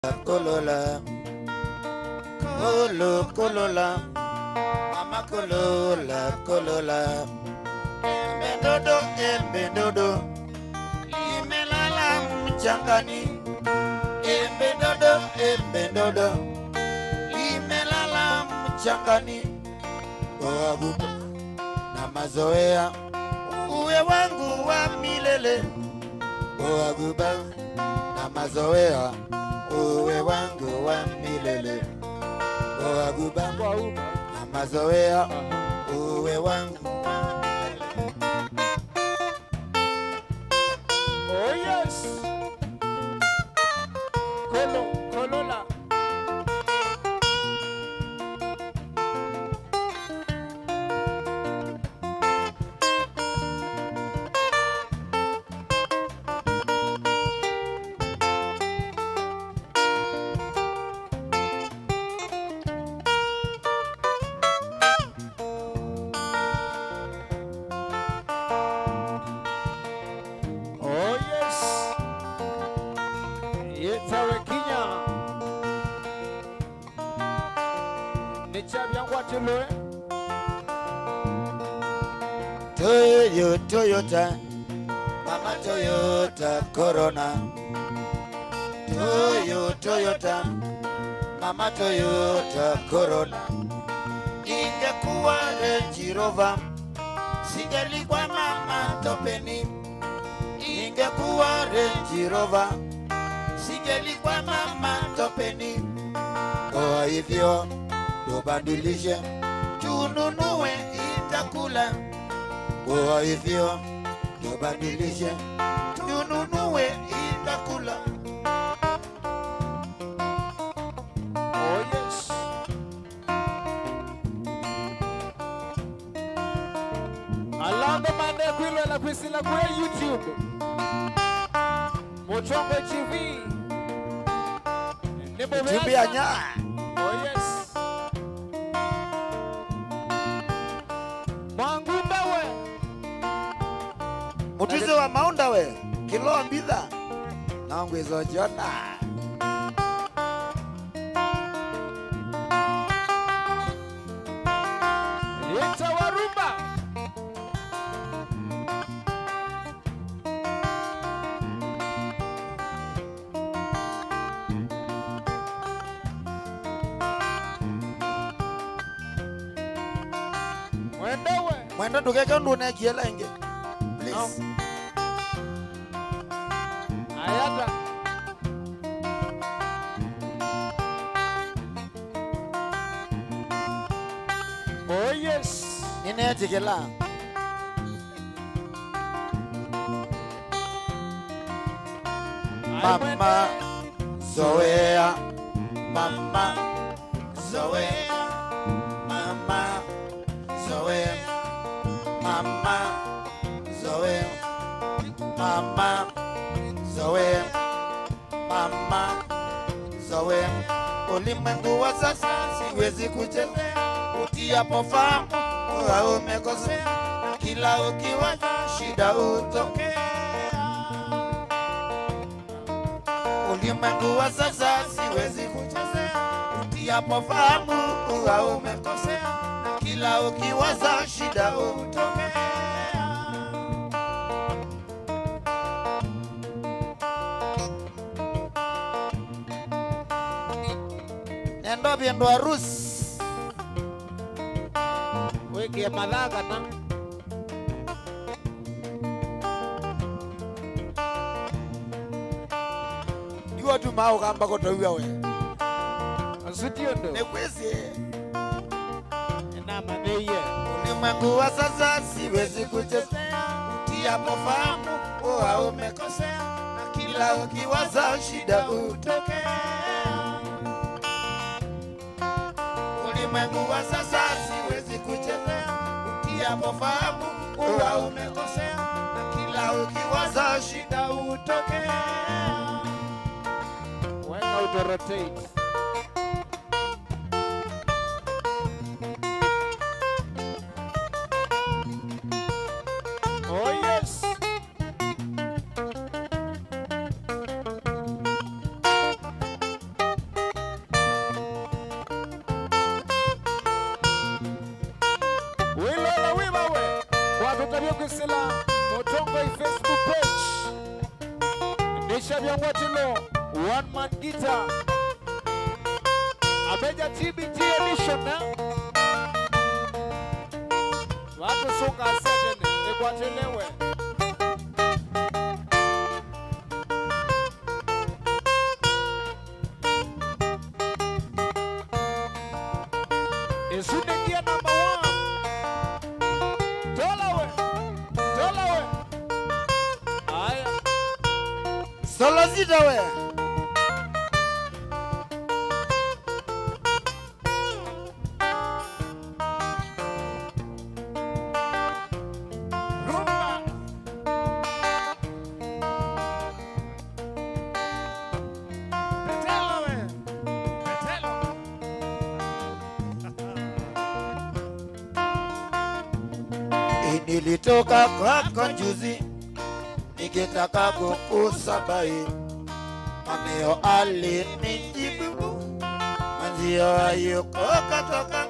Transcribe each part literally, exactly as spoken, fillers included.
Kolola, kolo, kolola, mama kolola, kolola. Embe ndodo, embe ndodo, limelala mchangani. Embe ndodo, embe ndodo, limelala mchangani. Oaguba na mazoea, uwe wangu wa milele. Oaguba na mazoea, uwe wangu wa milele. Oaguba na mazoea, uwe wangu wa milele. Oh yes. Kolo, kolola. Oh yes. Yĩtawe kinya. Nĩ kyavya ngwatĩlwe. Toyo, Toyota, mama Toyota Corona. Toyo, Toyota, mama Toyota Corona. Ingekuwa Range Rover, singelikwama matopeni. Ingekuwa Range Rover, singelikwama matopeni. Kwa hivyo, tubadilishe, tununue itakula. Kwa hivyo, tubadilishe, tununue itakula. Oh, yes. Ala andũ mande kwĩloela kwĩsĩla kũya YouTube. Mũtongoi T V. Nĩ mũvea. YouTube ya sana. Nya. Oh, yes. Mwangumba we. Mũtwĩsĩ wa maũnda we. Kĩlo mbitha. No ngwĩsokya ona. Yĩtawa rumba. Mwenda we. Mwenda ndũkeke ũndũ ũneekie ĩla ĩngĩ. Please. No. Ayata. Oh, yes. Nĩneetĩkĩla. Mama, zoea. Mama, zoea. Mama, zoea. Mama, zoea. Mama, zoea. Mama, zoea. Ulimwengu wa sasa siwezi kuchezea. Utiapo fahamu, huwa umekosea. Na kila ukiwaza shida hutokea. Ulimwengu wa sasa siwezi kuchezea. Utiapo fahamu, huwa umekosea. Na kila ukiwaza shida hutokea. Nenda ũvĩndũ arusi. Wĩkĩe mathaa kana. Iwe tu maũkamba kũtow'a we. Asu ti ũndũ. Nĩkwĩsĩ. Nĩnamanyĩie. Ulimwengu wa sasa siwezi kuchezea, utiapo fahamu huwa umekosea, na kila ukiwaza shida hutokea. Ulimwengu wa sasa siwezi kuchezea, utiapo fahamu huwa umekosea, na kila ukiwaza shida hutokea. Weka auto rotate. Oh, yes. Sila Mũtongoi Facebook page. Nisha vya ngwatilo, one man guitar. Abeja T B T edition, eh? Watu sunga setene, ikwatelewe. Ĩsu nĩ gear number one. Tola we, tola we. Aya. Solo zita we. Rumba. Petelo we. Petelo. Nilitoka kwako juzi, nikitaka kukusabai. Mameo alinijibu, mwenzio hayuko katoka.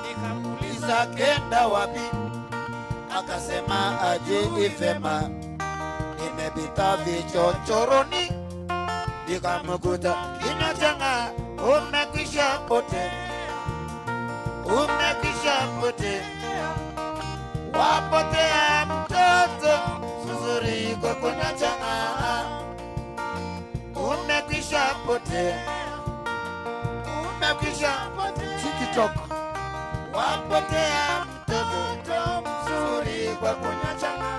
Nikamuuliza kenda wapi, akasema aje ifema. Nimepita vichochoroni, nikamkuta kinywa changa, umekwisha potea, umekwisha potea. Wapotea mtoto mzuri kwa kunywa changa. Umekwisha potea. Umekwisha potea. TikTok. Wapotea mtoto mzuri kwa kunywa changa.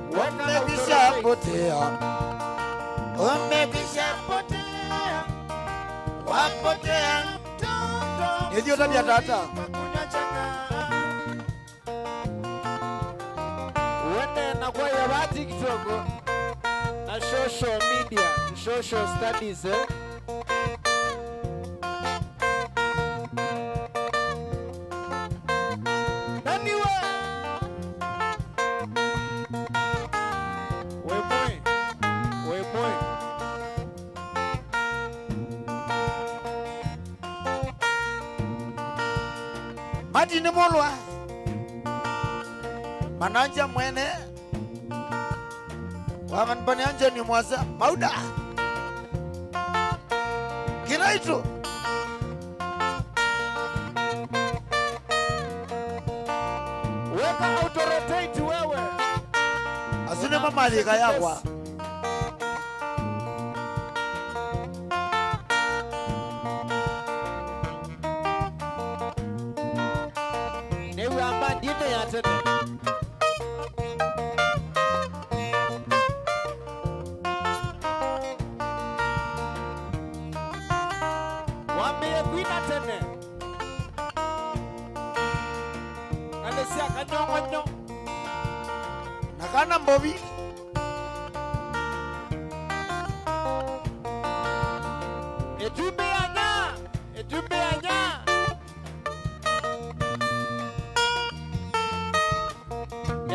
Umekwisha potea. Umekwisha potea. Wapotea mtoto. Nĩthiĩ ũtavya tata. Mzuri kwa kunywa changa. Wene na kwa ya va TikTok na social media, social studies, eh? Nani we? We boy, we boy. Martin Mulwa, Mananja mwene, Waman Panyanja ni Mwasa, Mauda. Kiraitu. Weka authoritative wewe. Asu nĩmo malika yakwa. Nĩw'a mbandinĩ ya tene. Wambĩĩe kwina tene. Ngalĩ sya kanyong'onyo. Na kana mbovi. Ĩtumbĩ ya nya, ĩtumbĩ ya nya.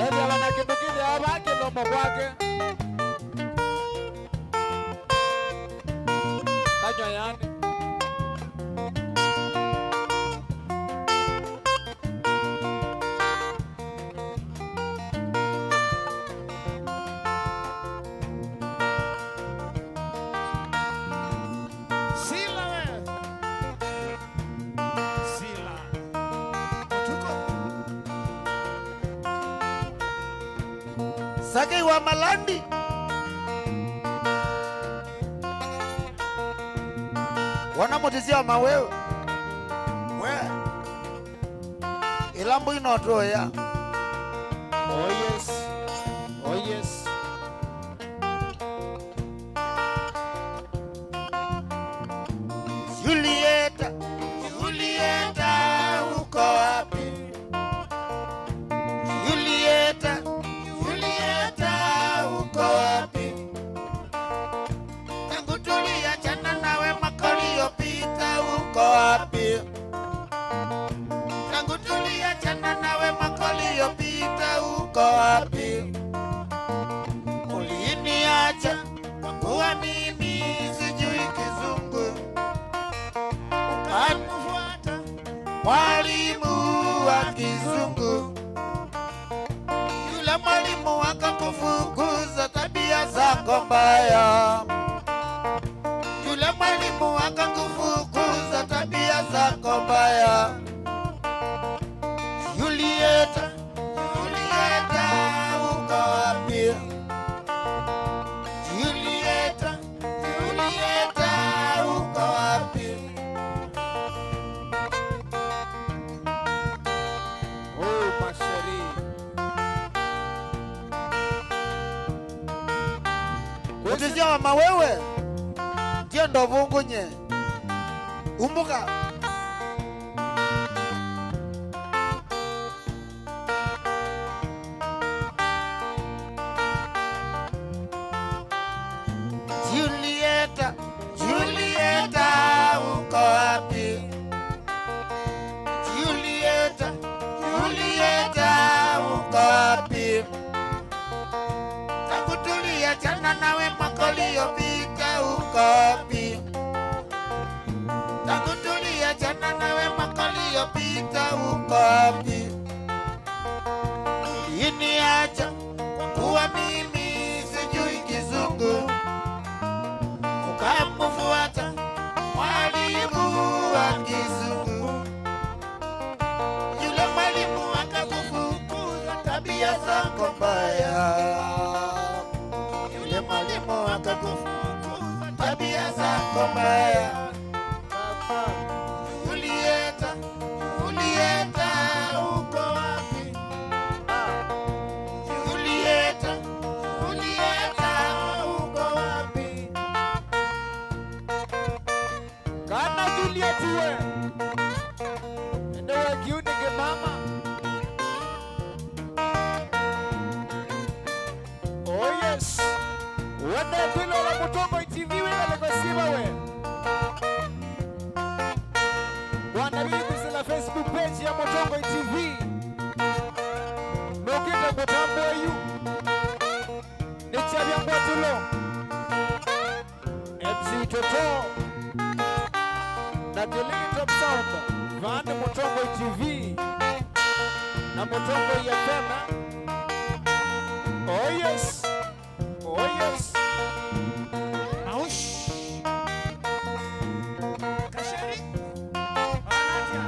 Ethĩawa na kĩndũ kĩthĩawa vaa kĩlomo kwake. Kanywa yani. Sila we. Sila. Ũtukũ. Sakei wa Malandi. Wana mũtĩsya wa maweu. We. Ĩla mbũi no tũya. Oh yes. Oh yes. Julieta, Julieta, uko wapi? Julieta, Julieta, uko wapi? Tangu tuliachana nawe mwaka uliopita, uko wapi? Tangu tuliachana nawe mwaka uliopita, uko wapi? Uliniacha kwa kuwa mimi sijui Kizungu, ukamfuata mwalimu wa Kizungu. Kufukuza tabia zako mbaya. Yule mwalimu akakufukuza tabia zako mbaya. Julieta, Julieta, uko wapi? Julieta, Julieta, uko wapi? Oh, masheri. Kutizia wa mawewe, ndienda uvungunye. Umbuka. Julieta, Julieta, uko wapi? Julieta, Julieta, uko wapi? Tangu tuliachana nawe mwaka uliopita, uko wapi? Tangu tuliachana nawe mwaka uliopita, uko wapi? Uliniacha kwa kuwa mimi sijui Kizungu, ukamfuata mwalimu wa Kizungu. Yule mwalimu akakufukuza tabia zako mbaya. Yule mwalimu akakufukuza tabia zako mbaya. Julieta, Julieta, uko wapi? Julieta, Julieta, uko wapi? Kana Juliet we. Ende we kiunike mama. Oh yes. Wende kwĩlola Mũtongoi T V wĩkalĩko siva we. Wana vikwĩsĩla Facebook page ya Mũtongoi T V. Nũkĩte kũtambũa yu. Nĩ kyavya ngwatĩlo. M C Toto na Kilili Top Sound, vaa nĩ Mũtongoi T V na Mũtongoi F M. Oh yes, oh yes. Aush. Kasheri. Anatia.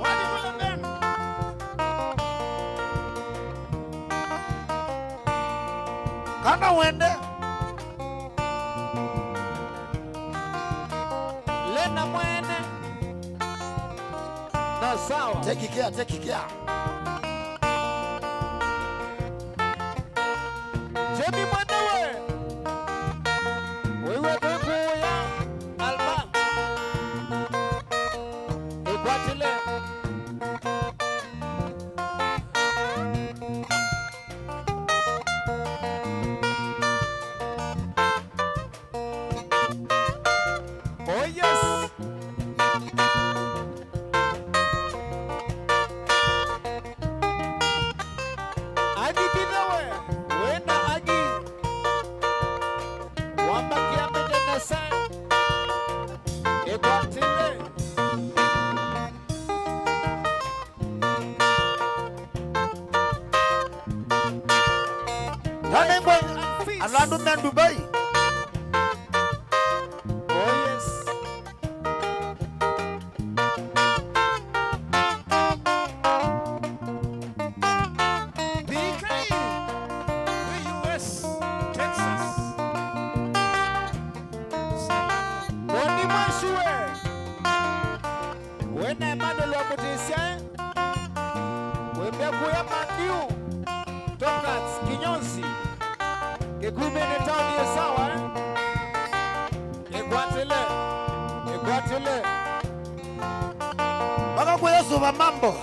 Wadi kule mbenu. Kana wende. Lena mwene. Na sawa. Take care, take care. Jemi mwene we. Wewe kekuya. Alma. Ikwatile. Oh yes. Agi bithe we, wĩna agi. Wambakia mĩtĩ nesa. Ĩkwatĩle. Tanengwa ala andũ me Dubai. Oh yes. Thika ĩ, wĩ U S, Texas. Salamu. Boni mwashiwe. Wĩna Emmanuel wa Mũtĩsyae, wĩmbĩa kuya Man U, Top Cats, Kinyozi, Kĩkumĩnĩ taoni ĩ sawa, eh? Ĩkwatĩle, ĩkwatĩle. Mpaka kuya Suva Mambo.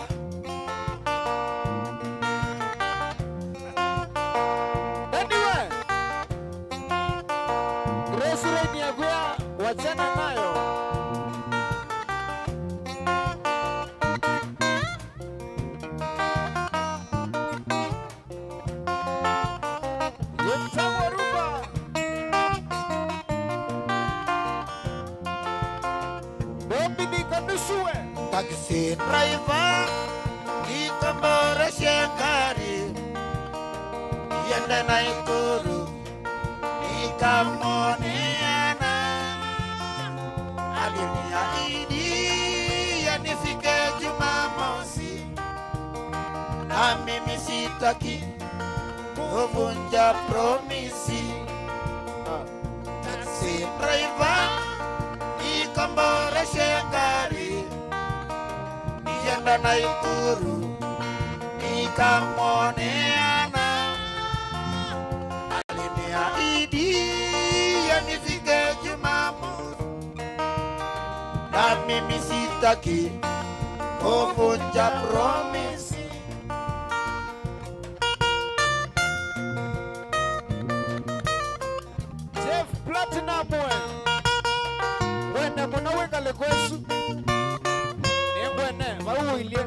Anyway, Grace Rain ya kuya wachana nayo. Yemtawa Ruba. Dominic Anusue. Taxi driver. Nikomboreshe gari, iende Nakuru, nikamoneana. Aliniahidi yanifike Jumamosi, na mimi sitaki kuvunja promisi. Taxi driver, nikomboreshe gari, niende Nakuru, nikamoneana. Aliniahidi yanifike Jumamosi, na mimi sitaki kuvunja promisi. Jeff Platinum we. Wene mũno wĩ ngalĩko ĩsu. Nĩngwene, vau ũilye.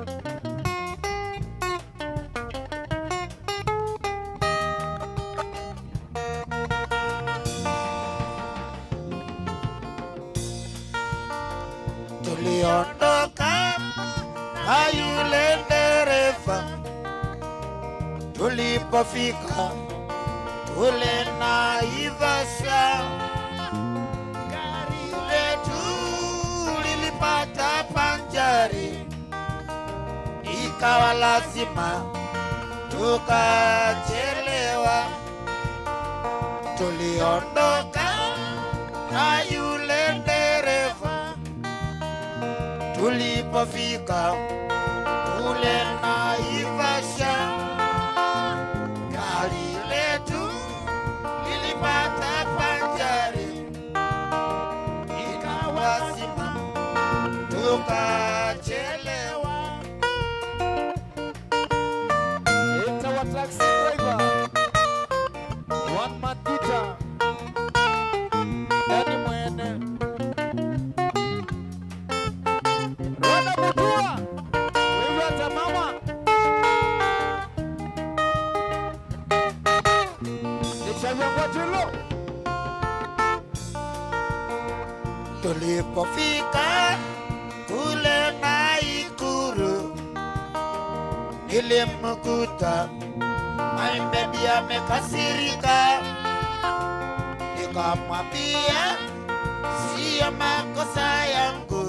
Tuliondoka na yule dereva. Tulipofika kule Naivasha, gari letu lilipata panjari, ikawa lazima tukachelewa. Tuliondoka na yule dereva. Tulipofika kule Naivasha, gari letu lilipata panjari, ikawa lazima tukachelewa. Ĩtawa taxi driver, one man guitar, Danny Mwene. Rwanda Mutua, wĩw'a ata mama? Nĩkyavya ngwatĩlo. Tulipofika kule Nakuru, nilimkuta my baby amekasirika. Nikamwambia, "Siyo makosa yangu,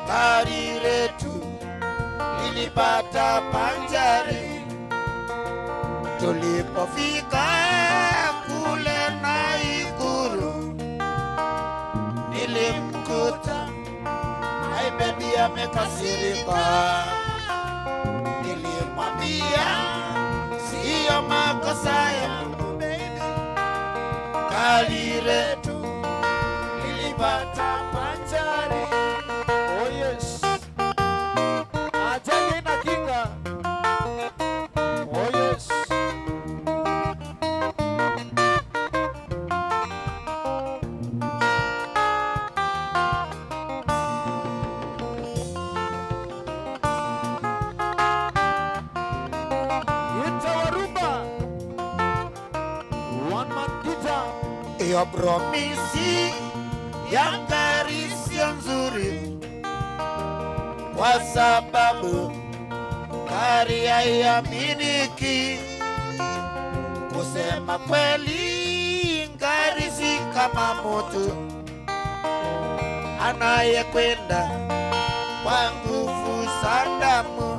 gari letu lilipata panjari." Tulipofika kule Nakuru, nilimkuta my baby amekasirika. Nilimwambia, "Siyo makosa yangu, baby, gari letu lilipata panjari." Oh yes. Ajali ina kinga. Oh yes. Ĩtawa rumba. One man guitar. Iyo promisi ya gari sio nzuri, kwa sababu gari haiaminiki. Kusema kweli, gari si kama mtu anayekwenda kwa nguvu za damu.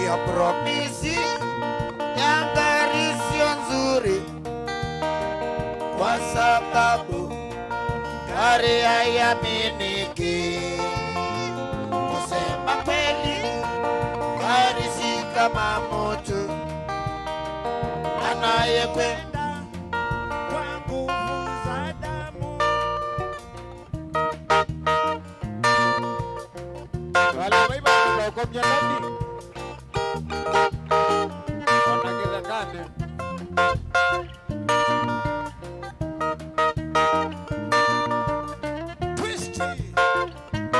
Iyo promisi ya gari sio nzuri, kwa sababu gari haiaminiki. Kusema kweli, gari si kama mtu anayekwenda kwa nguvu za damu. Wale vaiva kutokomya nani? Ona kĩthekanĩ. Christy.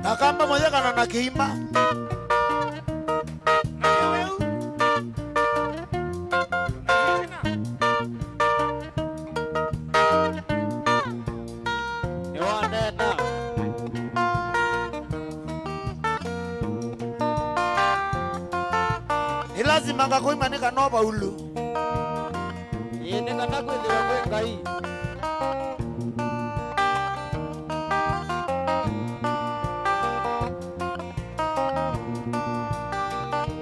Na kamba mũyekana na kĩima. Nĩwanena. Nĩ lasima ngakũima nĩ kana ũvaulu. Ĩĩ, nĩ kana kwĩthĩwe kwĩ Ngai.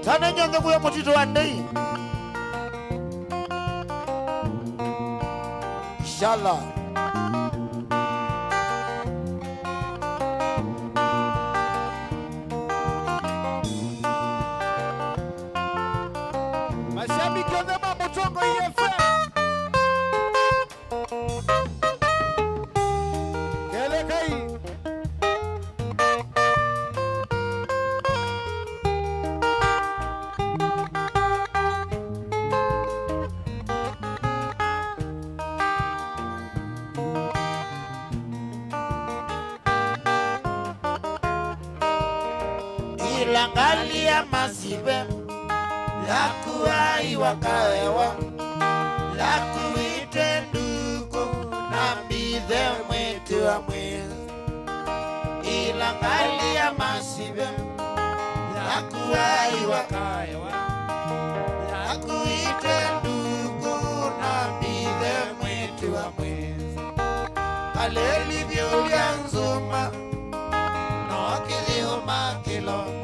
Tane nyonthe kuya mũtitũ wa ndei. Inshallah. Mashabiki onthe ma Mũtongoi F M. Kelekai. Ĩla ngalĩ ya masive yakuaiwa kaewa, yakuĩte nduku na mbithe mwĩtĩwa mwĩĩ. Ĩla ngalĩ ya masive yakuaiwa kaewa, yakuĩte nduku na mbithe mwĩtĩwa mwĩĩ. Kalelivyo lya nzuma, no kĩthĩo ma kĩlomo.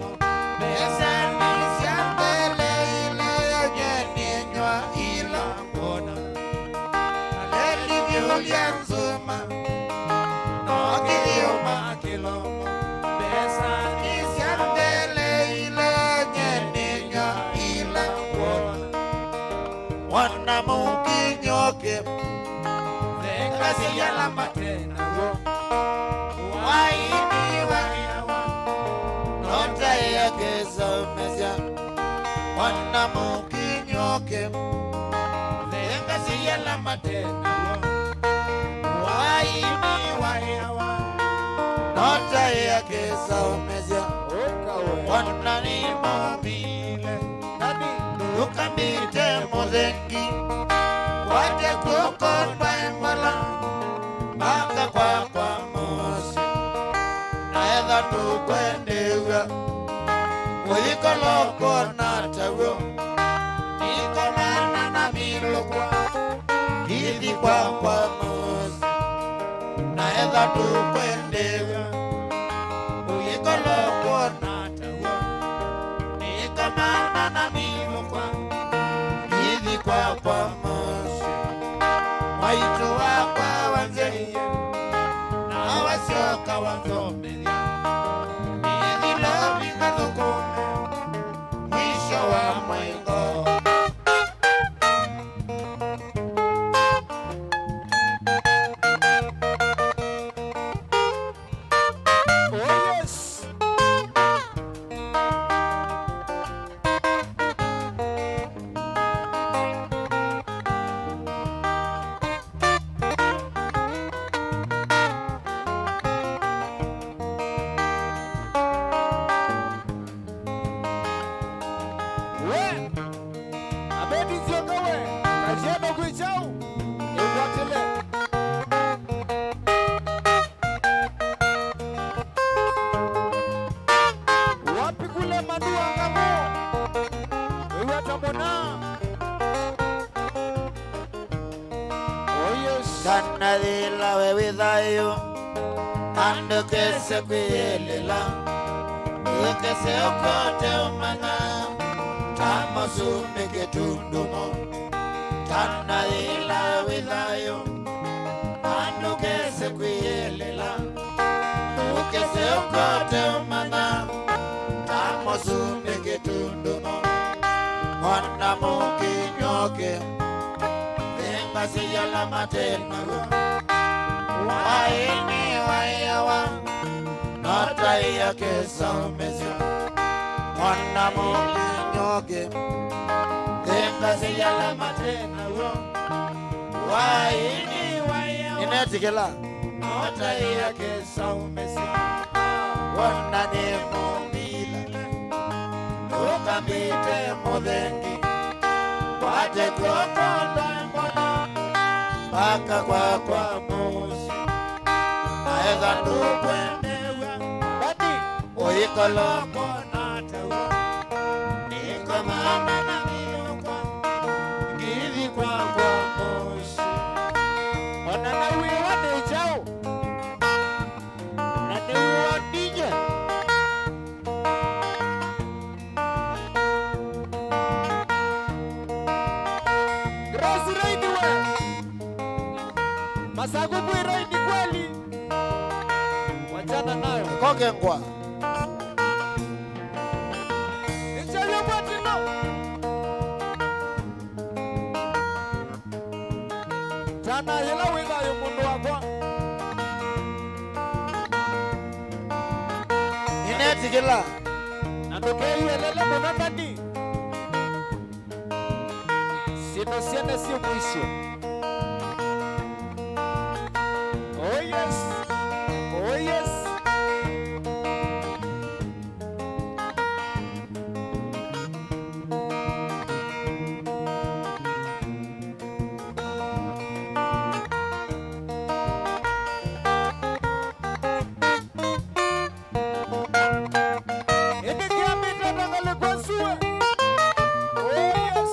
Mbesanĩ sya mbele ile nye nĩnywa ila ngona. Kalelivyo lya nzuma, no kĩthĩo ma kĩlomo. Mbesanĩ sya mbele ile nye nĩnywa ila ngona. Mwana mũkinyũke, thenga syĩala mate naw'o. Waini waĩawa, no taĩ akĩsaũmĩsya. Mwana mũkinyũke, thenga syĩala mate naw'o. Waini waĩawa, no taĩ akĩsaũmĩsya. Ũka we. Mwana nĩ mũmile. Nũkamĩte mũthengi, kwate kw'oko ndwaĩ mbola, mbaka kwakwa mũsyĩ. Na etha ndũkwendew'a, ũyĩkala ũkwona taw'o, nĩkomana na milũkwa, ithi kwakwa mũsyĩ. Na etha ndũkwendew'a, ũyĩkala ũkwona taw'o, nĩkomana na milũkwa, ithi kwakwa mũsyĩ. Mwaitũ wakwa wanzĩie, na wasyoka wanzomethya, ithi lovi ngathũkũme mwisho wa mũingo. Oh, yes. We, Abedi Nzioka we, kaziendo kwi chau, ĩkwatĩle. Wapi kule Mandu wa Ngamo? Wĩw'a ta mũna. Oh, yes. Tanathĩla we wĩ thayũ, na ndũkese kwĩyĩlĩla. Ndũkese ũkote ũmanya, ta mũsumbĩ kĩtundumo. Tanathĩla we wĩ thayũ, na ndũkese kwĩyĩlĩla. Ndũkese ũkote ũmanya, ta mũsumbĩ kĩtundumo. Mwana mũkinyũke, thenga syĩala mate naw'o. Waini waĩawa, no taĩ akĩsaũmĩsya. Mwana mũkinyũke, thenga syĩala mate naw'o. Waini waĩawa. Nĩnetĩkĩla. No taĩ akĩsaũmĩsya. Mwana Pite mũthengi, kwate kw'oko ndwembona, mpaka kwakwa mũsyĩ. Naetha ndũkwendew'a, ndani ũikoloko na tawa. Nĩkomana na mĩũkwa, ngithi kwakwa mũsyĩ. Ona nawĩwa nĩ kyaũ, na nĩw'o ndinya. Grace raini we. Masaku kwĩ raini kweli. Wachana nayo. Koke ngwa. Nichayo patino. Tana yĩla wĩ thayũ mũndũ wakwa. Nĩneetĩkĩla. Na ndũkeelelele mũno nani. Syĩndũ syonthe syĩ mwisho. Oh yes. Oh yes. Ĩndĩ kĩambĩte ta ngalĩko sua. Oh yes.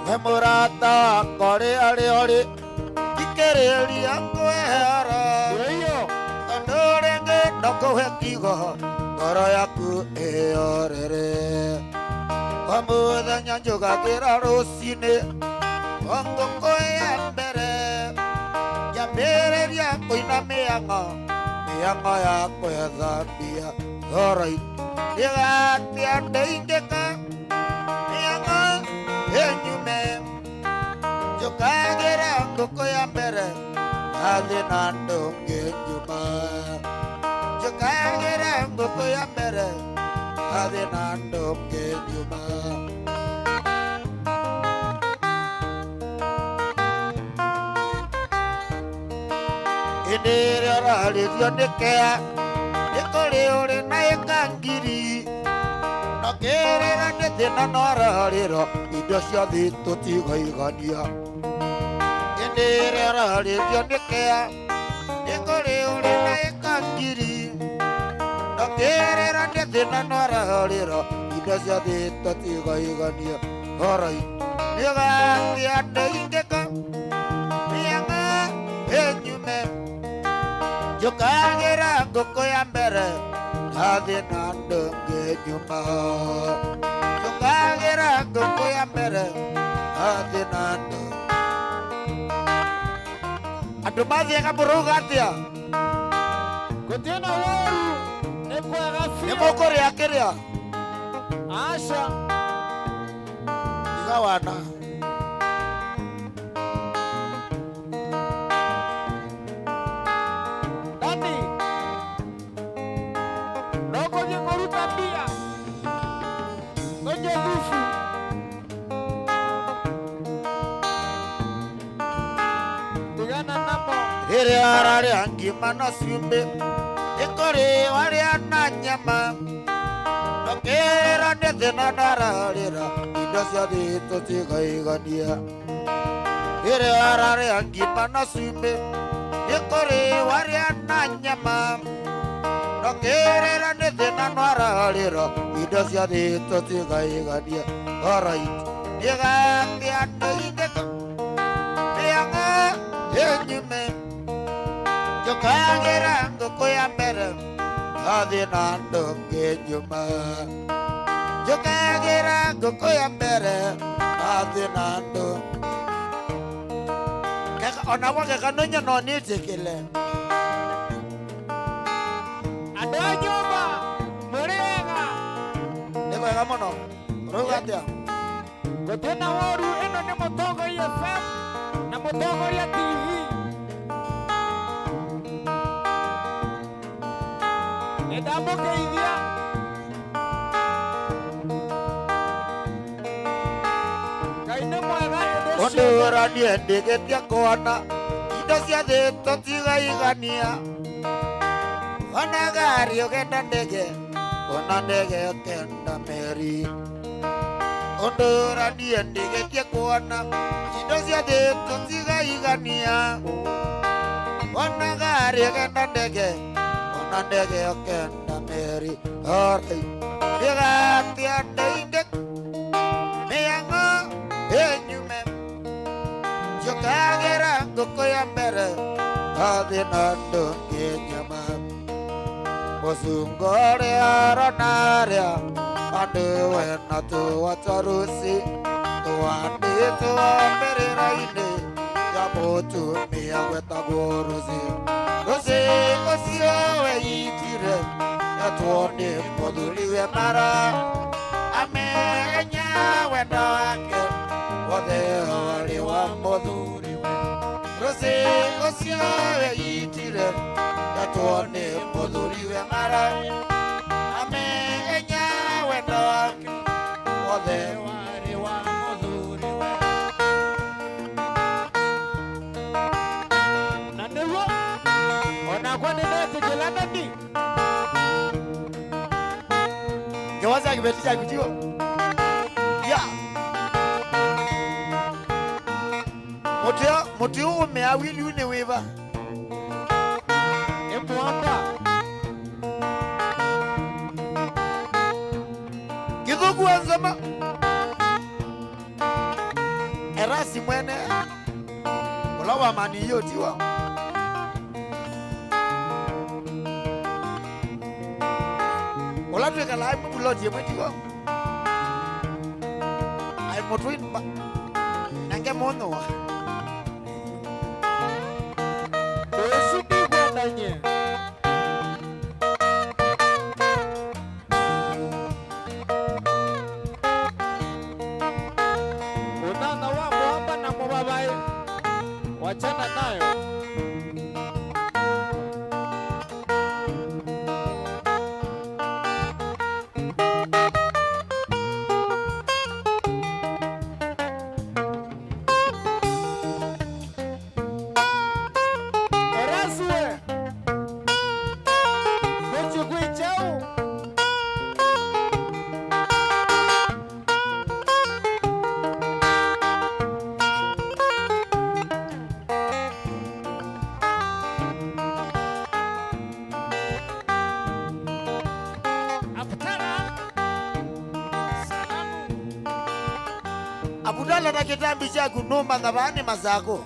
We mũrata wakwa, ũrĩa arĩ ũrĩ, thikĩrĩria ngũhe ũhoro. Ndio hiyo. Tondũ rĩngĩ ndũkũhe kiugo, ngoro yaku ĩorere. O mũthenya njũkagĩra rũcinĩ, o ngũkũ ya mbere, ngĩambĩrĩria kũina mĩang'o, mĩang'o ya kwetha mbia. Alright. Nĩgatĩa ndĩingĩka, mĩang'o ĩnyume. Njũkagĩra ngũkũ ya mbere, athi na ndũngĩ nyuma. Njũkagĩra ngũkũ ya mbere, athi na ndũngĩ nyuma. Ĩndĩ ĩrĩa ũrarĩrio nĩ kea, nĩ kũrĩ ũrĩ na ĩka ngiri. Na kĩrĩra nĩ thĩna na ũrarĩro, indo cia thĩ tũtigaigania. Ĩndĩ ĩrĩa ũrarĩrio nĩ kea, nĩ kũrĩ ũrĩ na ĩka ngiri. Na kĩrĩra nĩ thĩna na ũrarĩro, indo cia thĩ tũtigaigania. Alright. Nĩgatĩa ndĩingĩka, mĩang'o ĩnyume. Njũkagĩra ngũkũ ya mbere, athi na ndũngĩ nyuma. Njũkagĩra ngũkũ ya mbere, athi na ndũngĩ. Andũ mathiaga mũrauga atĩa? Gũtirĩ na ũũru, nĩ kwega biũ. Nĩmũkũrĩa kĩrĩa? Aca. Iga wana. Dadi, no kũthiĩ kũruta mbia. Ũnye thubu. Tigana namo. Rĩrĩa ararĩa ngima na cumbĩ, nĩ kũrĩ warĩa na nyama. Ndũkĩrĩra nĩ thĩna na ararĩra, indo cia thĩ tũtigaigania. Rĩrĩa ararĩa ngima na cumbĩ, nĩ kũrĩ warĩa na nyama. Ndũkĩrĩra nĩ thĩna na ararĩra, indo cia thĩ tũtigaigania. Alright, nĩgatĩa ndĩingĩka, mĩang'o ĩnyume. Njũkagĩra ngũkũ ya mbere, athi na ndũngĩ nyuma. Njũkagĩra ngũkũ ya mbere, athi na ndũ. Keka, onakwa keka nũnya no nĩtĩkĩle. Andũ a nyũmba, mũrĩ ega? Nĩ kwega mũno. Ũrauga atĩa? Gũtirĩ na ũũru, ĩno nĩ Mũtongoria F M na Mũtongoria T V. Nĩndamũgeithia. Ũndũ ũranie ndĩkĩtya kũona, indo syathĩtwe tigaigania. Ona ngarĩ ũkenda ndege, ona ndege ũkenda meri. Ũndũ ũranie ndĩkĩtye kũona, indo syathĩtwe tigaigania. Ona ngarĩ ũkenda ndege, ona ndege ũkenda meri. Alright. Ndĩgatia ndĩindĩ, mĩang'o ĩnyume. Njũkagĩra ngũkũ ya mbere, athi na ndũngĩ nyama. Mũsungu ũrĩa ũronarĩa andũ wena tũwatarusi, tũandĩtwo mbĩrĩra-inĩ ya mũtumĩa wetagwo Rũsĩ. Rũsĩ ũcio weitire, etwo nĩ mũthuriwe mara, amenya wendo wake wothe warĩ wa mũthuriwe. Rũsĩ ũcio weitire, etwo nĩ mũthuriwe mara, amenya wendo wake wothe warĩ wa mũthuriwe. Na nĩw'o, o nakwa nĩneetĩkĩla nani. Ngewa sya kĩveti kyaku tiwo. Ya. Mũtĩ, mũtĩ ũũ ũmea wiliu nĩ wĩva? Nĩ mũamba. Kĩthũku wa nzama. Erasi mwene. Ũla wa Man U tiwa. Ũla twĩkalaa ĩmwe vuloti ĩmwe tiwa. Aĩ mũtũi mba. Nake mũnyũa. Ũsu nĩkwendany'e. Ũnana wa mũamba na mũvavaĩ, wachana nayo. Erasue. Kũkyũkwĩ kyaũ? Abdala, salamu. Abudala na kĩtambi kyaku nũmanya vaa nĩ Masakũ.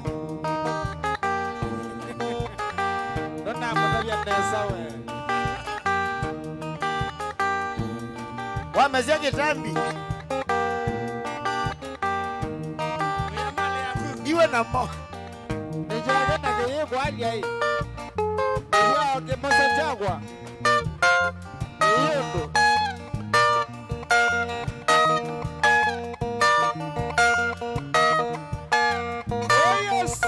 Ndũnamũtavya nesa we. Wamesya kĩtambi. Iwe namo. Nĩkyake na kĩyĩkwalya ĩ. Nĩw'o kĩmosa kyakwa. Ĩĩ ũndũ. Oh, yes.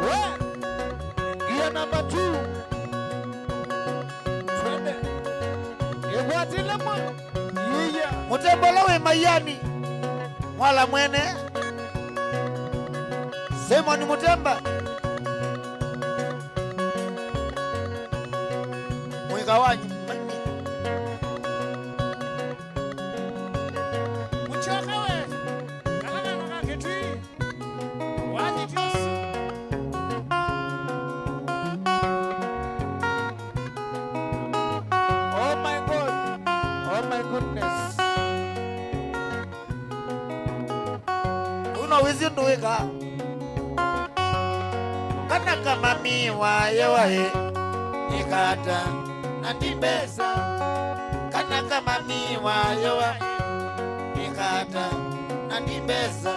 We, ngia namba two. Twende. Ĩkwatĩle mwa. Iya. Mũtembo ũla wĩ Maiani. Mwala mwene. Simon Mũtemba. Mũika wanyu. Mũtyoka we, kala kana ka kĩtui, wathi tyosi. Oh my God. Oh my goodness. Ũu no wĩsĩ ũndũ wĩkaa. Kana kama mi wayewa ĩ, nĩkata na ndi mbesa. Kana kama mi wayewa ĩ, nĩkata na ndi mbesa.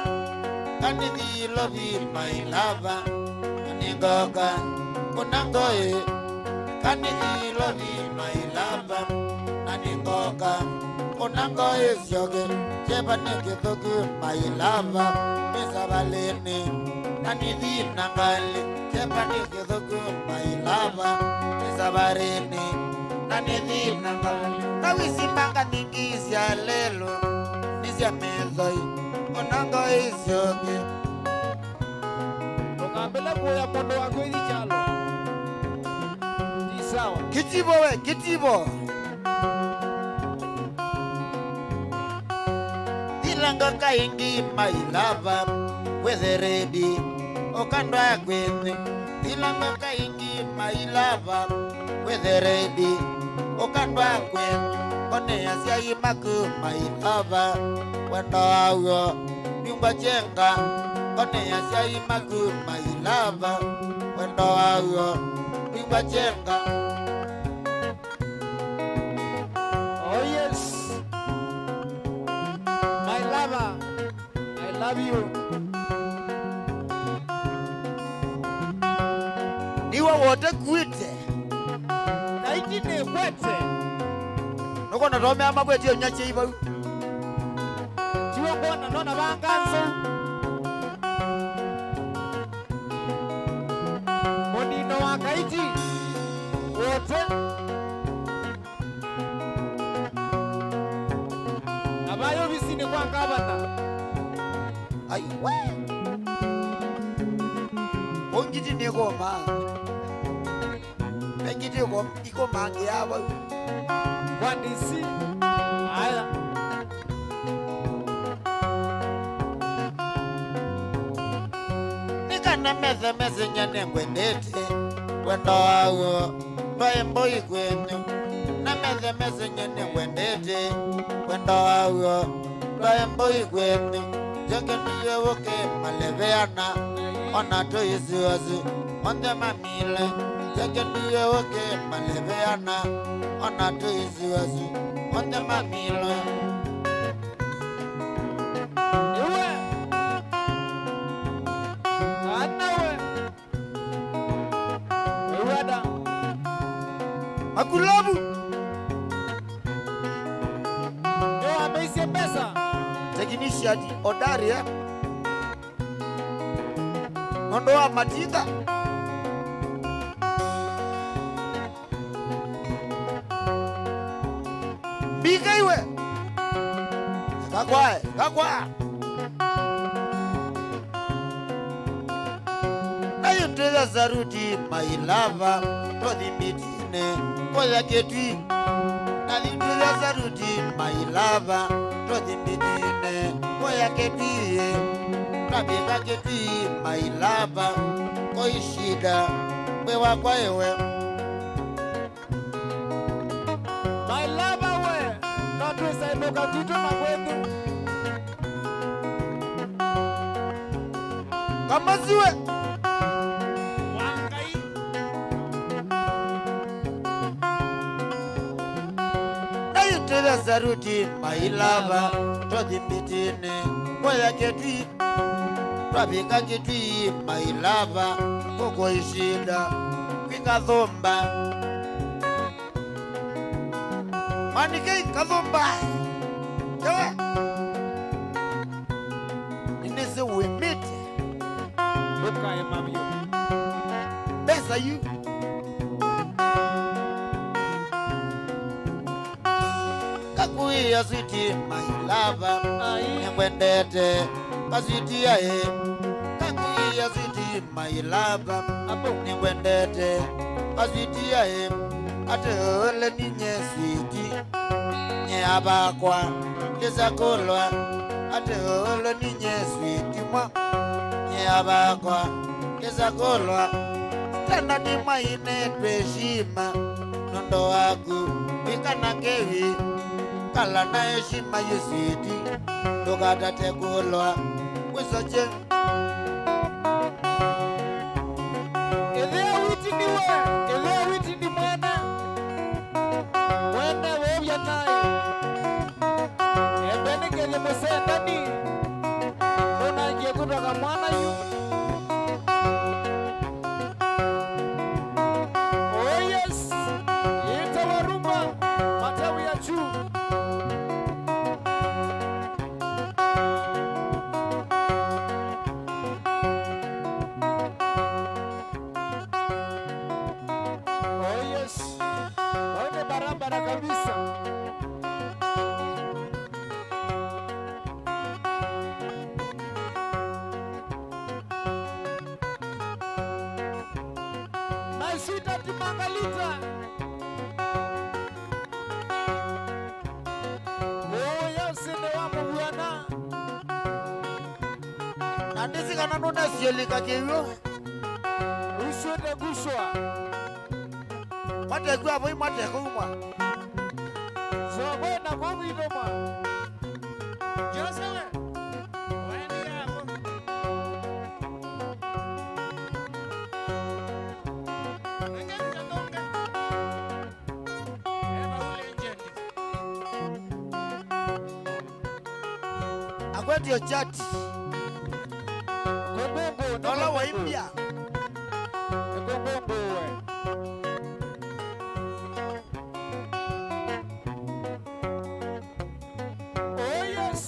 Kanithi lovi my lover, na nĩngoka kũna ngoĩ. Nĩthi lovi, my lover, na nĩngoka. Ona ngoĩ syoke, kyeva nĩ kĩthũku, my lover, nĩ savalĩnĩ. Na nĩthi na ngalĩ, kyeva nĩ kĩthũku, my lover, nĩ savalĩnĩ. Na nĩthi na ngalĩ, na wĩsimanga nyingi sya lelũ, nĩ sya mĩthoi, ona ngoĩ syoke. Ndũkambĩle kũya mũndũ waku ĩthi kyalo. Ti sawa. Kĩtivo we, kĩtivo. Thilanga kaingi, my lover, wĩthe ready, ũkandwa kwĩnĩ. Thilanga kaingi, my lover, wĩthe ready, ũkandwa kwĩnĩ. Onea syai maku, my lover, wendo waw'o. Nyumba chenga, onea syai maku, my lover, wendo waw'o, nyumba chenga. Oh yes, my lover, I love you. Niwe wote kuite. Kaiti nĩkwete. Nũkona tomea makwetio nyachei vau. Tiwe kwona nona vanga nzou. Mũnino wa Kaiti wote. Na vayo visinĩ kwa ngavana. Ai, we. Ongiti nĩkoma. Pengiti ĩko-, ĩkomangĩa vau. Kwa D C. Aya. Nĩ kana methe mesengy'a nĩngwendete wendo waw'o, ndwaĩ mbũi kwenyu. Na methe mesengy'a nĩngwendete wendo waw'o, ndwaĩ mbũi kwenyu. Njoke ndiwe ũke maleveana, ona tũisiwasu onthe mamile. Njoke ndiwe ũke maleveana, ona tũisiwasu onthe mamile. Iwe. Kana we. Wĩw'ada. Makulavu. Nĩwambeisye mbesa. Tekinisiani odari, eh? Nũndũ wa matinga. Mbika iwe. Kakwae, kakwa. Nayu twĩtha saruti, my lover, tũthi mbitinĩ, kũya kĩtwi. Nayu twĩtha saruti, my lover, tũthi mbitinĩ, kũya kĩtwi. Twavika kĩtwi, my lover, kũishida, kwĩ wakwa iwe. My lover we, no twĩsaĩnũka kwitũ na kwĩtũ. Kamasiwe. Wa Ngai. Naitĩle saruti, my lover, tũthi mbitinĩ, kũya kĩtwi. Twavika kĩtwi, my lover, kũkũishinda kwĩ kathũmba. Manikei kathũmba. Ewe. Nĩnĩsĩ wĩmĩte. Ndũkaema vyũ. Mbesa yu. Kakuia switi, my lover. Ai. Nĩngwendete. Kaswiti aĩ. Kakuia switi, my lover. Apo. Nĩngwendete. Kaswiti aĩ. Ate ole ninye switi. Nye abakwa. Kĩsa kũlwa. Ate ole ninye switi mwa. Nye abakwa. Kĩsa kũlwa. Standard mainetwe heshima. Nũndũ waku. Wĩkana kewi. Kala na heshima yu switi. Ndũkatate kũlwa. Wĩsokye. Ĩthĩa witi ndiwe, ĩthĩa witi ndi mwene. Mwene wovya naĩ. Embeni kĩthi mũsendani. Ũnangie kũtoka mwana yu. Oh yes. Margarita. Ũya ũsĩnĩ wa mũvw'ana. Na ndĩsĩ kana nũnesiĩlĩka kĩw'ũ. Usu ndeguswa. Mwatekw'a voi mwatekoumwa. Zoe na kũvithũma. Joseph, waende yako. Akwetio chati. Kũngũngũ, nola waimbia. Kũngũngũ we. Oh yes.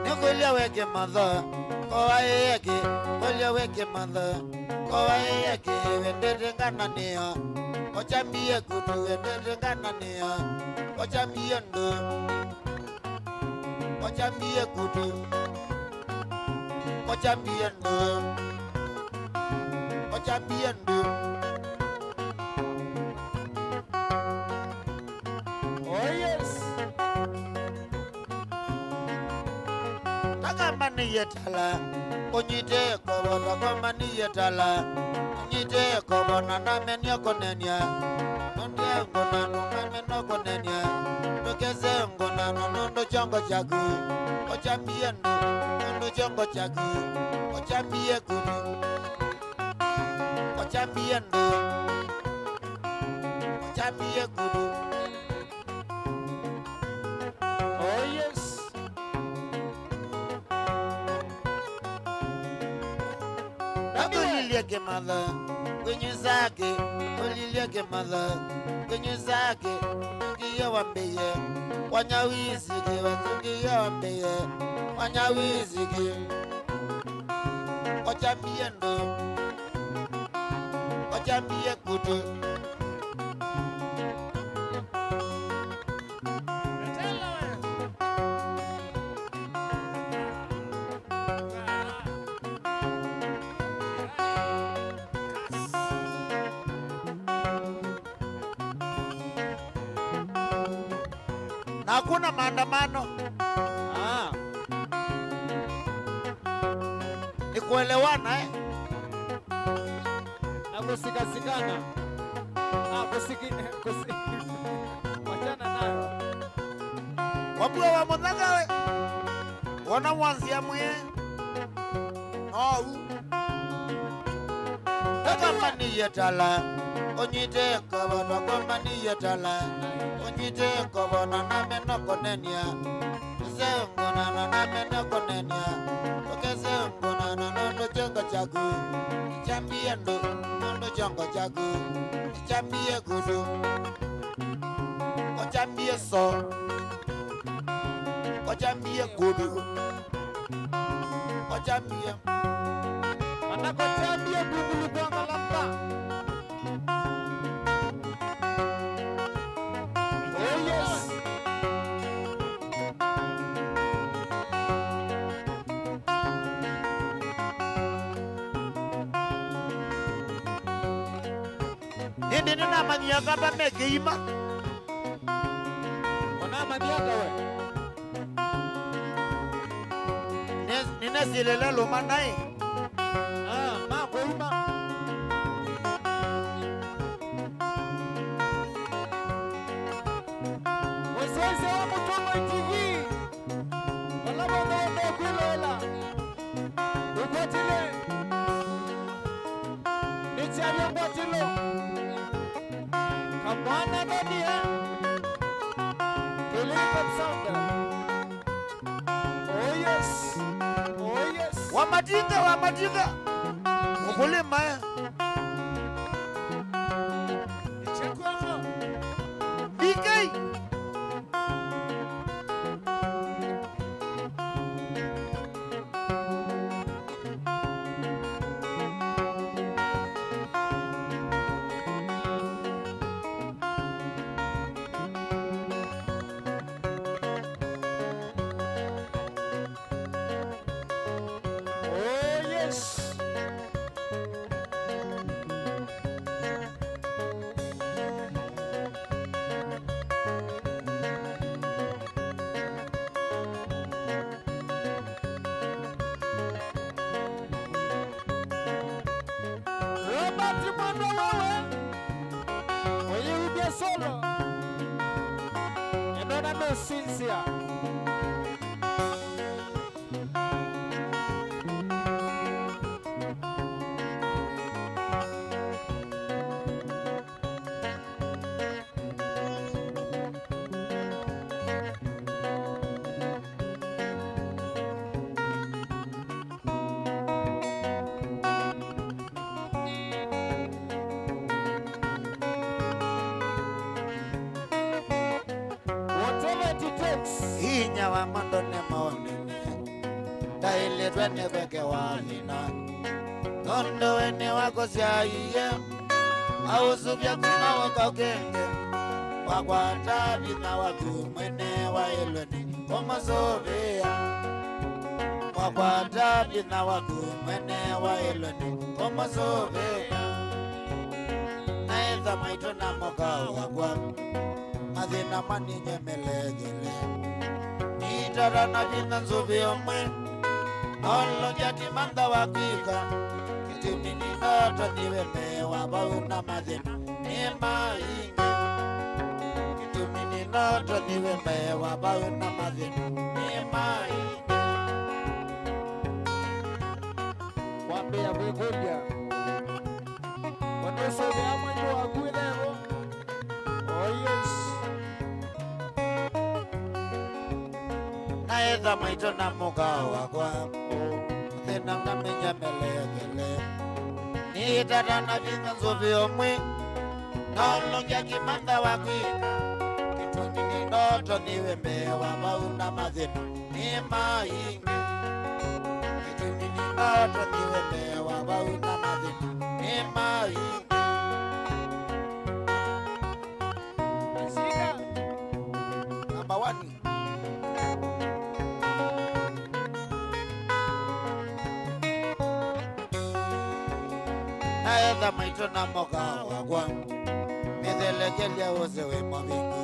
Nĩkũlya weke matha, koa ĩyeke, kũlya weke matha, koa ĩyeke, wendete ngananĩa, ochambie kutu, wendete ngananĩa, ochambie ndũ, ochambie kutu, ochambie ndũ, ochambie ndũ. Oh yes. Takambanĩie tala, ũnyite ĩkovo, takambanĩie tala, ũnyite ĩkovo, na ndamenya kũnenea. Nũndĩ ngũna nũmeme no kũnenea, ndũkese ngũna nũndũ kyongo kyaku, ũkyambie ndũ, nũndũ kyongo kyaku, ũkyambie kutu, ũkyambie ndũ, ũkyambie kutu. Oh yes. Nakũlilye kĩmatha, kwĩnyusa kĩ, kũlilye kĩmatha, kwĩnyusa kĩ, ngiye wambĩie, wanya wisiki, wasungiye wambĩie, wanya wisiki. Ochambie ndũ, ochambie kutu. Na hakuna maandamano. Ah. Ni kuelewana, eh? Na kusikasikana. Ah, kusiki-, kusi-, wachana nayo. Wambua wa Mũthaka we. Wona mwanzia mwie. Ou. Takambanĩie tala, ũnyite ĩkovo, takambanĩie tala, ũnyite ĩkovo, na name no kũnenea. Ũsengũna na name no kũnenea. Ũkesengũna na nũndũ kyongo kyaku. Kyambie ndũ, nũndũ kyongo kyaku. Kyambie kutu. Ũkyambie so. Ũkyambie kutu. Ũkyambie. Anakotambia kungulu kwa malamba. Oh yes. Ĩndĩ nĩnamanyie aka ata me kĩima. Ũnamanyie ata we? Nĩ-, nĩnesilĩle lũma naĩ. Ah, ma kũuma. Mũsyaĩsya wa Mũtongoi T V. Vala vonthe wende kwĩloela. Ũkwatĩle. Nĩ kyavya ngwatĩlo. Kamwana Dania. Kĩlĩko Msanga. Oh yes. Oh yes. Wa Matinda wa matinda. Ũkũlĩma, eh. B K. Oh, yes. Robert Mwendwa wewe, ũyĩumbya solo. Ĩno na no Cynthia. Whatever it takes. Hinya wa mondo nĩ mũnene. Ndaĩlĩtwe nĩ kweke wa nyina. Tondũ we nĩ wakũsyaie. Aũsũvya kuma ũka ũkenge. Wakwata vinya waku mwene waĩlwe nĩ kũmũsũvĩa. Wakwata vinya waku mwene waĩlwe nĩ kũmũsũvĩa. Naetha maitũ na mũka wakwa, mathĩna maninye melekele. Nitata na vinya nzũvĩ ũmwe, nolongya ti mantha wa kwĩka. Kĩtumi nĩnotony'iwe mbee wa vau na mathĩna nĩ maingĩ. Kĩtumi nĩnotony'iwe mbee wa vau na mathĩna nĩ maingĩ. Wambĩĩa kwĩkũlya, wanũsũvĩa mwĩĩtu waku wĩ levo? Oh, yes. Naetha maitũ na mũka wakwa, thĩna ngamenya melekele. Nitata na vinya nzũvĩ ũmwe, nolongya ti mantha wa kwĩka. Kĩtumi nĩnotony'iwe mbee wa vau na mathĩna nĩ maingĩ. Kĩtumi nĩnotony'iwe mbee wa vau na mathĩna nĩ maingĩ. Sika. Number one. Naetha maitũ na mũka wakwa, mĩthelekelya wose wĩ mũvingu.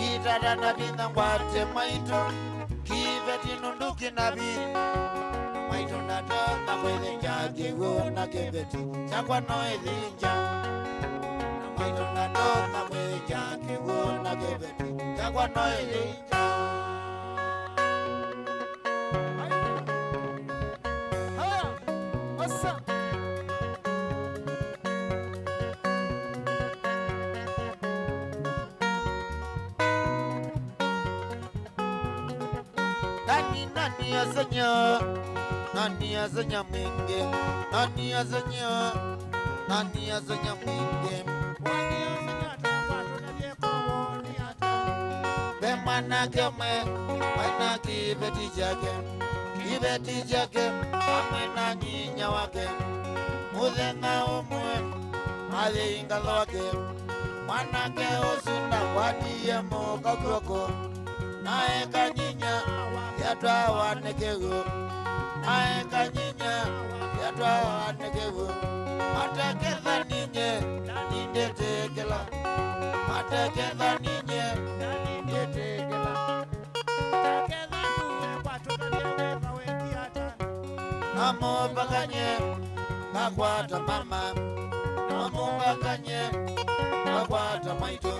Itata na vinya ngwate maitũ, kĩveti nũndũ kĩna vinya. Maitũ ndatona kwĩthĩnja kĩw'ũ na kĩveti kyakwa no ĩthĩnja. Maitũ ndatona kwĩthĩnja kĩw'ũ na kĩveti kyakwa no ĩthĩnja. Haya, what's up? Nani, nani asenya? Nani asenya mwingi? Nani asenya? Nani asenya mwingi? Ve mwanake ũmwe waĩ na kĩveti kyake, kĩveti kyake vamwe na nyinya wake. Mũthenya ũmwe, ayĩinga lwake, mwanake ũsu ndakwatie mũka kw'oko, naeka nyinya yatwawa nĩ kĩw'ũ, naeka nyinya yatwawa nĩ kĩw'ũ. Mateketha ninye, nindĩtĩkĩla. Mateketha ninye, nindĩtĩkĩla. Namũvakany'e, ngakwata mama. Namũvakany'e, ngakwata maitũ.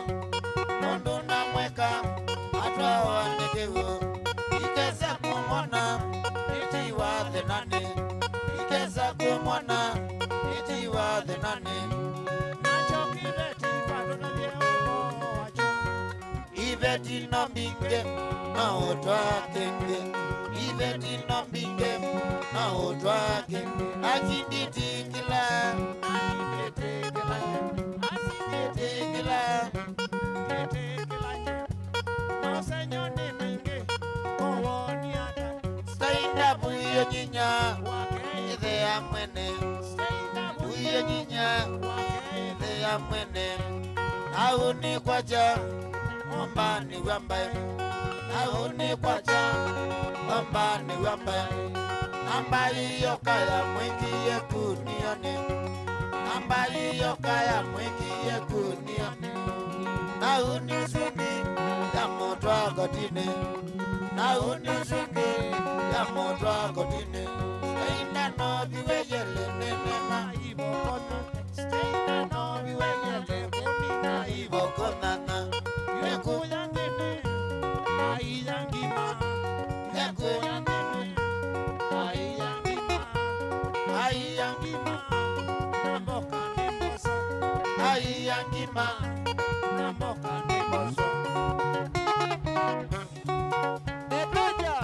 Nũndũ namweka, atwawa nĩ kĩw'ũ. Ikesa kũmwona, ĩtiwa thĩnanĩ. Ikesa kũmwona, ĩtiwa thĩnanĩ. Nakyo kĩveti kwatũtavye ũvoo wakyo. Iveti no mbingĩ, no ũtwaa kĩngĩ. Iveti no mbingĩ, no Asindĩtĩkĩla. Asindĩtĩkĩla. Asindĩtĩkĩla. Ndĩtĩkĩla. Maũsengy'o nĩ maingĩ, kũwoni ata? Stainda vuie nyinya wake ĩthea mwene. Stainda vuie nyinya wake ĩthea mwene. Nau nĩ kwakya, ng'omba nĩ w'a mbaĩ. Nau nĩ kwakya, ng'omba nĩ w'a mbaĩ. Namba ĩyoka ya mwĩkĩie kũnĩonĩ. Namba ĩyoka ya mwĩkĩie kũnĩonĩ. Nau nĩ suni ya mũtwa kotinĩ. Nau nĩ suni ya mũtwa kotinĩ. Stainda noviwe yele nene na ivokona. Stainda noviwe yele kũmi na ivokona. Mekuya nthĩnĩ, aiya ngima. Mekuya nthĩnĩ, aiya ngima. Aiya ngima, na mboka nĩ mboso. Aiya ngima, na mboka nĩ mboso. Epeja.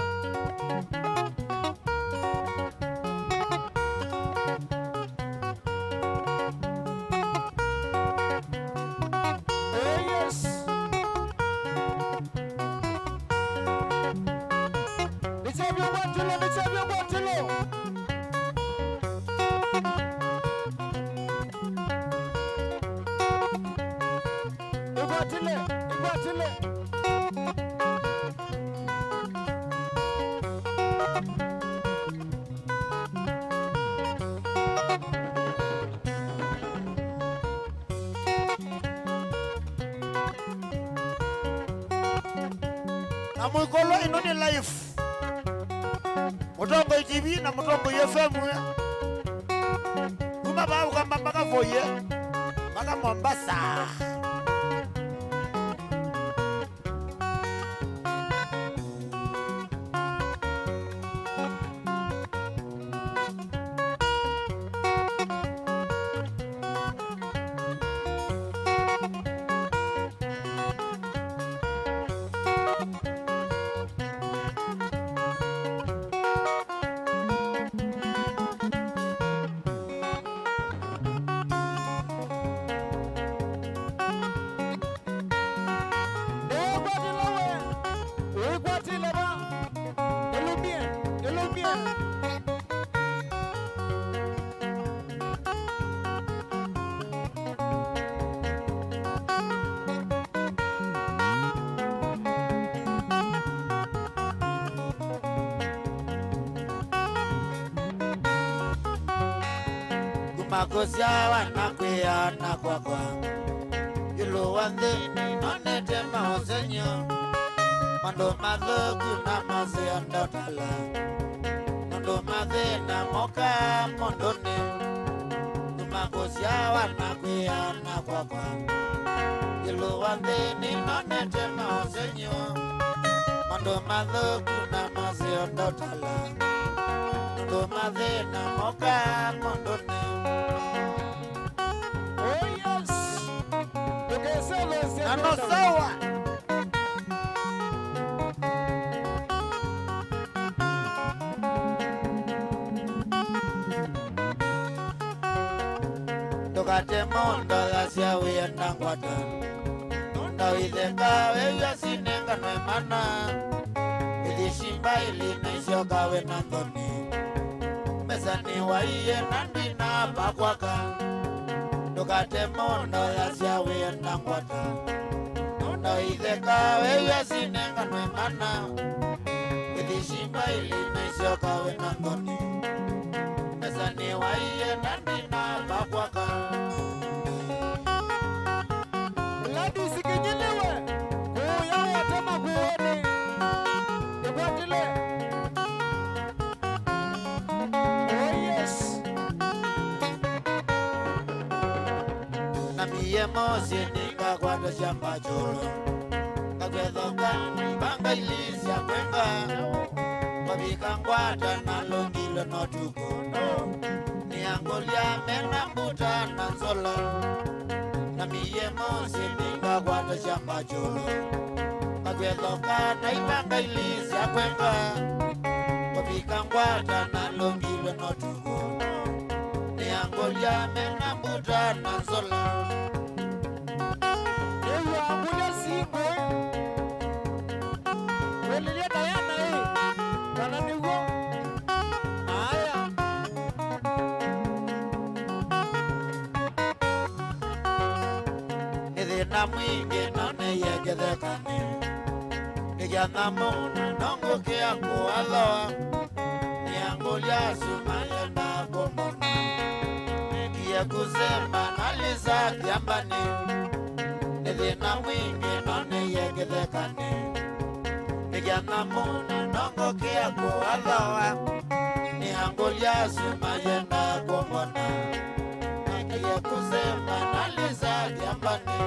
Oh, yes. Nĩkyavya ũkwatĩlo, nĩkyavya ũkwatĩlo. Ĩkwatĩle, ĩkwatĩle. Na mũikolwa ĩno nĩ live. Mũtongoi T V na Mũtongoi F M, eh? Kuma vaa Ũkamba mpaka Voi, mpaka Mombasa. Ndũkwatĩle we, wĩkwatĩle va, ĩlũmie, ĩlũmie. Kuma kũsyawa na kwĩana kwakwa, ĩũlũ wa nthĩ nĩnonete maũsengy'o, maũndũ mathũku na maseo ndotala, maũndũ mathĩna mokaa mũndũnĩ. Kuma kũsyawa na kwĩana kwakwa, ĩũlũ wa nthĩ nĩnonete maũsengy'o, maũndũ mathũku na maseo ndotala, maũndũ mathĩna mokaa mũndũnĩ. Oh, yes. Ndũkeselũsye na no sawa. Ndũkate mũndũ yasya wĩenda ngwata, nũndũ itheka wĩw'a sinenganwe mana, ĩthi simba ĩlĩ na isyoka wĩ na nthoni. Mesa nĩ waiye na ndwina pa kwaka. Ndũkate mũndũ yasya wĩenda ngwata, nũndũ itheka wĩw'a sinenganwe mana, ĩthi simba ĩlĩ na isyoka wĩ na nthoni. Mesa nĩ waiye na ndwina pa kwaka. Gladys Kinyiliwe, kũya wete makueni. Ĩkwatĩle. Oh, yes. Namie mũsyĩ nĩngakwata syamba kyũlũ, ngakwethoka mbanga ilĩ sya kwenga, kwavika ngwata na lũngilwe no tukũ. Nĩangũlya mena mbuta na nzola, namie mũsyĩ nĩngakwata syamba kyũlũ, ngakwethoka na ivanga ilĩ sya kwenga, kwavika ngwata na lũngilwe no tukũ. Tana nzola. Ĩw'a ngũlya singwe. Wĩlĩlye Diana ĩ, kana nĩw'o? Aya. Nĩ thĩna mwingĩ nonĩie kĩthekanĩ. Nĩkya nyamũ na nongũkĩa kũathoa. Nĩangũlya asu mayenda kũmona. Nĩkie kũsemba nalisa kĩambanĩ. Nĩ thĩna mwingĩ nonĩie kĩthekanĩ. Nĩkya nyamũ na nongũkĩa kũathoa. Nĩangũlya asu mayenda kũmona. Nĩkie kũsemba nalisa kĩambanĩ.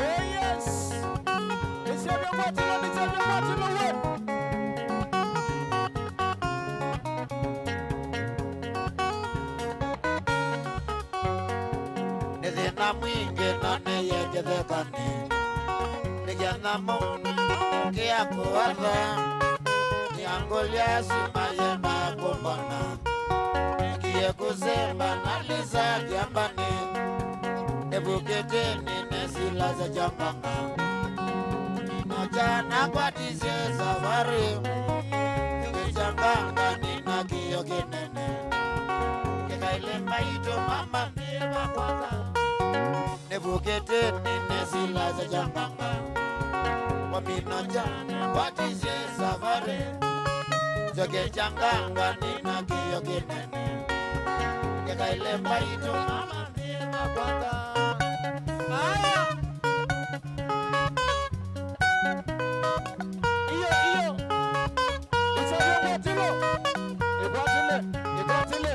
Oh, yes. Nĩsya vya ngwatĩlo, nĩsya vya ngwatĩlo we. Nĩ thĩna mwingĩ nonĩie kĩthekanĩ. Nĩkya nyamũ kĩa kũatha. Nĩangũlya asu mayenda kũmbona. Nĩkie kũsemba nalisa kĩambanĩ. Nĩvukĩte nĩnesilasya kyanganga. Nĩnakya nakwatisye savarĩ. Nĩwĩkyanganga nĩna kĩyo kĩnene. Kĩkaile mbaitũ mama nĩvakwaka. Nĩvukĩte nĩnesilasya kyanganga. Wamina kyana kwatisye savarĩ. Njoke kyanganga nĩna kĩyo kĩnene. Kĩkaile mbaitũ mama nĩvakwaka. Aya. Iyo, iyo. Ĩsavye ngwatĩlo. Ĩkwatĩle, ĩkwatĩle.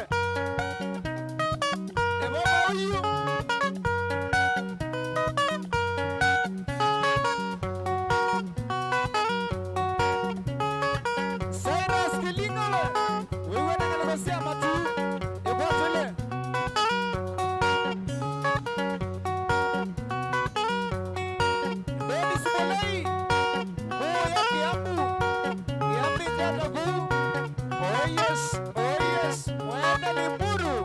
Nĩ vava ũyu. Cyrus Kĩlingala, wĩw'e na ngalĩko sya matu. Ĩkwatĩle. Dennis Molei, kũya Kiambu, Kiambu ĩtata kũu. Oh yes, oh yes, mwene Limuru,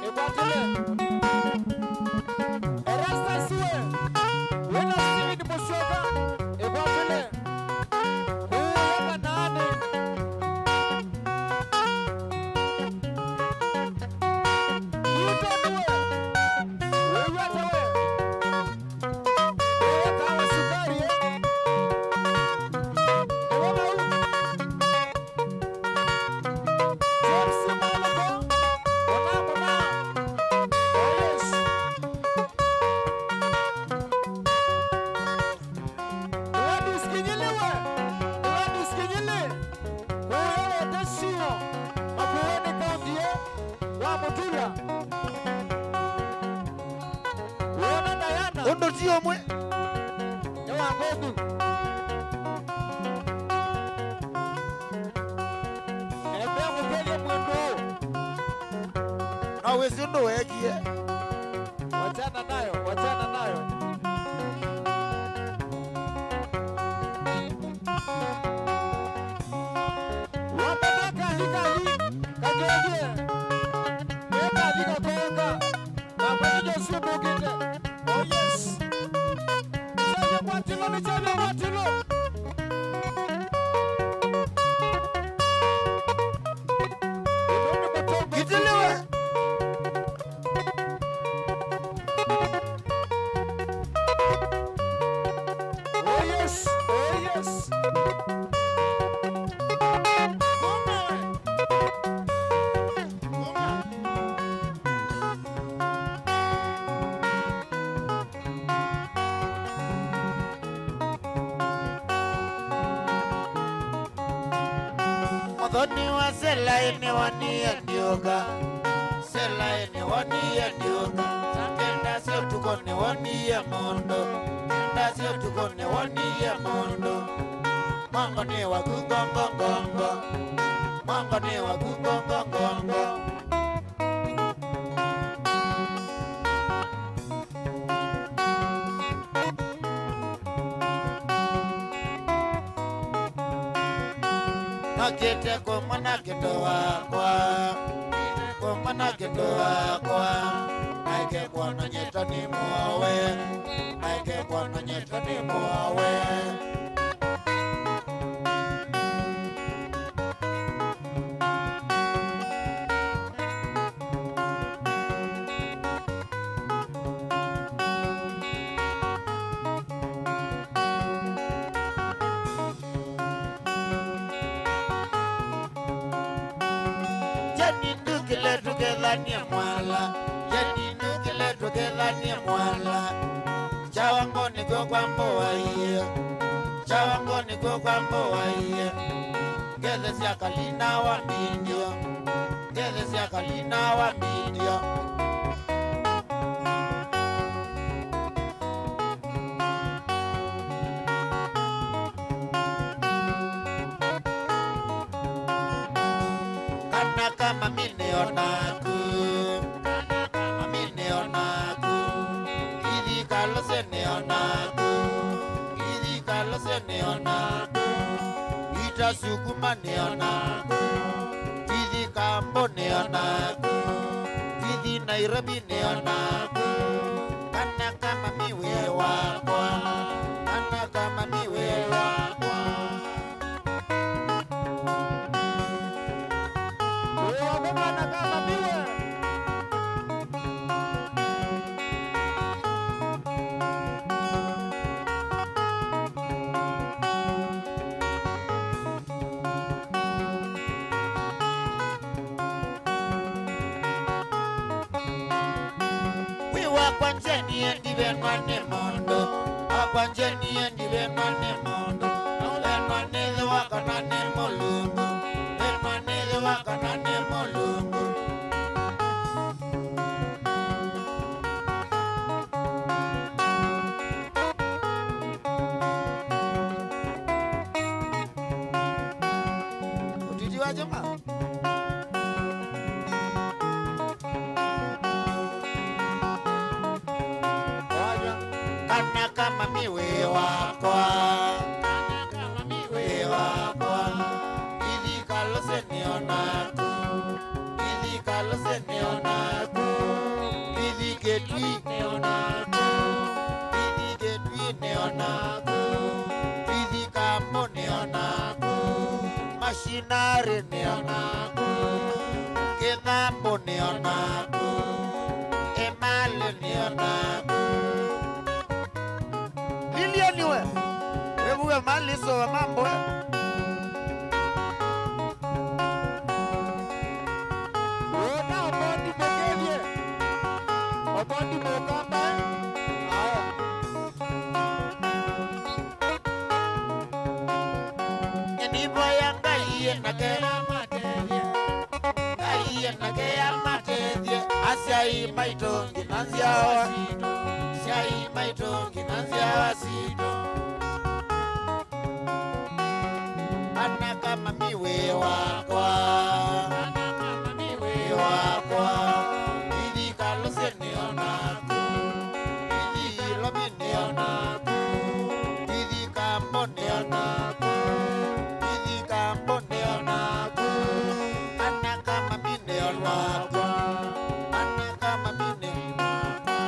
ĩkwatĩle. Erastus we, wĩna Steven Musyoka, ĩkwatĩle. Kũya Kanaani. Newton we, wĩw'a ata we? Kũya Kawa Sukari, eh? Nĩwe vau. James Maloko, mũna, mũna. Oh, yes. Gladys Kinyili we, Gladys Kinyili, kũya Wete Sio, Makueni County, eh, wa Mutula. Wona Diana. Ũndũ ti ũmwe. Nĩ wa kũku. Embea mũkethye mwĩndũ ũũ. No wĩsĩ ũndũ weekie. Wachana nayo, wachana nayo. Wambata kali kali, kakethie. Nĩ kali kakoka. Nakwa nĩ Joshua ndũkĩte. Oh yes. Nĩkyavya ngwatĩlo, nĩkyavya ngwatĩlo. Ĩno nĩ mũtongo. Gitĩlĩwe. Oh yes, oh yes. Ngoma we. Ngoma. Mũthoni wa Selaĩ nĩwonie ndiũka. Selaĩ nĩwonie ndiũka. Saa kenda sya ũtukũ nĩwonie mũndũ. Kenda sya ũtukũ nĩwonie mũndũ. Mwango nĩ waku ngongo ngongo. Mwango nĩ waku ngongo ngongo. Nokĩte kũmwona kĩndũ wakwa. Na kĩndũ wakwa, naĩke kwona nyĩtwa nĩ mũowe, naĩke kwona nyĩtwa nĩ mũowe. Jeni ndukile tukethanie mwala, Jeni ndukile tukethanie mwala. Kyawango nĩkw'o kwa mbũa iĩ, Kyawango nĩkw'o kwa mbũa iĩ. Ngethe sya Kalina wa mbindio, ngethe sya Kalina wa mbindio. Kana ka mami nĩ o naku, kana ka mami nĩ o naku. Ithi kalũsĩ nĩ o naku, ithi kalũsĩ nĩ o naku. Ita sukuma nĩ o naku, ithi kambo nĩ o naku, ithi Nairobi nĩ o naku. Kana ka mami wĩ wakwa, kana ka mami wĩ wakwa. Wĩ wakwa kana ka mami wĩ. Wĩ wakwa Jeni ndivenwa nĩ mũndũ, wakwa Jeni ndivenwa nĩ mũndũ. Venwa nĩ thĩwa kana nĩ Mũlungu, venwa nĩ thĩwa kana nĩ Mũlungu. Ũtiti wa kyama. Kana ka mami wĩ wakwa, kana ka mami wĩ wakwa. Ithi kalũsĩ nĩ o naku, ithi kalũsĩ nĩ o naku. Ithi Kĩtui nĩ o naku, ithi Kĩtui nĩ o naku. Ithi Kambo nĩ o naku. Masinarĩ nĩ o naku, Kĩthambo nĩ o naku, Emali nĩ o naku. Lilianiwe, wĩvue malisũva ma mbũe. Wona Omondi mũkethye, Omondi mũkamba, ao. Nĩnĩvoya Ngai enake amatethye, Ngai enake amatethye, asyai maitũ nginya nzyawa sitũ, asyai maitũ nginya nzyawa sitũ. Kana ka mami wĩ wakwa, kana ka mami wĩ wakwa, ithi kalũsĩ nĩ o naku, ithi Ilovi nĩ o naku, ithi Kambo nĩ o naku, ithi Kambo nĩ o naku. Kana ka mami nĩ o wakwa, kana ka mami nĩ o wakwa.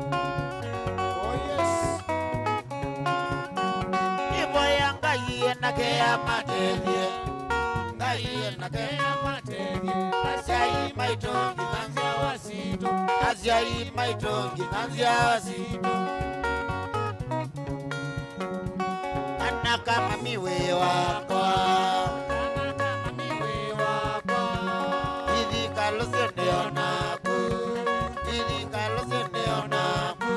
Oh, yes. Nĩvoya Ngai enake amatethye, Ngai enake amatethye, asyai maitũ nginya nzyawa sitũ, asyai maitũ nginya nzyawa sitũ. Kana ka mami wĩ wakwa, kana ka mami wĩ wakwa, ithi kalũsĩ nĩ o naku, ithi kalũsĩ nĩ o naku.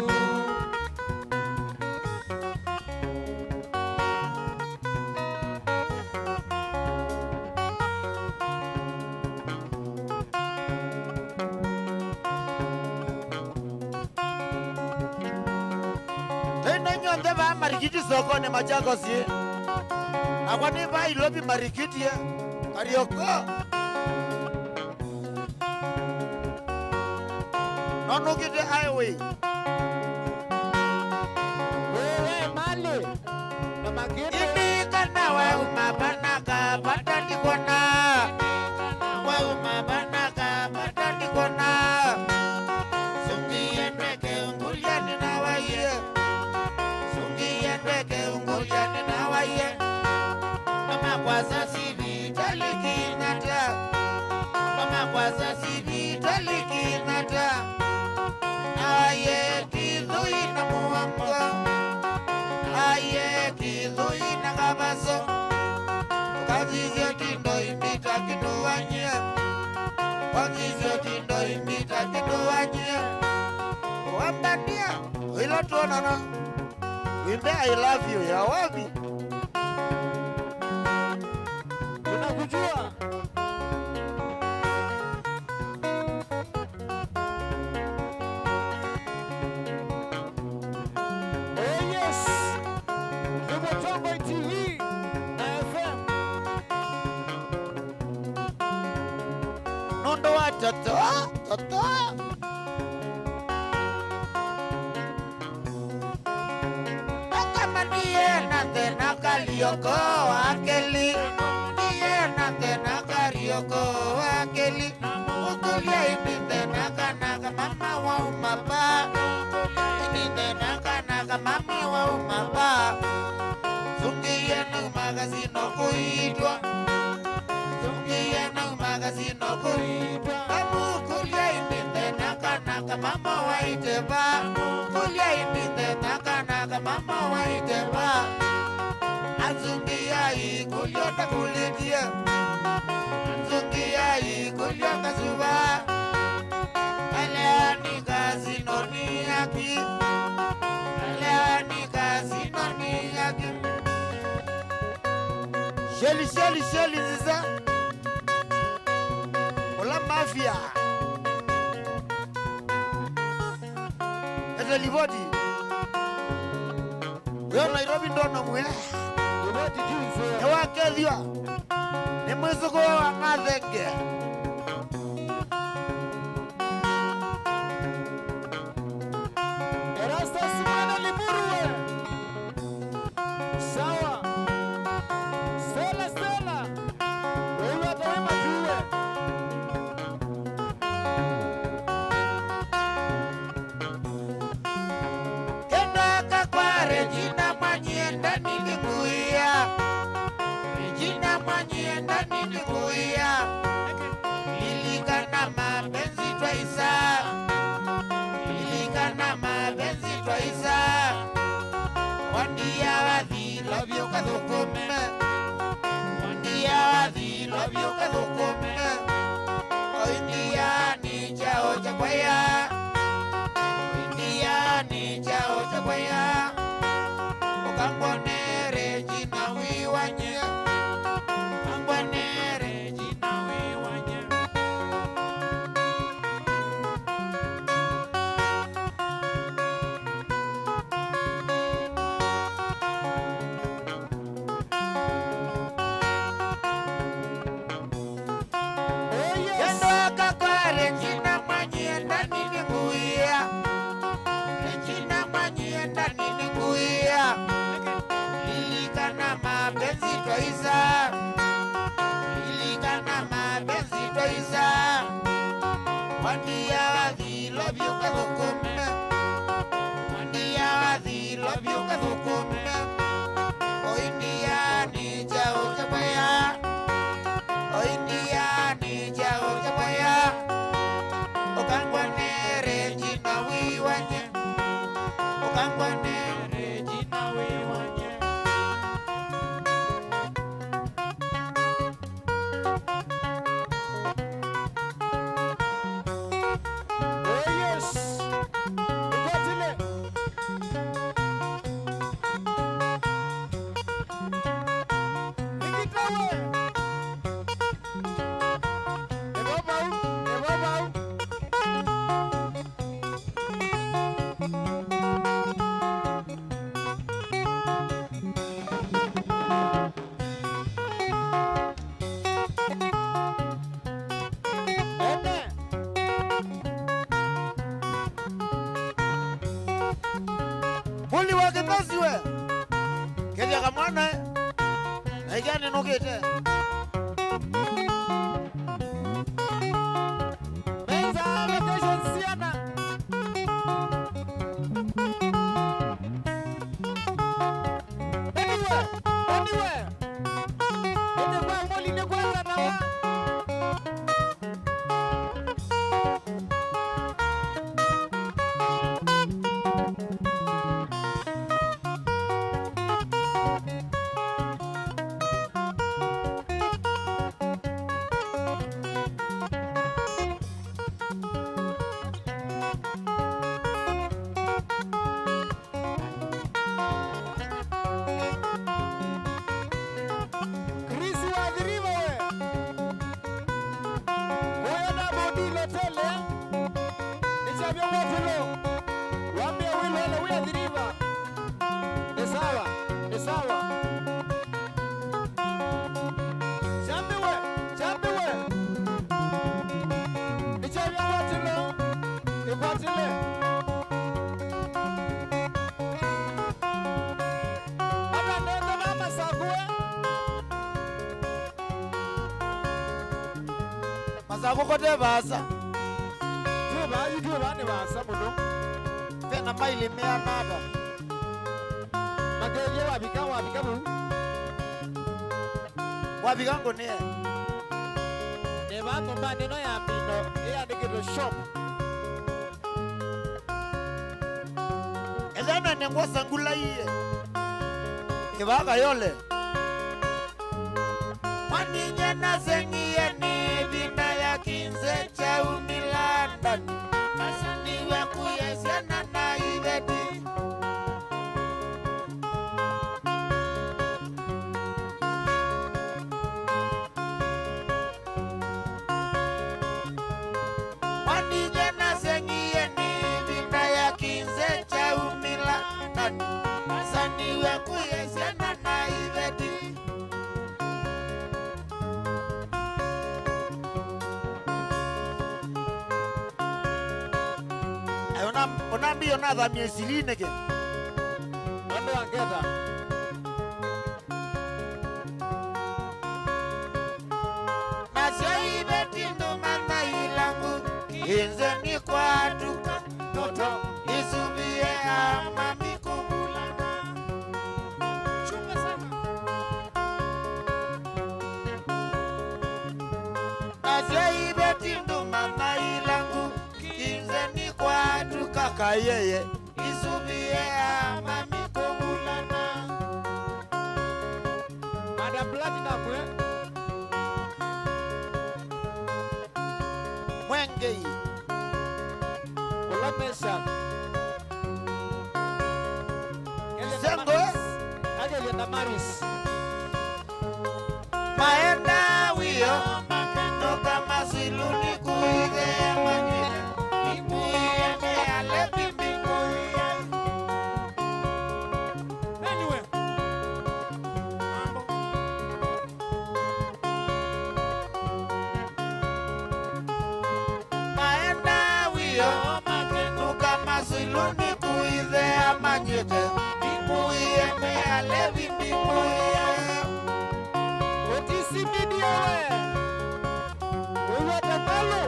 Twĩ na inyw'onthe vaa Marikiti sokonĩ Machakos. Nakwa nĩ va Ilovi marikĩtie Karioko. Nonũkĩte highway. Ũwe malĩ na makĩndĩ. Ĩndĩ kana wauma vanaka vata ndikwona. Wauma vanaka vata ndikwona. Sũngĩe ndweke ũngũlya nĩnawaie. Sũngĩe ndweke ũngũlya nĩnawaie. Mama kwasa sivitali Kĩng'ata. Mama kwasa sivitali Kĩng'ata. Nawaie kĩthũi na mũongo. Nawaie kĩthũi na kavaso. Ũkasisye kĩndũ imbita kĩtũanyie. Ũkasisye kĩndũ imbita kĩtũanyie. Wambania, ĩla twonana. Wimbe I love you ya wapi? Tunakujua. Oh yes. Ni Mũtongoi T V na F M. Nũndũ wa Toto, Toto. Akamanie na thĩna Karioko wa kelĩ. Nie na thĩna Karioko wa kelĩ. Mũkũlya ĩndĩ thĩna kana ka mama wauma va. Ĩndĩ thĩna kana ka mama wauma va. Sũngĩe nauma kasino kũitwa. Sũngĩe nauma kasino kũitwa. Amũkũlya ĩndĩ thĩna kana ka mama waĩte va. Kũlya ĩndĩ thĩna kana ka mama waĩte va. Azũngĩai kũlyo ndakũlĩtie. Azũngĩai kũlyo ngasuva. Aleani kasinoni yaki. Aleani kasinoni yaki. Sheli, sheli, sheli nziza. Ola mafia. Ete livoti. Weo Nairobi ndono mwe. Livoti jinzo. Nĩwakethwa. Nĩ mwĩsũkũa wa Ng'athenge. Erastus mwana Limuru we. Sawa. Stella, Stella. Ũu ata wĩ matuwe. Kenda kakwa Regina mwanyie ndani nĩngũĩa. Regina mwanyie ndani nĩngũĩa. Lilikana mapenzi twaisa. Lilikana mapenzi twaisa. Wandia wathi, love you kathũkũme. Wandia wathi, love you kathũkũme. Oindia ni chao cha kwaya. Oindia ni chao cha kwaya. Ũkangwone Regina wiwanye. Ũkangwone Regina wiwanye. Oh, yes. Kendo akakware jina mwanyi endani nĩngũĩa. Jina mwanyi endani nĩngũĩa. Lilikana mapenzi twaisa. Lilikana mapenzi twaisa. Wandia wathi, love you kathũkũme. Wandia wathi, love you kathũkũme. Oindia ni chao cha kwaya. Oindia ni chao cha kwaya. Ũkangwone Regina wiwanye. Ũkangwone Regina wiwanye. Oh, yes. Ikwatile. Nikitawe. Eva vau, eva vau. Mũli wa kĩthasi we. Kethya kamwana, eh. Na ĩkĩa nĩnũkĩte. Mesa vacation siana. Anyway, anyway. Ĩndĩ kwa Mũli nĩ kwanza nawa. Chris wa Athi River we. Kuya na bodi lotele. Nĩkyavya watũlo. Wambĩa wĩlole wĩ Athi River. Nĩ sawa, nĩ sawa. Kyambiwe, kyambiwe. Nĩkyavya watũlo. Ĩkwatĩle. Ata ndonya ma Masakũ we. Masakũ kote vaasa. Twĩ vaa yu, twĩ vaa nĩ vaasa mũno. Ve na maili meana ata? Makethie wavika, wavika vau. Wavika ngũnĩe. Nĩ vaa nyũmbanĩ ĩno ya mino ĩandĩkĩtwe shop. Ethana nengwa sangulaiye. Kĩvaa Kayole. Mwaninye naseng'ie nĩ ĩvinda ya kĩnze kyaumĩla London. Nasaniwe kũya syana na iveti. Mwaninye naseng'ie nĩ ĩvinda ya kĩnze kyaumĩla London. Nasaniwe kũya syana na iveti. Ai, ona, ona mbio nathamie isili nĩkĩ? Andũ angeta. Nasyo iveti ndũmanya ilangu, kĩnze nĩ kwatuka, toto isuvie ama mikũvulana. Chunga sana. Nasyo iveti ndũmanya ilangu, kĩnze nĩ kwatuka kayeye. Isuvie ama mikũvulana. Madam Platinum, eh? Mwengei. Kũla Mesha. Sengo, eh? Akelia Damaris. Maenda wio, makendoka masiluni kuithea manyina. Mikuie meale pimbi kuie. Anyway. Mambo. Maenda wio, makendoka masiluni kuithea manyina. Mikuie meale pimbi kuie. Ũtisimithie we. Ũiwete malũ.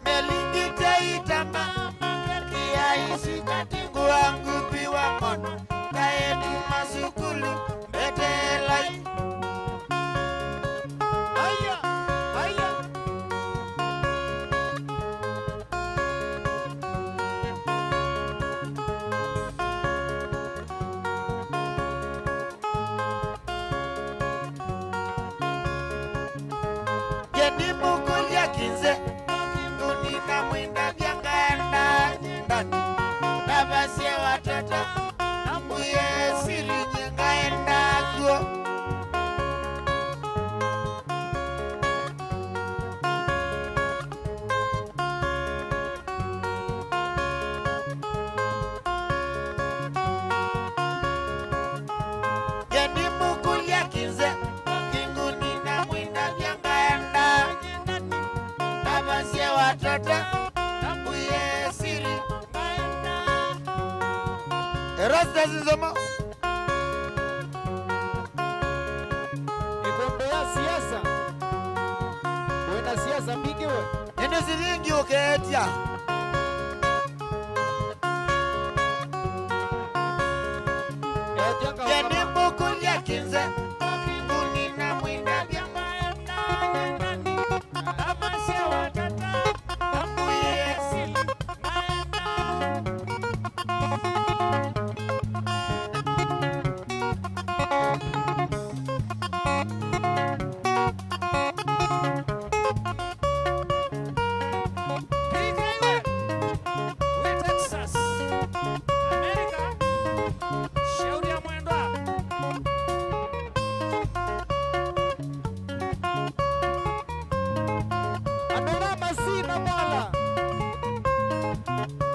Melingite itama, kia isi kati ngua ngupi wa mono, kaetu masukulu, mbetelai. Aya, aya. Ye ndimũkũlya kĩnze, no kĩndũ nĩnamwĩndavya ngaenda nyendani. Ndavasye watata, namwĩe siri nye ngaenda kw'o. Erastus Nzomo. Ĩkombo ya siasa. Wĩna siasa mbingĩ we. Ĩndĩ silingi ũkeetya. Etya ngauka. Yanĩ mũkũlya kĩnze. Kũnina mwĩndavya. Amasya watata. Amwĩe sili. Kĩikaiwe wĩ Texas, America, shauri ya mwendwa. Andũ ala masina mwala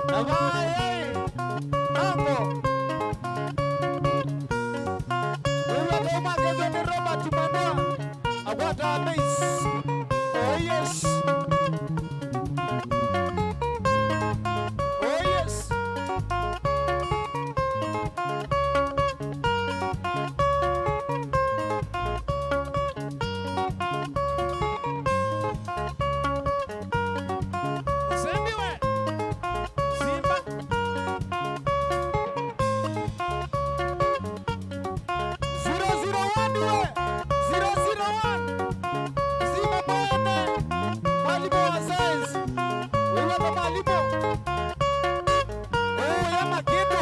na vaayai nango. Wĩw'a kaumangethw'a nĩ Robert Mandwa akwata base. Oh yes. Oh yes. Ũsembi we. Simba. Zero zero one we. Zero zero one. Simba mwene. Mwalimu wa science. Wĩw'a ta mwalimu. Ũũya makĩndũ.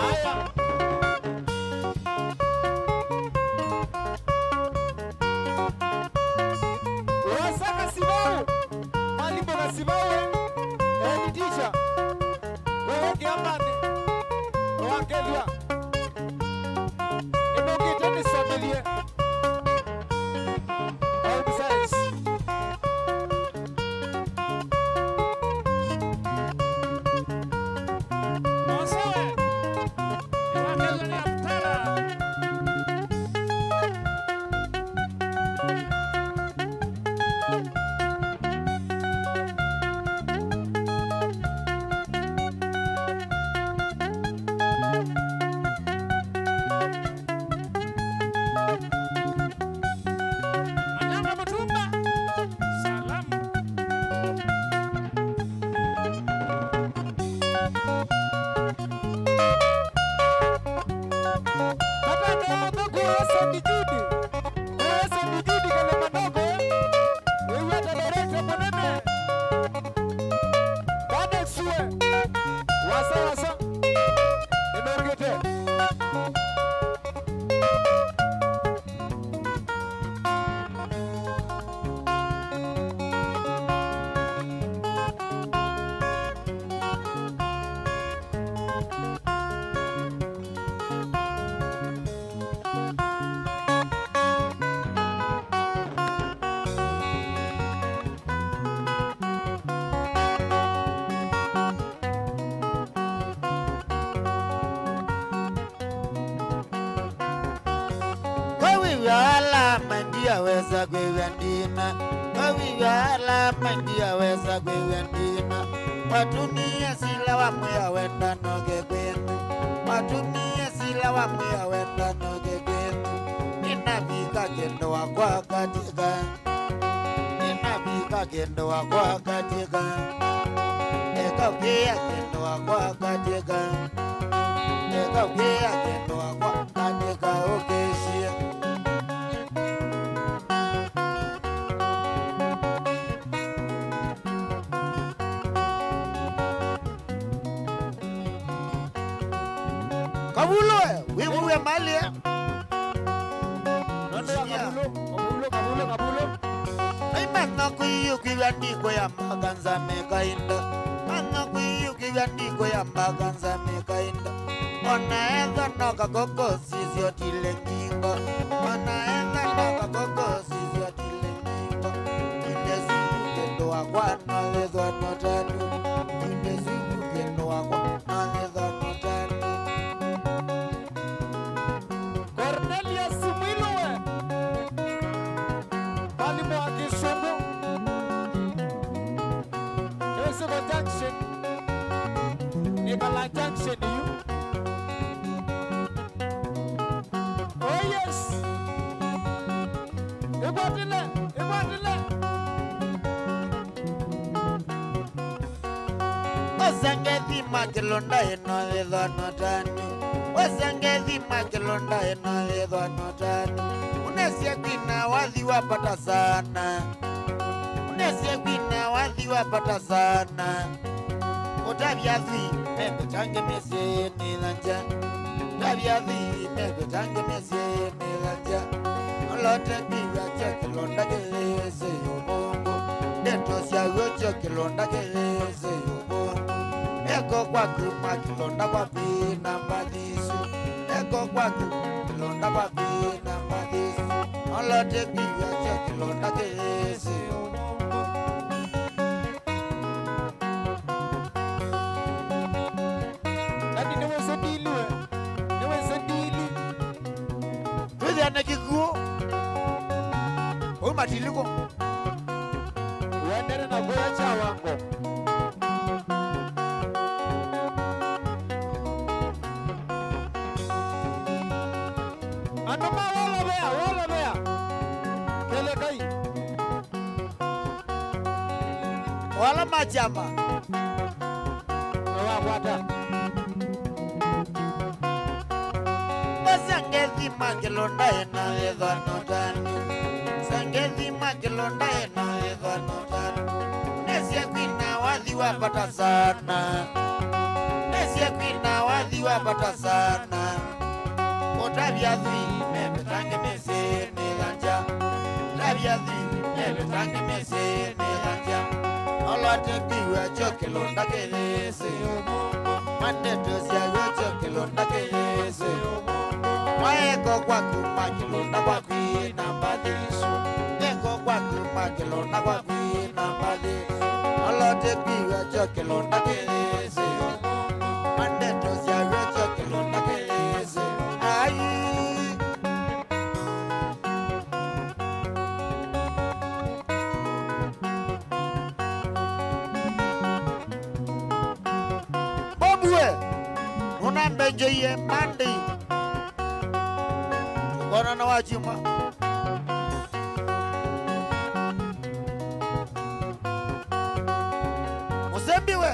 Aya. Wasa Kasivau, Mwalimu Kasivau, eh, head teacher. Kũũ Kĩambanĩ, nĩwakethw'a. Nĩnũkĩte nĩsomethye Home Science. Manyanga Mũtumba, salamu. Mapendo ya Mungu, Saint Jude. Saint Jude Kalimanoko. Wĩw'a ta director mũnene. Badex we. Wasa, wasa. Nĩnũkĩte. Kawĩw'a alama ndiaweza kwĩw'a ndina. Kawĩw'a alama ndiaweza kwĩw'a ndina. Watumie sila wa mwĩa wenda noke kwenu. Watumie sila wa mwĩa wenda noke kwenu. Ninavika kendo wakwa katika. Ninavika kendo wakwa katika. Eka ukia kendo wakwa katika. Eka ukia kendo wakwa katika. Ũkĩsie. Kavulũ we, wĩvũw'e malĩ e. Nũndũ wa kavulũ, kavulũ, kavulũ, kavulũ. Ai, manya kwĩyũkĩw'a ndikũyamba kanza mĩkainda. Manya kwĩyũkĩw'a ndikũyamba kanza mĩkainda. Ona etha no kakoko sisyo tile ngingo. Ona etha no kakoko sisyo tile ngingo. Ine suku kendo wakwa no ethwa no tanu. Ine suku kendo wakwa no ethwa no tanu. Cornelius Mwilu we. Mwalimu wa Kĩsũngũ. Nĩwĩsĩ ko junction. Nĩ Kala junction yu. Ĩkwatĩle, ĩkwatĩle. Osa ngethi ma kĩlũnda ĩno yĩthwa notani. Osa ngethi ma kĩlũnda ĩno yĩthwa notani. Ũnesye kwina wathi wa vata sana. Ũnesye kwina wathi wa vata sana. Ũtavya athwii mekũtange mĩsyĩnĩ ĩthangya. Ũtavya athwii mekũtange mĩsyĩnĩ ĩthangya. Olote kwĩw'a kyo kĩlũnda kĩyĩsĩ ũvũngũ. Ndeto sya w'o kyo kĩlũnda kĩyĩsĩ ũvũngũ. Eko kwaku ma kĩlũnda kwaku ĩna mbathi isu. Eko kwaku kĩlũnda kwaku ĩna mbathi isu. Olote kwĩw'a kyo kĩlũnda kĩyĩsĩ ũvũngũ. Nani nĩwĩsĩ ndili we? Nĩwĩsĩ ndili. Twĩthĩane kĩkw'ũ. Ũu matilikũ. Wendere na kũya kya wango. Andũ ma wolovea, wolovea. Kelekai. O ala ma kyama. Nĩwakwata. Mbesa ngethi ma kĩlũnda ĩno yĩthwa notani. Sa ngethi ma kĩlũnda ĩno yĩthwa notani. Nesye kwina wathi wa vata sana. Nesye kwina wathi wa vata sana. Ũtavya athwii mevĩtange mĩsyĩnĩ ĩthangya. Ũtavya athwii mevĩtange mĩsyĩnĩ ĩthangya. Olote kwĩw'a kyo kĩlũnda kĩyĩsĩ ũvũngũ. Mandeto sya w'o kyo kĩlũnda kĩyĩsĩ ũvũngũ. Maeko kwaku ma kĩlũnda kwaku ĩna mbathi isu. Eko kwaku ma kĩlũnda kwaku ĩna mbathi isu. Olote kwĩw'a kyo kĩlũnda kĩyĩsĩ ũvũngũ. Mandeto sya w'o kyo kĩlũnda kĩyĩsĩ. Ai. Bob we, nũnambengeie Monday. Tũkonana wakyumwa. Mũsembi we,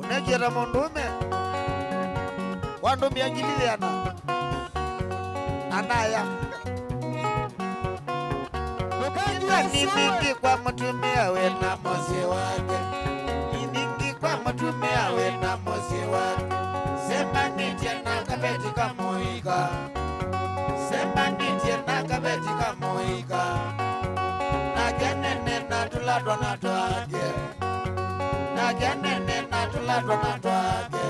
ũnekie ta mũndũũme. Wandũmĩa ngili ĩana. Na naya. Ĩtha nĩ ningĩ kwa mũtumĩa wĩ na mũsyĩ wake. Nĩ ningĩ kwa mũtumĩa wĩ na mũsyĩ wake. Sembanĩtye na kaveti ka mũika. Sembanĩtye na kaveti ka mũika. Nake anene na tũla twana twake. Nake anene na tũla twana twake.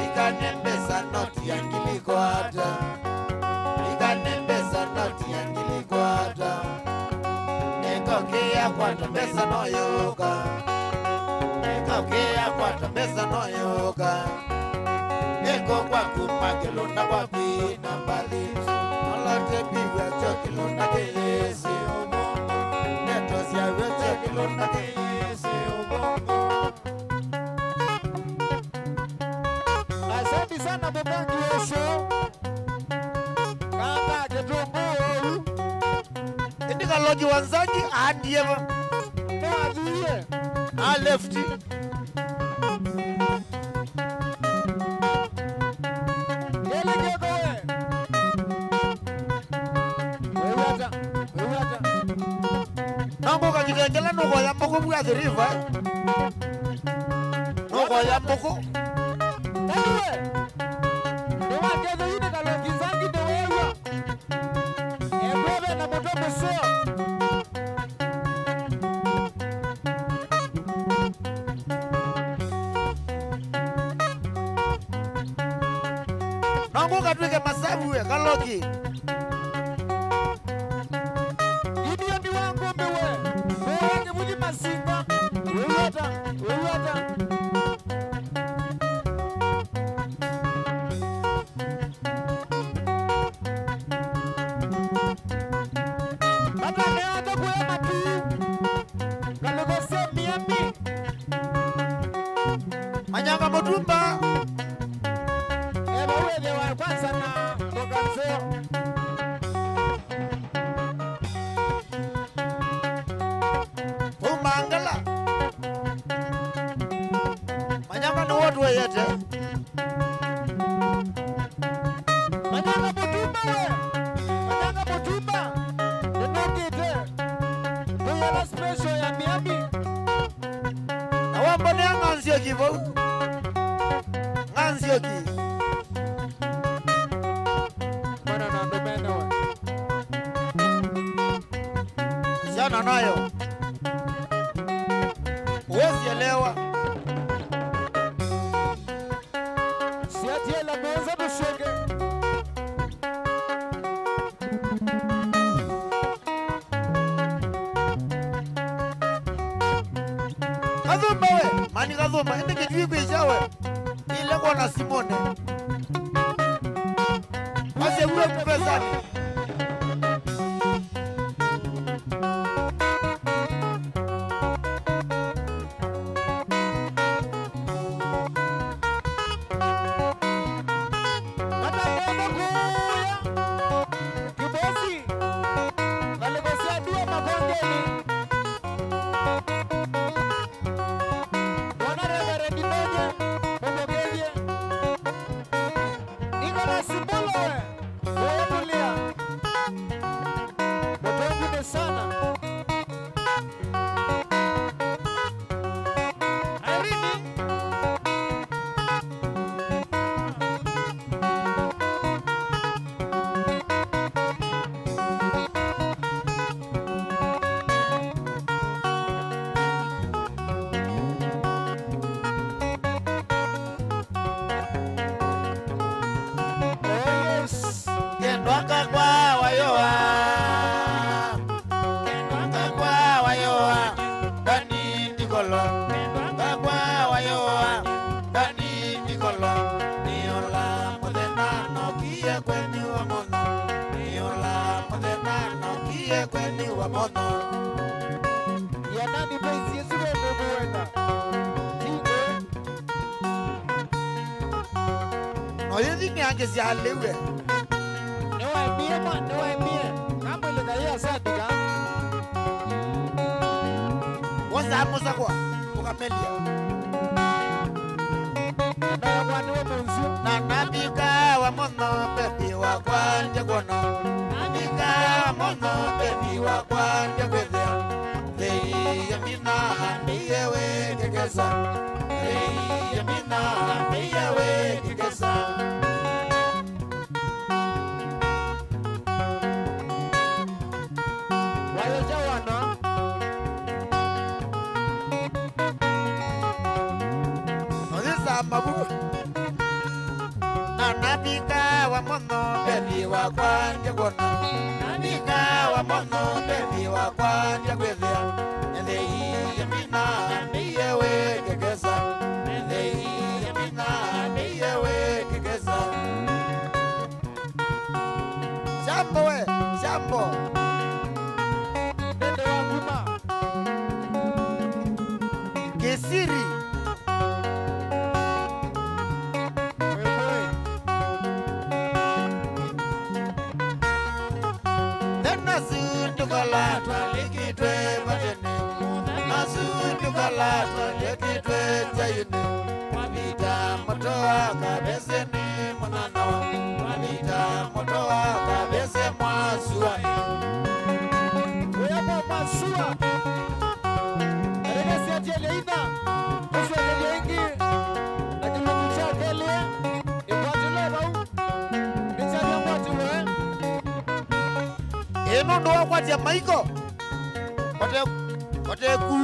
Ĩkane mbesa noti ya ngili kwata. Ĩkane mbesa noti ya ngili kwata. Ĩkokĩa kwata mbesa no yũka. Ĩkokĩa kwata mbesa no yũka. Ĩko kwaku ma kĩlũnda kwaku ĩna mbathi. Olote kwĩw'a kyo kĩlũnda kĩyĩsĩ ũvũngũ. Ndeto sya w'o kyo kĩlũnda kĩyĩsĩ ũvũngũ. Asante sana mũkangi ũcio. Kaka kĩtũngũũ ũu. Ĩndĩ Kaloki wa Nzangi aandie va? Nĩwathiie. A left. Kelĩ kĩko we. Wĩw'ata, wĩw'ata. Nongũka Kitengela nũkoya mbũkũ vua Athi River. Nũkoya mbũkũ. Kaiwe. Nĩwakethĩie nĩ Kaloki Nzangi ndĩweew'a. Ekwĩve na mũtwe mũseo. No ngũka twĩke masavu we, Kaloki. Gideon wa ngũmbĩ we, kũwa kĩvuthi masinga, wĩw'ata, wĩw'ata. Makanea ata kuya matu, ngalĩko sya Miami. Manyanga Mũtumba. Eva wĩthĩwa kwanza na mboka nzeo. Yete. Manyanga Mũtumba we. Manyanga Mũtumba. Nĩnũkĩte. Kwĩ ala special ya Miami. Na wambonea Ng'a Nzioki vau. Ng'a Nzioki. Mwana na andũ mene we. Siana nayo. Huwezi elewa. Siatiela meza tusyoke. Kathumba we, mani Kathumba, ĩndĩ kĩtui kwĩsya we. Ile kwona Simone. Ase uwe pesani. Matakwenda kuya. Kibosi. Ngalĩko sya ndua makongeni. Mwana Reverend Ndonye, mũmũkethye. Nicholas Mbolo we, ũyatũlĩa. Mũtongu nĩ sana. Irene. Oh, yes. Kendwa kakwa wayoa. Kendwa kakwa wayoa. Ndani ndikolo. Kendwa kakwa wayoa. Ndani ndikolo. Nĩola mũthenya nokie kwenyu wa mono. Nĩola mũthenya nokie kwenyu wa mono. Yanani maisie sivende kuwenda. Noyĩthi nĩangĩsya alĩwe. Nĩwaemie ma, nĩwaemie. Kamwĩlĩka yĩ asandika. Wosa mũsakwa, ũkamelia. Ndoya kwaniwe mũnzu. Na navika wa mono, bebi wakwa, nje kwona. Navika wa mono, bebi wakwa, nje kwĩthĩa. Thei ya mina, mbĩie wĩkĩkĩsa. Thei ya mina, mbĩie wĩkĩkĩsa. Wayo kya wana. Noyĩsa mavu. Na navika wa mono, bebi wakwa, nje kwona. Navika wa mono, bebi wakwa, nje kwĩthĩa. Nethei ya mina, mbĩie wĩkĩkĩsa. Nethei ya mina, mbĩie wĩkĩkĩsa. Shambo we, shambo. Nende wa kuma. Kisiri. Wewe. Tena si tukola twalikitwe patene. Tena si tukola twalikitwe nzaine. Kwa vita moto wa kabeseni. Mwanana wa Malita, moto wa kabese mwasua. Wĩa kwa mwasua. Arega siatiele ina. Kuswelelia ingi. Na kĩlungu kya kelĩ. Ĩkwatĩle vau. Nĩkyavya ngwatĩwe. Ĩ nũndũ wa kwatya maiko. Kote, kote ku.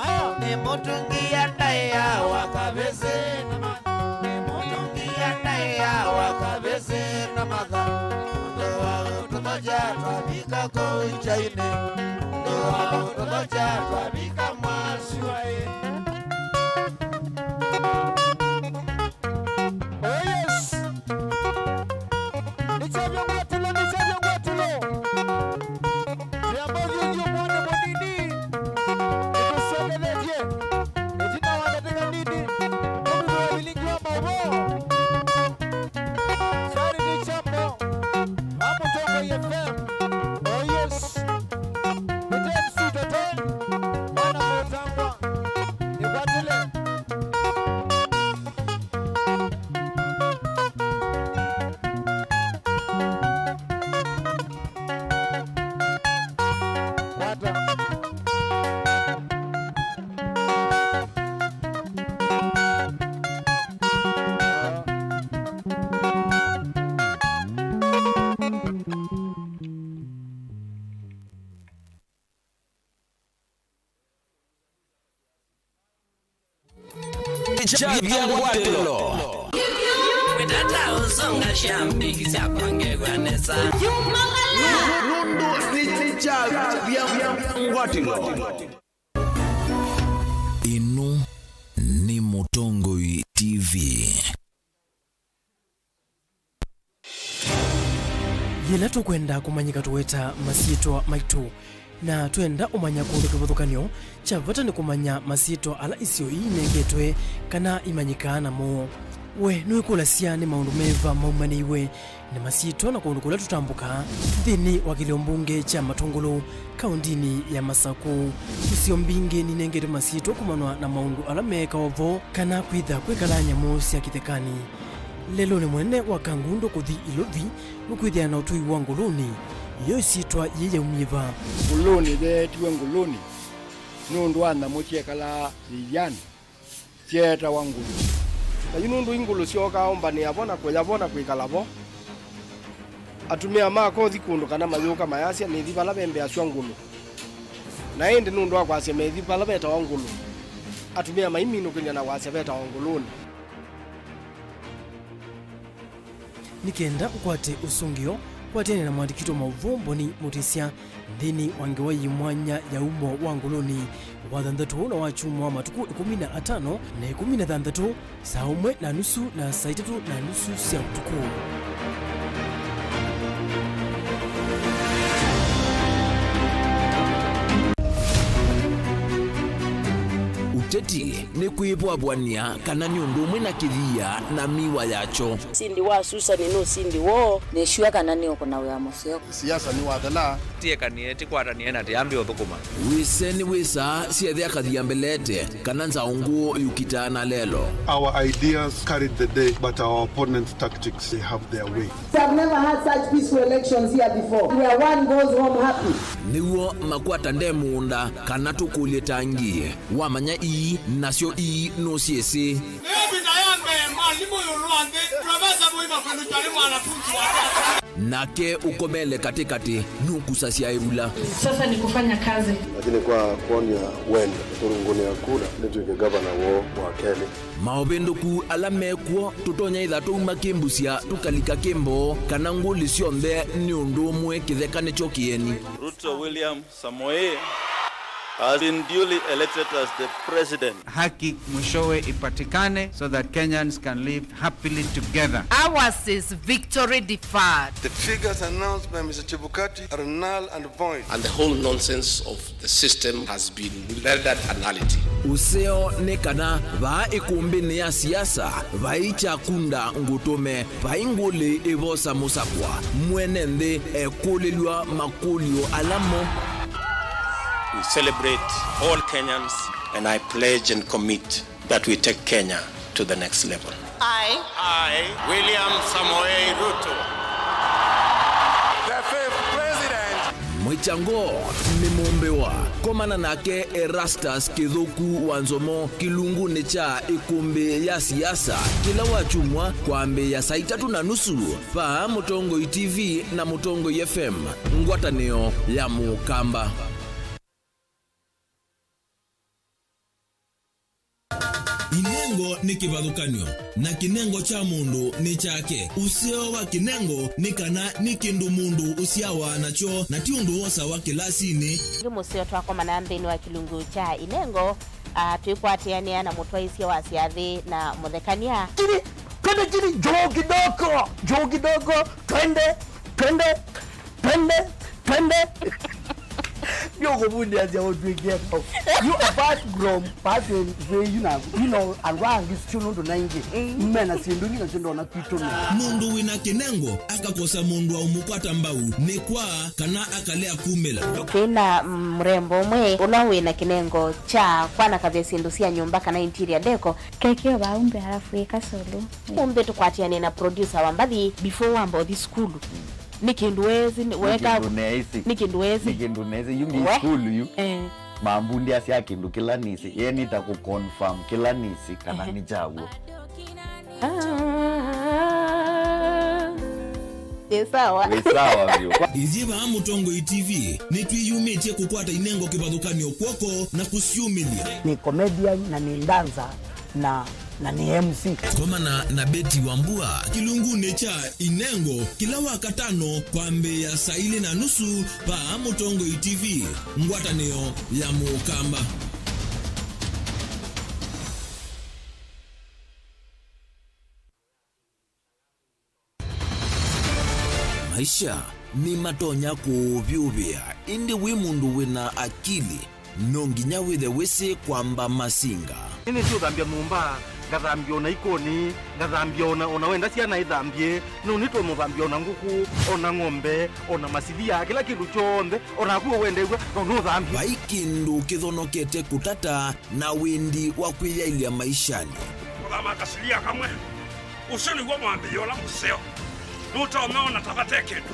Aya. Nĩ mũtungia ndaĩa wa kavĩsĩ na matha. Nĩ mũtungia ndaĩa wa kavĩsĩ na matha. Ũndũ wa ũtũthokya twavika kũu njainĩ. Ũndũ wa ũtũthokya twavika mwasuaĩ. Oh, yes. Nĩkyavya ngwatĩlo, nĩkyavya ngwatĩlo. Twĩamba ũthyũthyũ mwana mũnini. Nĩtũsongethetye. Ĩtina wa ndatĩka nini. Mũthũa vilingi wa maũvoo. Charity Chambo. Amũtongoi F M. Oh, yes. Mũtee msutete. Kyavya ngwatĩlo. Wĩtata ũsonga sya mbingi sya kwongew'a nesa. Nũndũ nĩ kyavya ngwatĩlo. Ĩno nĩ Mũtongoi T V. Yĩla tũkwenda kũmanyĩka tũweta masyĩtwa maitũ, na twenda ũmanya kũndũ kĩvathũkany'o, kya vata nĩ kũmanya masyĩtwa ala isio ii inengetwe kana imanyĩkaa namo. We nĩwĩkũlasya nĩ maũndũ meva maumanĩiwe nĩ masyĩtwa na kũndũ kũla tũtambũkaa nthĩnĩ wa kĩlĩo mbunge kya Matũngũlũ kaũndĩnĩ ya Masakũ? Isio mbingĩ ninengetwe masyĩtwa kumanwa na maũndũ ala meekawa vo kana kwĩtha kwĩkala nyamũ sya kĩthekanĩ. Lelũnĩ mũnene wa Kangundo kũthi Ilovi nũkwĩthĩa na ũtũi wa Ngũlũnĩ. Yo ĩsyĩtwa yĩĩ yaumie va? Ngũlũnĩ yeetiwe Ngũlũnĩ nũndũ wa nyamũ syekalaa ĩianĩ syeetawa ngũlũ. Na yu nũndũ ingũlũ syookaa ũmbanĩa vo na kũya vo na kwĩkala vo, atumĩa makothi kũndũ kana mayũka mayasya, "Nĩthi vala vembĩasw'a ngũlũ." Na ĩndĩ nũndũ wa kwasya methi vala vetawa ngũlũ, atumĩa maiminũkĩlya na kwasya vetawa ngũlũnĩ. Nĩ kenda ũkwate ũsũngĩo, kwatene na mũandĩki witũ wa maũvoo Mboni Mũtĩsya nthĩnĩ wa ngewa yĩ mwanya ya umo wa Ngũlũnĩ, Wathanthatũ na Wakyumwa wa matukũ ĩkũmi na atano na ĩkũmi na thanthatũ, saa ũmwe na nusu na saa itatũ na nusu sya ũtukũ. Ũteti nĩ kwĩvwavw'ania kana nĩ ũndũ ũmwe na kĩthia na mĩwa yakyo. Ũsindi wa Susan nĩ ũsindi woo. Nĩsw'a kana nĩũkũna wĩa mũseo. Siasa nĩwathela. Tiekanie, tikwatanĩe na tiambie ũthũkũma. Wĩse nĩ wĩsaa syethe akathia mbelete, kana nzaũ ngũũ yũkitaa na lelo. Our ideas carried the day, but our opponents' tactics, they have their way. I've never had such peaceful elections here before, where one goes home happy. Nĩw'o makwata nde mũũnda, kana tũkũlye tangi. Wamanya ii, nasyo ii nũsyĩsĩ. Nĩyo vita ya mbee mwalimũ ĩũlũ wa nthĩ, Profesa Moi Makwelũ Kyali mwanafunzi wake. Nake ũkomele katĩkatĩ nũkusasya ĩvula. Sasa ni kufanya kazi. Lakini kwa kuonia wendo, kũrũngũnĩa kura, nĩtw'ĩke gavana woo wa kelĩ. Maũvĩndũku ala mekw'o, tũtonya ĩtha tũuma kĩmbusya tũkalika kĩmboo, kana ngũlĩ syonthe nĩ ũndũ ũmwe kĩtheka nĩkyo kĩeni. Ruto William Samoei has been duly elected as the president. Haki mwishowe ipatikane so that Kenyans can live happily together. Ours is victory deferred. The figures announced by Mister Chebukati are null and void. And the whole nonsense of the system has been rendered a nullity. Ũseo nĩ kana vaa ĩkũmbĩnĩ ya siasa vai kyakunda ngũtũme. Vai ngũlĩ ĩvosa mũsakwa, mwene nthĩ ekũlĩlw'a makũlyo ala mo. We celebrate all Kenyans and I pledge and commit that we take Kenya to the next level. I, I, William Samoei Ruto, the fifth president. Mwĩkyango nĩ mũmbĩwa. Komana nake Erastus Kĩthũku wa Nzomo kĩlungunĩ kya ĩkũmbĩ ya siasa kĩla wakyumwa kwambĩĩa saa itatũ na nusu vaa Mũtongoi T V na Mũtongoi F M, ngwatanĩo ya Mũkamba. Inengo nĩ kĩvathũkany'o, na kĩnengo kya mũndũ nĩ kyake. Ũseo wa kĩnengo nĩ kana nĩ kĩndũ mũndũ ũsyawa nakyo, na ti ũndũ wosawa kĩlasinĩ. Yu mũseo twakomana nthĩnĩ wa kĩlungu kya inengo, a, twĩkwatĩanĩa na mũtwaĩsya wa syathĩ na mũthekany'a. Chini, twende chini, juu kidogo, juu kidogo, twende, twende. Twende, twende. Nĩũkũvundiasya ũtwĩkie kau. You, apart from pattern, we, you know, you know, andũ angĩ sio nũndũ na ingĩ. Mm. Mena syĩndũ ingĩ nasyo ndona kwitũ nĩ. Mũndũ wĩna kĩnengo akakosa mũndũ wa ũmũkwata mbau nĩ kwa kana akalea kumĩla. Twĩna, mm, mrembo ũmwe ũla wĩna kĩnengo kya kwanakavya syĩndũ sya nyũmba kana interior decor. Kekeo vaumbe halafu ĩka solo. Ũmbe tũkwatĩane na producer wa mbathi before wamba ũthi sukulu. Nĩ kĩndũ wesĩ, nĩ weka, nĩ kĩndũ neesĩ. Nĩ kĩndũ wesĩ. Nĩ kĩndũ neesĩ. Yu ngi sukulu yu. Eh. Mambundĩasya kĩndũ kĩla nĩsĩ. Ye nĩta kũ confirm kĩla nĩsĩ kana nĩ kyaw'o. Ah. Ĩ sawa. Wĩ sawa vyũ. Ithyĩ vaa Mũtongoi T V nĩtwĩyumĩtye kũkwata inengo kĩvathũkany'o kw'oko na kũsyumĩlya. Nĩ comedian na nĩ dancer na Na nĩ M C. Komana na Betty Wambua kĩlungunĩ kya Inengo kĩla Wakatano kwambĩĩa saa ilĩ na nusu vaa Mũtongoi T V, ngwatanĩo ya Mũkamba. Maisha nĩmatonya kũũvyũvĩa, ĩndĩ wĩ mũndũ wĩna akili, no nginya wĩthe wĩsĩ kwamba masinga. Nĩnĩsĩ ũthambya nyũmba, ngathambya ona ikoni, ngathambya ona, ona wenda syana ithambye, no nĩtũmũthambya ona ngũkũ, ona ng'ombe, ona masilia, kĩla kĩndũ kyonthe, ona naku wendew'a, no nũthambye. Vai kĩndũ kĩthonokete kũtata na wĩndi wa kwĩyaĩlya maishanĩ. Kũthama kasilia kamwe. Ũsu nĩw'o mwambĩĩo ũla mũseo. Nũtonya ona ta vate kĩndũ.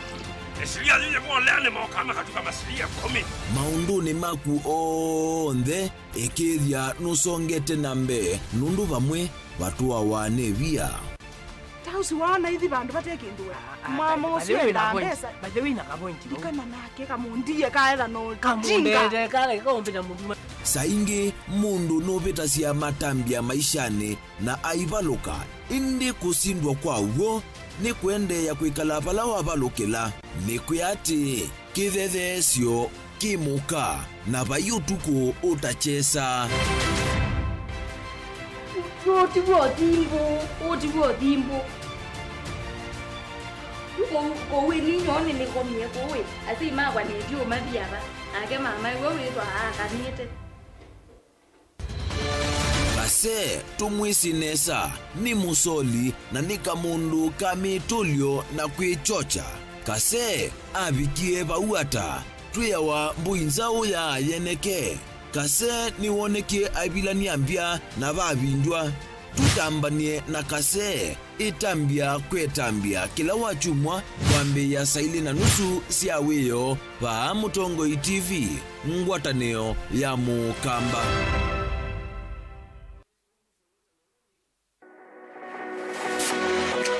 Ĩsilia yĩyĩvolea nĩmokaa makatuka masilia ĩkũmi. Maũndũnĩ maku onthe, ĩkĩĩthya nũsongete na mbee, nũndũ vamwe vatũawa nĩ via. Ta ũsu waona ithi vandũ vate kĩndũ we. Ah, mama ũsu endaa mbesa. By the way, na kapointi vau. Ndikana nake kamũndie kaetha no jinga. Kamũndete kala kaũmbĩta mũndũ. Saa ingĩ mũndũ nũvĩtasya matambya maishanĩ na aivalũka, ĩndĩ kũsindwa kwa w'o nĩ kũendeea kwĩkala vala wavalũkĩla. Nĩkwĩa atĩĩ, kĩthetheesyo kĩ mũka, na vai ũtukũ ũtakyesa. Ũũ ti w'o thimbũ, ũũ ti w'o thimbũ. Yu kũu, kũu ĩ ninyoo nĩnĩkomie kũu ĩ, asyai makwa nĩtyo mathi ava, nake mama ĩwe wĩthwa aakanĩte. Kase, tũmwĩsĩ nesa, nĩ mũsoli na nĩ kamũndũ ka mĩtũlyo na kwĩkyokya. Kase avikie vau ata? Twĩawa mbũi nzaũ ya yeneke. Kase nĩwonekie aivilany'a mbya na vavindywa. Tũtambany'e na Kase. Ĩtambya kwĩtambya kĩla wakyumwa kwambĩĩa saa ilĩ na nusu sya wĩoo vaa Mũtongoi T V, ngwatanĩo ya Mũkamba.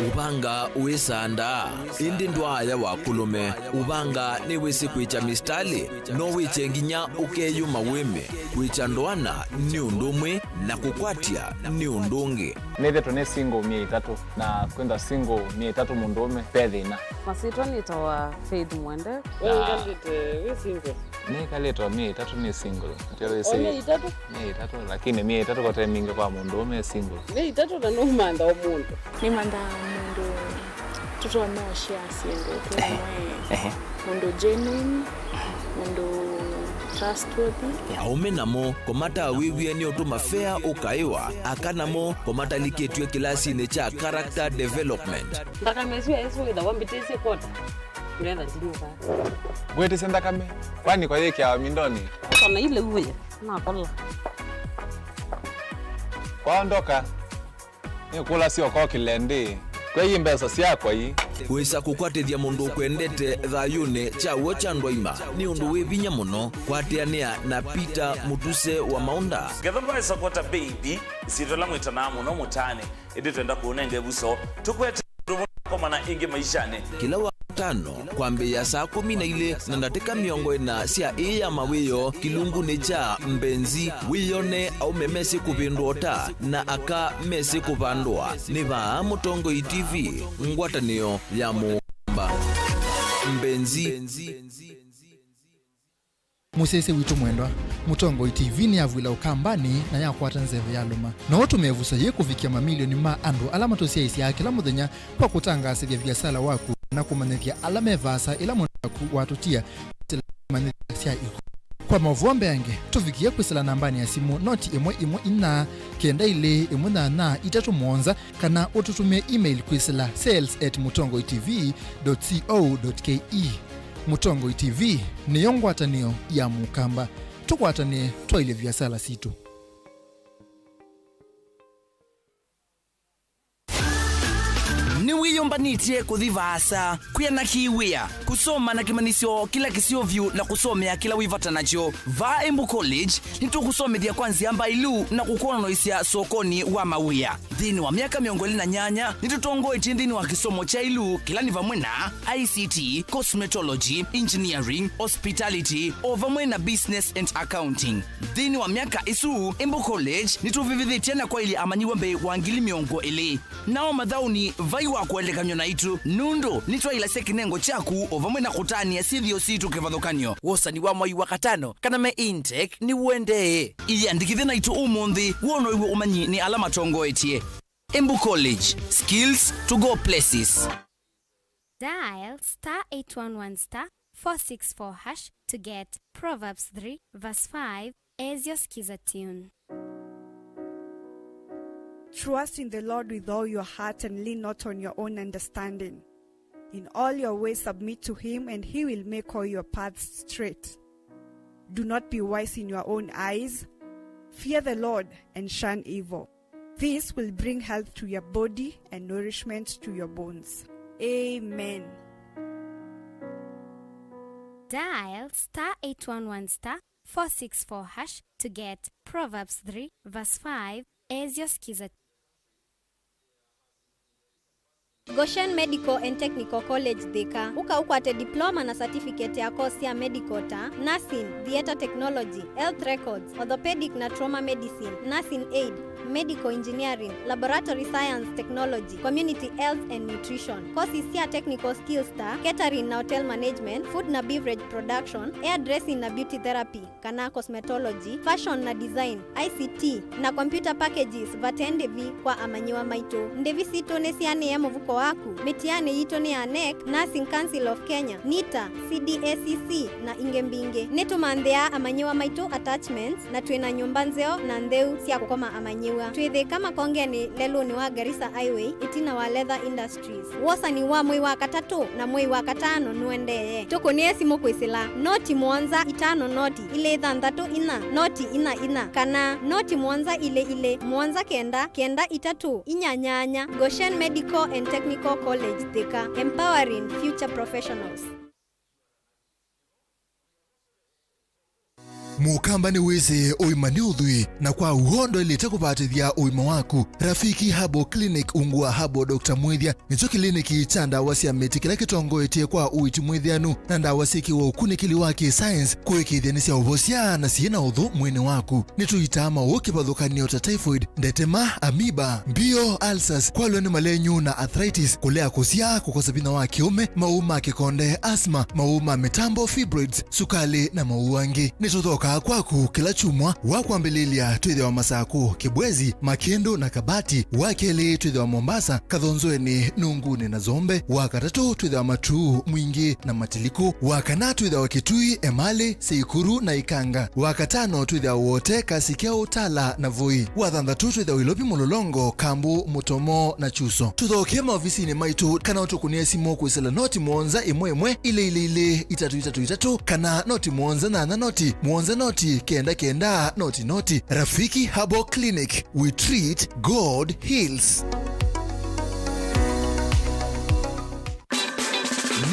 Ũvanga wĩsandaa, ĩndĩ ndwaaya wa kũlũme. Ũvanga nĩwĩsĩ kwĩkya mistalĩ, no wĩkye nginya ũkeyũma wĩme. Kwĩkya ndoana nĩ ũndũ ũmwe, na kũkwatya nĩ ũndũ ũngĩ. Nĩthĩtwe nĩ single myei ĩtatũ, na kwĩthwa single myei ĩtatũ mũndũũme ve thĩna. Masyĩtwa nĩtawa Faith Mwende. We wĩkalĩte wĩ single? Nĩkalĩte o myei ĩtatũ nĩ single. Atĩ wĩsĩ o myei ĩtatũ? Myei ĩtatũ, lakini myei ĩtatũ kote mingĩ kwa mũndũũme e single. Myei ĩtatũ na nũmantha o mũndũ. Nĩmanthaa mũndũ tũtonya ũshare syĩndũ twĩ. Ehe. Mũndũ genuine, mũndũ trustworthy. Aũme namo, kũmatawĩw'e nĩ ũtũma fea ũkaĩwa, aka namo, kũmatalikĩtw'e kĩlasinĩ kya character development. Nthakame ĩsu ya Yesũ wĩthawa mbĩtĩsye kwota, nĩgetha ndinyũka. Ngwĩtĩsye nthakame, kwani kwa yĩkĩawa mindonĩ? Asa na ile uye, nakola. Kwaondoka. Nĩkũlasya ũkokĩle ndĩ, kwei mbesa syakwa ii. Wĩsa kũkwatĩthya mũndũ ũkwendete thayũnĩ kya w'o kya ndwaima nĩ ũndũ wĩ vinya mũno. Kwatĩanĩa na Peter Mũtuse wa Maũnda. Ngetha ndwaĩsa kwota baby, ĩsyĩtwa ĩla mwĩtanaa mũno mũtaanĩ, ĩndĩ twenda kũũnenga ĩvuso. Tũkwete ũndũ mũna kũkomana ĩngĩ maishanĩ. Kĩla wa Tano, kwambĩĩa saa kũmi na ilĩ na ndatĩka mĩongo ĩna sya ĩĩ ya mawĩoo kĩlungunĩ kya Mbenzi, wĩyone aũme mesĩ kũvĩndũa ũta na aka mesĩ kũvandũa. Nĩ vaa Mũtongoi T V, ngwatanĩo ya Mũkamba. Mbenzi. Mũsyaĩĩsya witũ mwendwa, Mũtongoi T V nĩyavw'ĩla Ũkambanĩ na yakwata nzeve yalũma. No ũtũme ĩvuso yĩĩ kũvikĩa mamilioni ma andũ ala matũsyaĩĩsyaa kĩla mũthenya kwa kũtangaasĩthya viasala waku na kũmanyĩthya ala me vaasa ĩla mwendwa waku watũtia kwĩsĩla imanyĩthya sya ĩkũlyo. Kwa maũvoo mbeange, tũvikĩe kwĩsĩla nambanĩ ya simũ noti ĩmwe ĩmwe inya kenda ilĩ ĩmwe nyanya itatũ mũonza, kana ũtũtũmĩe email kwĩsĩla sales at mũtongoi T V dot co dot K E. Mũtongoi T V nĩyo ngwatanĩo ya Mũkamba. Tũkwatanĩe twaĩlye viasala sitũ. Nĩwĩyũ Ũmbanĩtye kũthi vaasa, kwĩana kĩ wĩa, kũsoma na kĩmanyĩsyo kĩla kĩseo vyũ na kũsomea kĩla wĩ vata nakyo. Vaa Embu College, nĩtũkũsomethya kwa nzĩa mbaĩlu na kũkwonanĩsya sokonĩ wa mawĩa. Nthĩnĩ wa myaka mĩongo ĩlĩ na nyanya, nĩtũtongoetye nthĩnĩ wa kĩsomo kya ĩlu, kĩla nĩ vamwe na I C T, cosmetology, engineering, hospitality, o vamwe na business and accounting. Nthĩnĩ wa myaka ĩsu, Embu College nĩtũvĩvĩthĩtye na kwaĩlya amanyĩw'a mbee wa ngili mĩongo ĩlĩ. Nao mathaũnĩ vai wa kũelekanw'a naitũ, nũndũ nĩtwaĩlasya kĩnengo kyaku o vamwe na kũtanĩa syĩthĩo sitũ kĩvathũkany'o. Wosani wa mwai wa katano kana me intake nĩũendee. Ĩyĩandĩkĩthye naitũ ũmũnthĩ, wonow'e ũmanyi nĩ ala matongoetye. Embu College, skills to go places. Dial star eight one one star four six four hash to get Proverbs three verse five as your skiza tune. Trust in the Lord with all your heart and lean not on your own understanding. In all your ways submit to him, and he will make all your paths straight. Do not be wise in your own eyes. Fear the Lord and shun evil. This will bring health to your body and nourishment to your bones. Amen. Dial star eight one one star four six four hash to get Proverbs three verse five as your skiza. Goshen Medical and Technical College Thika. Ũka ũkwate diploma na certificate ya course sya medical ta nursing, theatre technology, health records, orthopedic na trauma medicine, nursing aid, medical engineering, laboratory science technology, community health and nutrition. Courses sya technical skills ta catering na hotel management, food na beverage production, hairdressing na beauty therapy kana cosmetology, fashion na design, I C T, na computer packages vate ndĩvi kwa amanyĩw'a maitũ. Ndĩvi sitũ nĩsianĩe mũvuko waku. Mĩtianĩ yitũ nĩ ya nec, Nursing Council of Kenya, nita, C D A C C, na ingĩ mbingĩ. Nĩtũmanthĩaa amanyĩw'a maitũ attachments, na twĩ na nyũmba nzeo na ntheu sya kũkoma amanyĩw'a. Twĩ Thĩka Makongenĩ, lelũnĩ wa Garissa Highway, ĩtina wa Leather Industries. Wosani wa mwei wa katatũ na mwei wa katano nũendee. Tũkũnĩe simũ kwĩsĩla noti mũonza itano noti ilĩ thanthatũ inya noti inya inya kana noti mũonza ilĩ ilĩ mũonza kenda kenda itatũ inya nyanya. Goshen Medical and Technical College Thika, empowering future professionals. Mũkamba nĩwĩsĩ ũima nĩ ũthwii, na kwa w'o ndwaĩlĩte kũvatĩthya ũima waku. Rafiki Herbal Clinic ungu wa Herbal Doctor Mwĩthya nĩkyo kĩliniki kya ndawa sya mĩtĩ kĩla kĩtongoetye kwa ũiiti mwĩthĩanu na ndawa syĩkĩwe ũkunĩkĩli wa kĩ-science kũĩkĩĩthya nĩ sya ũvosya na syĩ na ũthũ mwĩĩnĩ waku. Nĩtũitaa maũũ kĩvathũkany'o ta typhoid, ndetema, amoeba, mbio, ulcers, kwalw'a nĩ malenyu na arthritis, kũlea kũsyaa, kũkosa vinya wa kĩũme, maũũ ma kĩkonde, asthma, maũũ ma mĩtambo, fibroids, sukalĩ, na maũũ angĩ. Nĩtũthokaa kwaku kĩla kyumwa wa kwambĩlĩlya. Twĩthĩawa Masakũ, Kĩbwezi, Makĩndũ, na Kabati. Wa kelĩ twĩthĩawa Mombasa, Kathonzweni, Nungunĩ, na Zombe. Wa katatũ twĩthĩawa Matuu, Mwingĩ, na Matiliku. Wa kana twĩthĩawa Kitui, Emali, Seikuru, na Ikanga. Wa katano twĩthĩawa Wote, Kasikya, Utala, na Voi. Wa thanthatũ twĩthĩawa Ilovi, Mulolongo, Kambu, Mutomo, na Chuso. Tũthokee maovisinĩ maitũ kana ũtũkũnĩe simũ kwĩsĩla noti mũonza ĩmwe ĩmwe ilĩ ilĩ ilĩ itatũ itatũ itatũ kana noti mũonza nyanya noti mũonza noti kenda kenda noti noti. Rafiki Herbal Clinic, we treat, God heals.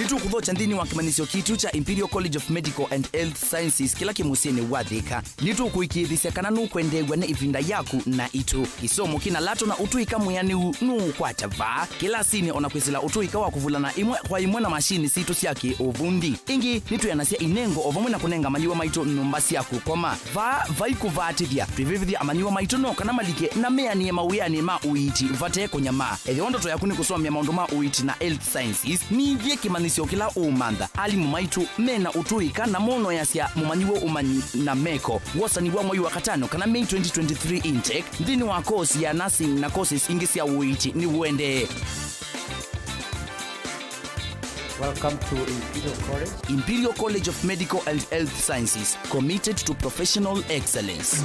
Nĩtũkũthokya nthĩnĩ wa kĩmanyĩsyo kitũ kya Imperial College of Medical and Health Sciences kĩla kĩ mũsyĩnĩ wa Thĩka. Nĩtũkũĩkĩĩthĩsya kana nũkwendeew'a nĩ ĩvinda yaku na itũ. Kĩsomo kĩna lato na ũtũĩka mwĩanĩu nũũkwata vaa kĩlasinĩ o na kwĩsĩla ũtũĩka wa kũvulana ĩmwe kwa ĩmwe na mashini sitũ sya kĩ-ũvundi. Ĩngĩ, nĩtwĩanasya inengo o vamwe na kũnenga amanyĩw'a maitũ nyũmba sya kũkoma. Vaa vai kũvaatĩthya, twĩvĩvĩthya amanyĩw'a maitũ no kana malike na meanĩe mawĩanĩ ma ũiiti vate kũnyamaa. Ethĩwa ndoto yaku nĩ kũsomea maũndũ ma ũiiti na health sciences, nĩthye kĩmanyĩsyo kĩla ũũmantha. Alimũ maitũ me na ũtũĩka na monoeasya mũmanyĩw'a ũmanyi na meko. Wosani wa mwai wa katano kana May twenty twenty-three intake nthĩnĩ wa course ya nursing na courses ingĩ sya ũiiti nĩũendee. Welcome to Imperial College. Imperial College of Medical and Health Sciences, committed to professional excellence.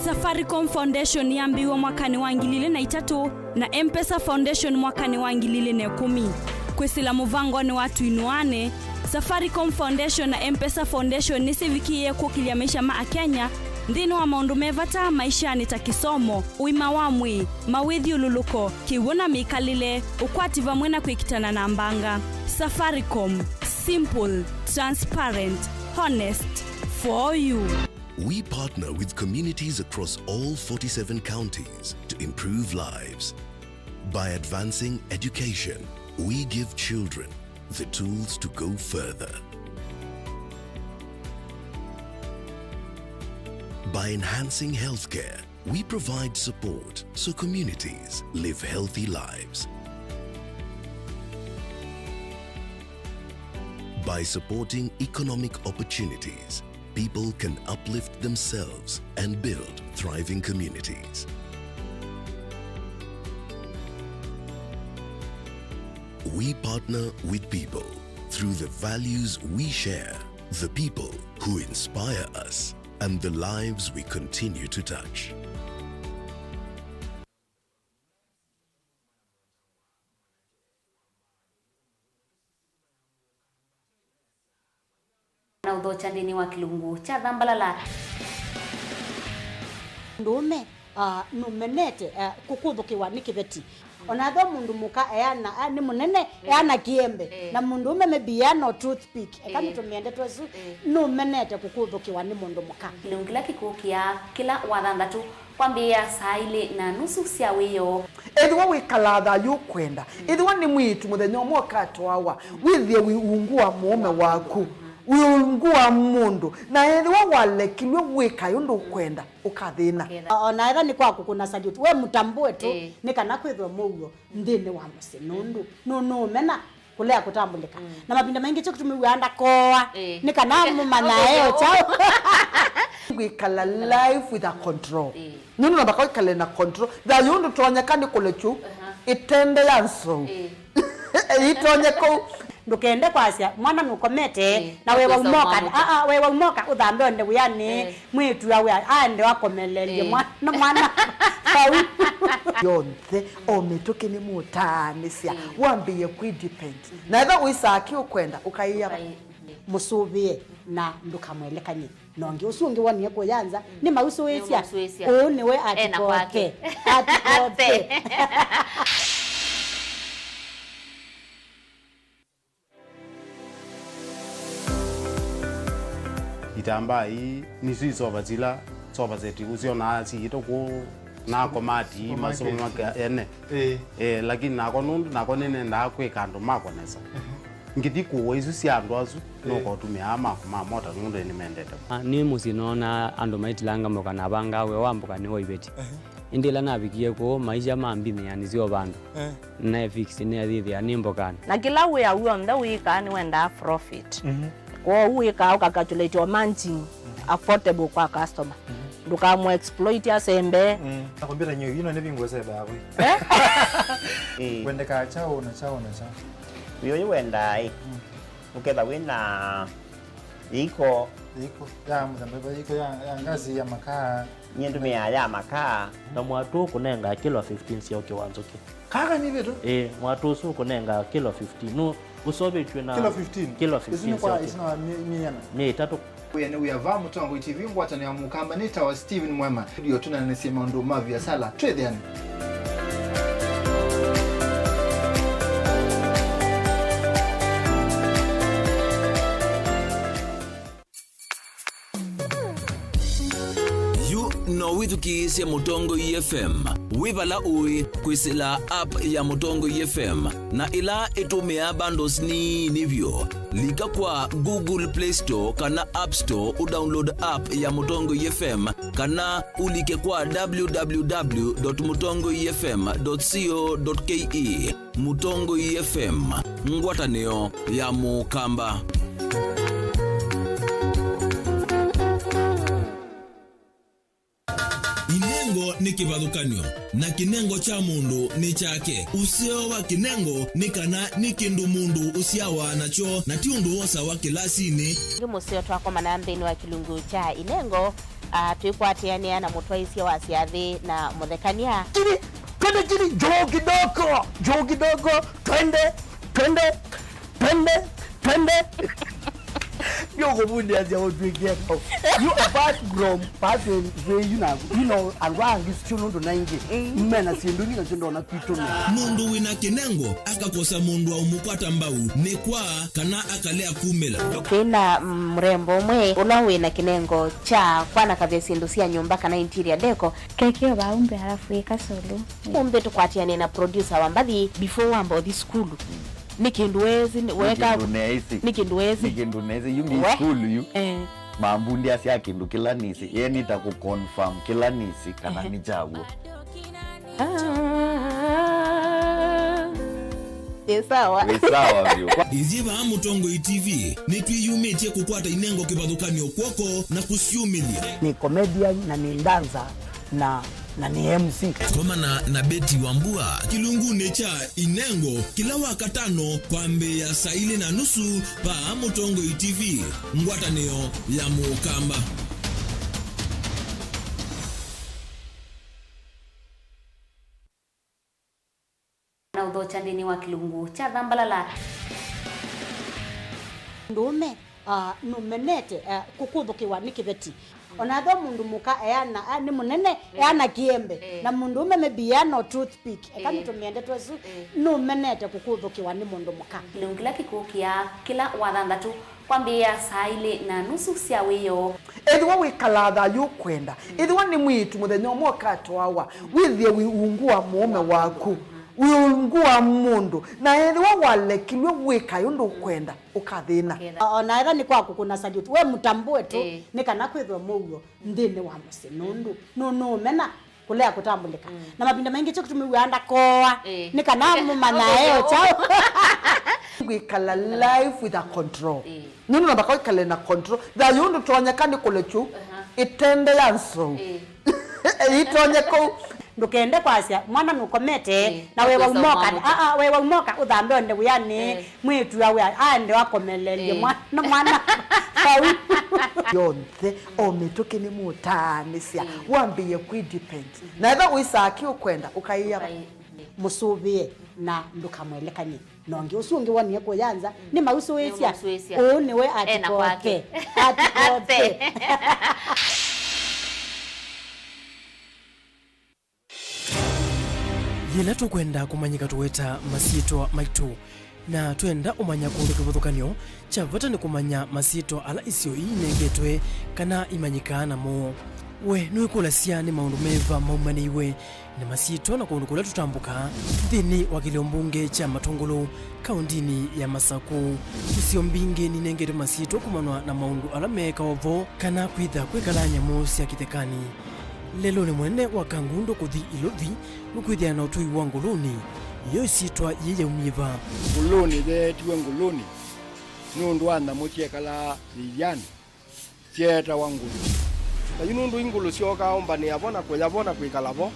Safaricom Foundation yambĩĩwe mwakanĩ wa ngili ilĩ na itatũ na M-Pesa Foundation mwakanĩ wa ngili ilĩ na ĩkũmi. Kwĩsĩla mũvangonĩ wa Tũinũane, Safaricom Foundation na M-Pesa Foundation nĩsyĩvikĩĩe kũkĩlya maisha ma Akenya nthĩnĩ wa maũndũ me vata maishanĩ ta kĩsomo, ũima wa mwĩĩ, mawĩthyũlũlũko, kĩw'ũ na mĩkalĩle, ũkwati vamwe na kwĩkitana na mbanga. Safaricom, simple, transparent, honest, for you. We partner with communities across all forty-seven counties to improve lives. By advancing education, we give children the tools to go further. By enhancing healthcare, we provide support so communities live healthy lives. By supporting economic opportunities, people can uplift themselves and build thriving communities. We partner with people through the values we share, the people who inspire us, and the lives we continue to touch. Na ũthokya nthĩnĩ wa kĩlungu kya Thambalala. Mũndũũme, ah, nũmenete, ah, kũkũthũkĩwa nĩ kĩveti. Ona ethĩwa mũndũ mũka eana, ah, nĩ mũnene, eh, eana kĩembe. Eh. Na mũndũũme maybe eana o toothpick. Eka, eh, nĩtũmĩe ndeto ĩsu, eh, nũmenete kũkũthũkĩwa nĩ mũndũ mũka. Kĩlungu kĩla kĩkũkĩa kĩla Wathanthatũ kwambĩĩa saa ilĩ na nusu sya wĩoo. Ethĩwa wĩkalaa thayũ ũkwenda, ethĩwa nĩ mwĩĩtu mũthenya ũmwe ũkatwawa, wĩthĩe wĩ ungu wa mũũme waku, wĩ ungu wa mũndũ, na ethĩwa walekilw'e wĩkae ũndũ ũkwenda, ũkathĩna. Ũkethĩa. O na ethĩwa nĩ kwa kũkũna salute, we mũtambũe tu, ĩĩ, nĩ kana kwĩthwe mũuo nthĩnĩ wa mũsyĩ, nũndũ nũ-, nũũmena kũlea kũtambũlĩka. Mm. Na mavinda maingĩ kyo kĩtumi wĩaa ndakoa, eh, nĩ kana mũmanyae o kyaũ. Wĩkala life with a control. Eh. Nũndũ namba kwĩkale na control. Thayũ ndũtonyeka nĩ kũlekyu. Aha. Ĩtende ya nsou. Eh. Ĩtonye kũu. Ndũkende kwasya mwana nũkomete, eh, na we waumoka, ah, ah, we waumoka ũthambe onde wĩanĩ. Eh. Mwĩĩtu awe aende wakomelelye, eh, mwana, mwana vau. Yonthe, o mĩtũkĩ nĩmũtaanĩsya, eh, wambĩĩe kwĩdepend. Mhm. Na ethĩwa ũisaa kĩ ũkwenda, ũkaĩa. Ũkaĩ-, mũsũvĩe na ndũkamwelekany'e na ũngĩ. Ũsu ũngĩ wonie kũya nza, mm, nĩmausũĩsya. Nĩmausũĩsya. Ũũ nĩwe. Ena kwake. Atikote. Atikote. Itambaa ii nĩsyo isova sila sofa set ũsyonaa siĩtwe kũu na komati, supermarket, masomo make ene. Ĩĩ. Eh, lakini nakwa nũndũ nakwa nĩnendaa kwĩka andũ makwa nesa. Mhm. Ngĩthi kũũa isu sya andũ asu, ĩĩ, nũkotũmĩaa makwa ma mota nũndũ nĩmendete. Ah, nĩ mũsyĩ noonaa andũ maitilanga mboka na avangaa wĩa wa mboka nĩ wa iveti. Mhm. Ĩndĩ ĩla navikie kũu, maisha mambimĩanĩsya o vandũ. Eh. Naefix nĩathĩthĩa nĩ mbokanĩ. Na kĩla wĩa w'onthe wĩkaa nĩwendaa profit. Mhm. Kwoou wĩkaa ũkacalculate o margin, mhm, affordable kwa customer. Mhm. Ndũkamũ exploit asembe. Mm. Na kompyuta nyo ino nĩ vingo sebe hapo. Eh? Eh. Wendekaa kyaũ na kyaũ na kyaũ? Wĩ ũyũ wendaa ĩ. Mm. Ũketha wĩ na iko. Iko ya mũthemba, iko ya, ya ngazi ya makaa. Nyie ndũmĩaa ya makaa. Na mwatũ ũkũnengaa kilo fifteen sya ũkĩ wa nzũkĩ. Kaka nĩ vitu? Ĩĩ, mwatũ ũsu ũkũnengaa kilo fifteen. Nũ ũsovetw'e na kilo fifteen? Kilo fifteen. Isu nĩ kwa, sya ũkĩ. Isu nĩ wa mi-, mĩana? Mĩ ĩtatũ. Wĩa nĩ wĩa va Mũtongoi T V, ngwatanĩo ya Mũkamba, nĩtawa Steven Mwema. Ndio tũnanĩsye maũndũ ma viasala. Twĩthĩane. Yu no wĩthukĩĩsye Mũtongoi F M wĩ vala ũĩ kwĩsĩla app ya Mũtongoi F M, na ĩla ĩtũmĩaa bundles nini vyũ. Lika kwa Google Play Store kana App Store ũdownload app ya Mũtongoi F M, kana ũlike kwa w w w dot mũtongoi f m dot co dot k e. Mũtongoi F M, ngwatanĩo ya Mũkamba. Inengo nĩ kĩvathũkany'o, na kĩnengo kya mũndũ nĩ kyake. Ũseo wa kĩnengo nĩ kana nĩ kĩndũ mũndũ ũsyawa nakyo, na ti ũndũ wosawa kĩlasinĩ. Nĩ mũseo twakomana nthĩnĩ wa kĩlungu kya inengo, ah, twĩkwatĩanĩa na mũtwaĩsya wa syathĩ na mũthekany'a. Chini, twende chini, juu kidogo, juu kidogo, twende, twende, twende. Twende. Ndio kuvundia cia utwĩkie kau. You, apart from pattern yu na, you know, andũ angĩ sio nũndũ na ingĩ. Mm. Mena syĩndũ ingĩ na syĩndũ ona kwitũ. Mũndũ wĩna kĩnengo akakosa mũndũ wa ũmũkwata mbau nĩ kwa kana akalea kumĩla. Twĩna, mm, mrembo ũmwe ũla wĩna kĩnengo kya kwanakavya syĩndũ sya nyũmba kana interior deco. Kekeo vaa umbe halafu ĩka solo. Ũmbe tũkwatĩanĩe na producer wa mbathi before wamba ũthi sukulu. Nĩ kĩndũ wezi, nĩ- Nĩ weka kĩndũ neesi. Nĩ kĩndũ wezi. Nĩ kĩndũ neesi. Yu mi We? Sukulu yu. Eh. Mambundiasya kĩndũ kĩla nĩsĩ. Ye nĩta kũconfirm kĩla nĩsĩ kana Ehe. Nĩ kyaw'o. Ah. Ĩ sawa. Wĩ sawa vyũ. Ithyĩ vaa Mũtongoi T V nĩtwĩyumĩtye kũkwata inengo kĩvathũkan'yo kw'oko na kũsyũmĩlya. Nĩ comedian na nĩ dancer na, na nĩ M C. Komana na Betty Wambua kĩlungunĩ kya Inengo kĩla Wakatano kwambĩĩa saa ilĩ na nusu vaa Mũtongoi T V, ngwatanĩo ya Mũkamba. Na ũthokya nthĩnĩ wa kĩlungu kya Thambalala. Mũndũũme, ah, nũmenete, ah, kũkũthũkĩwa nĩ kĩveti. Ona ethĩwa mũndũ mũka eana, ah, nĩ mũnene, eh, eana kĩembe. Eh. Na mũndũũme maybe eana o toothpick. Eka, eh, nĩtũmĩe ndeto ĩsu, eh, nũmenete kũkũthũkĩwa nĩ mũndũ mũka. Kĩlungu kĩla kĩkũkĩaa kĩla Wathanthatũ kwambĩĩa saa ilĩ na nusu sya wĩoo. Ethĩwa wĩkalaa thayũ ũkwenda, ethĩwa nĩ mwĩĩtu mũthenya ũmwe ũkatwawa, wĩthĩe wĩ ungu wa mũũme waku, wĩ ungu wa mũndũ, na ethĩwa walekilw'e wĩkae ũndũ ũkwenda, ũkathĩna. Ũkethĩa. O na ethĩwa nĩ kwa kũkũna salute, we mũtambũe tu, ĩĩ, nĩ kana kwĩthwe mũuo nthĩnĩ wa mũsyĩ, nũndũ nũ- nũũmena kũlea kũtambũlĩka. Mm. Na mavinda maingĩ kyo kĩtumi wĩaa ndakoa, eh, nĩ kana mũmanyae o kyaũ. Kwĩkala life with a control. Eh. Nũndũ namba kwĩkale na control. Thayũ ndũtonyeka nĩ kũlekyu, aha, ĩtende ya nsou. Eh. Ĩtonye kũu. Ndũkende kwasya mwana nũkomete, eh, na we waumoka, ah, ah, we waumoka ũthambe onde wĩanĩ. Eh. Mwĩĩtu awe aende wakomelelye, eh, mwana, mwana vau. Yonthe, o mĩtũkĩ nĩmũtaanĩsya, eh, wambĩĩe kwĩ depend. Mhm. Na ethĩwa ũisaa kĩ ũkwenda, ũkaĩa. Ũkai-, mũsũvĩe na ndũkamwelekany'e. Na ũngĩ ũsu ũngĩ wonie kũya nza, mm, nĩmausũĩsya. Nĩmausũĩsya. Ũũ nĩwe ena atikote kwake. Atikote. Yĩla tũkwenda kũmanyĩka tũweta masyĩtwa maitũ, na twenda ũmanya kũndũ kĩvathũkany'o, kya vata nĩ kũmanya masyĩtwa ala isio ii inengetwe kana imanyĩkaa namo. We nĩwĩkũlasya nĩ maũndũ meva maumanĩiwe na masyĩtwa na kũndũ kũla tũtambũkaa nthĩnĩ wa kĩlio mbunge kya Matũngũlũ, kaũndĩnĩ ya Masakũ? Isio mbingĩ ninengetwe masyĩtwa kumanwa na maũndũ ala meekawa vo kana kwĩtha kwĩkala nyamũ sya kĩthekanĩ. Lelũnĩ mũnene wa Kangundo kũthi Ilovi, nũkwĩthĩa na ũtũi wa Ngũlũnĩ. Yo ĩsyĩtwa yĩĩ yaumie va? Ngũlũnĩ yeetiwe Ngũlũnĩ nũndũ wa nyamũ syekalaa yĩianĩ syeetawa ngũlũ. Na yu nũndũ ingũlũ syookaa ũmbanĩa vo na kũya vo na kwĩkala vo,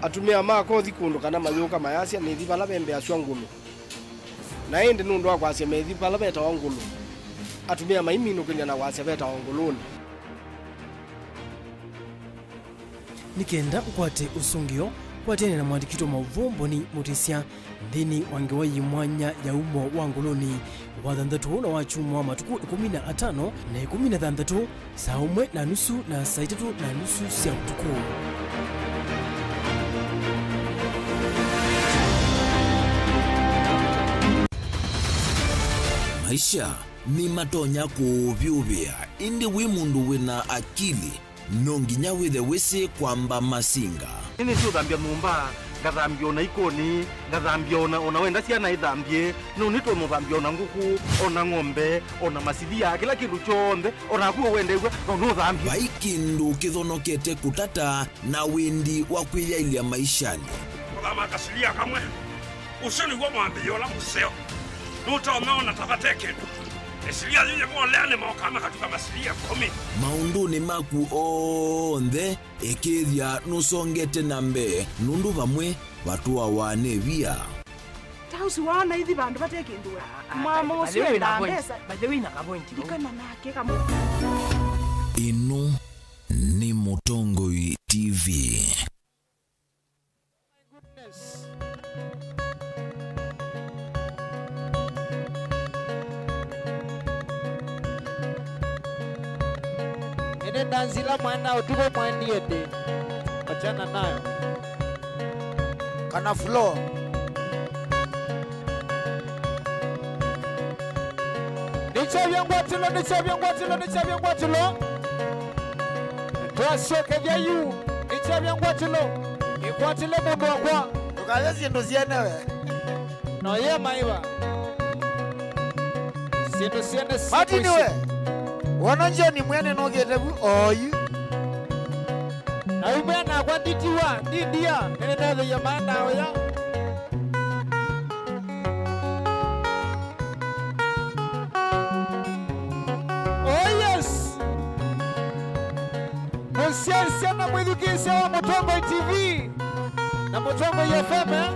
atumĩa ma kothi kũndũ kana mayũka mayasya, "Nĩthi vala vembeasw'a ngũlũ." Na ĩndĩ nũndũ wa kwasya methi vala vetawa ngũlũ, atumĩa maiminũkĩlya na kwasya vetawa Ngũlũnĩ. Nĩ kenda ũkwate ũsũngĩo, kwatene na mũandĩki witũ wa maũvoo Mboni Mũtĩsya nthĩnĩ wa ngewa yĩ mwanya ya umo wa Ngũlũnĩ, Wathanthatũ na Wakyumwa wa matukũ ĩkũmi na atano na ĩkũmi na thanthatũ, saa ũmwe na nusu na saa itatũ na nusu sya ũtukũ. Maisha nĩmatonya kũũvyũvĩa, ĩndĩ wĩ mũndũ wĩna akili, no nginya wĩthe wĩsĩ kwamba masinga. Nĩnĩsĩ ũthambya nyũmba, ngathambya ona ikoni, ngathambya ona, ona wenda syana ithambye, no nĩtonya ũthambya ona ngũkũ, ona ng'ombe, ona masilia, kĩla kĩndũ kyonthe, ona naku ũwendeew'a, no nũthambye. Vai kĩndũ kĩthonokete kũtata na wĩndi wa kwĩyaĩlya maishanĩ. Kũthama kasilia kamwe. Ũsu nĩw'o mwambĩĩo ũla mũseo. Nũtonya ona ta vate kĩndũ. Ĩsilia yĩĩ yĩmolea nĩmokaa makatuka masilia ĩkũmi. Maũndũnĩ maku onthe, ĩkĩĩthya nũsongete na mbee, nũndũ vamwe vatũawa nĩ via. Ta ũsu waona ithi vandũ vate kĩndũ we. Ah, ah, mama by the ũsu way, endaa wĩna point. Mbesa. By the way, wĩna ka point. Ndikana nake kamwe. Ĩno nĩ Mũtongoi T V. Goodness. Nĩ ndanzi ĩla mwana ũtukũ mwaendie ndĩ. Wachana nayo. Kana floor. Nĩkyavya ngwatĩlo, nĩkyavya ngwatĩlo, nĩkyavya ngwatĩlo. Twasokethya yu. Nĩkyavya ngwatĩlo. Ĩkwatĩle mũndũ wakwa. Ndũkavye syĩndũ syenewe. No ye maiva. Syĩndũ syene Martin we. Wona John mwene nũkĩte vu oyu. Na umwe nakwa nditiwa, ndindia, nĩnĩnethĩie maana ũya. Oh yes. Mũsyaĩĩsya na mwĩthukĩĩsya wa Mũtongoi T V na Mũtongoi F M, eh?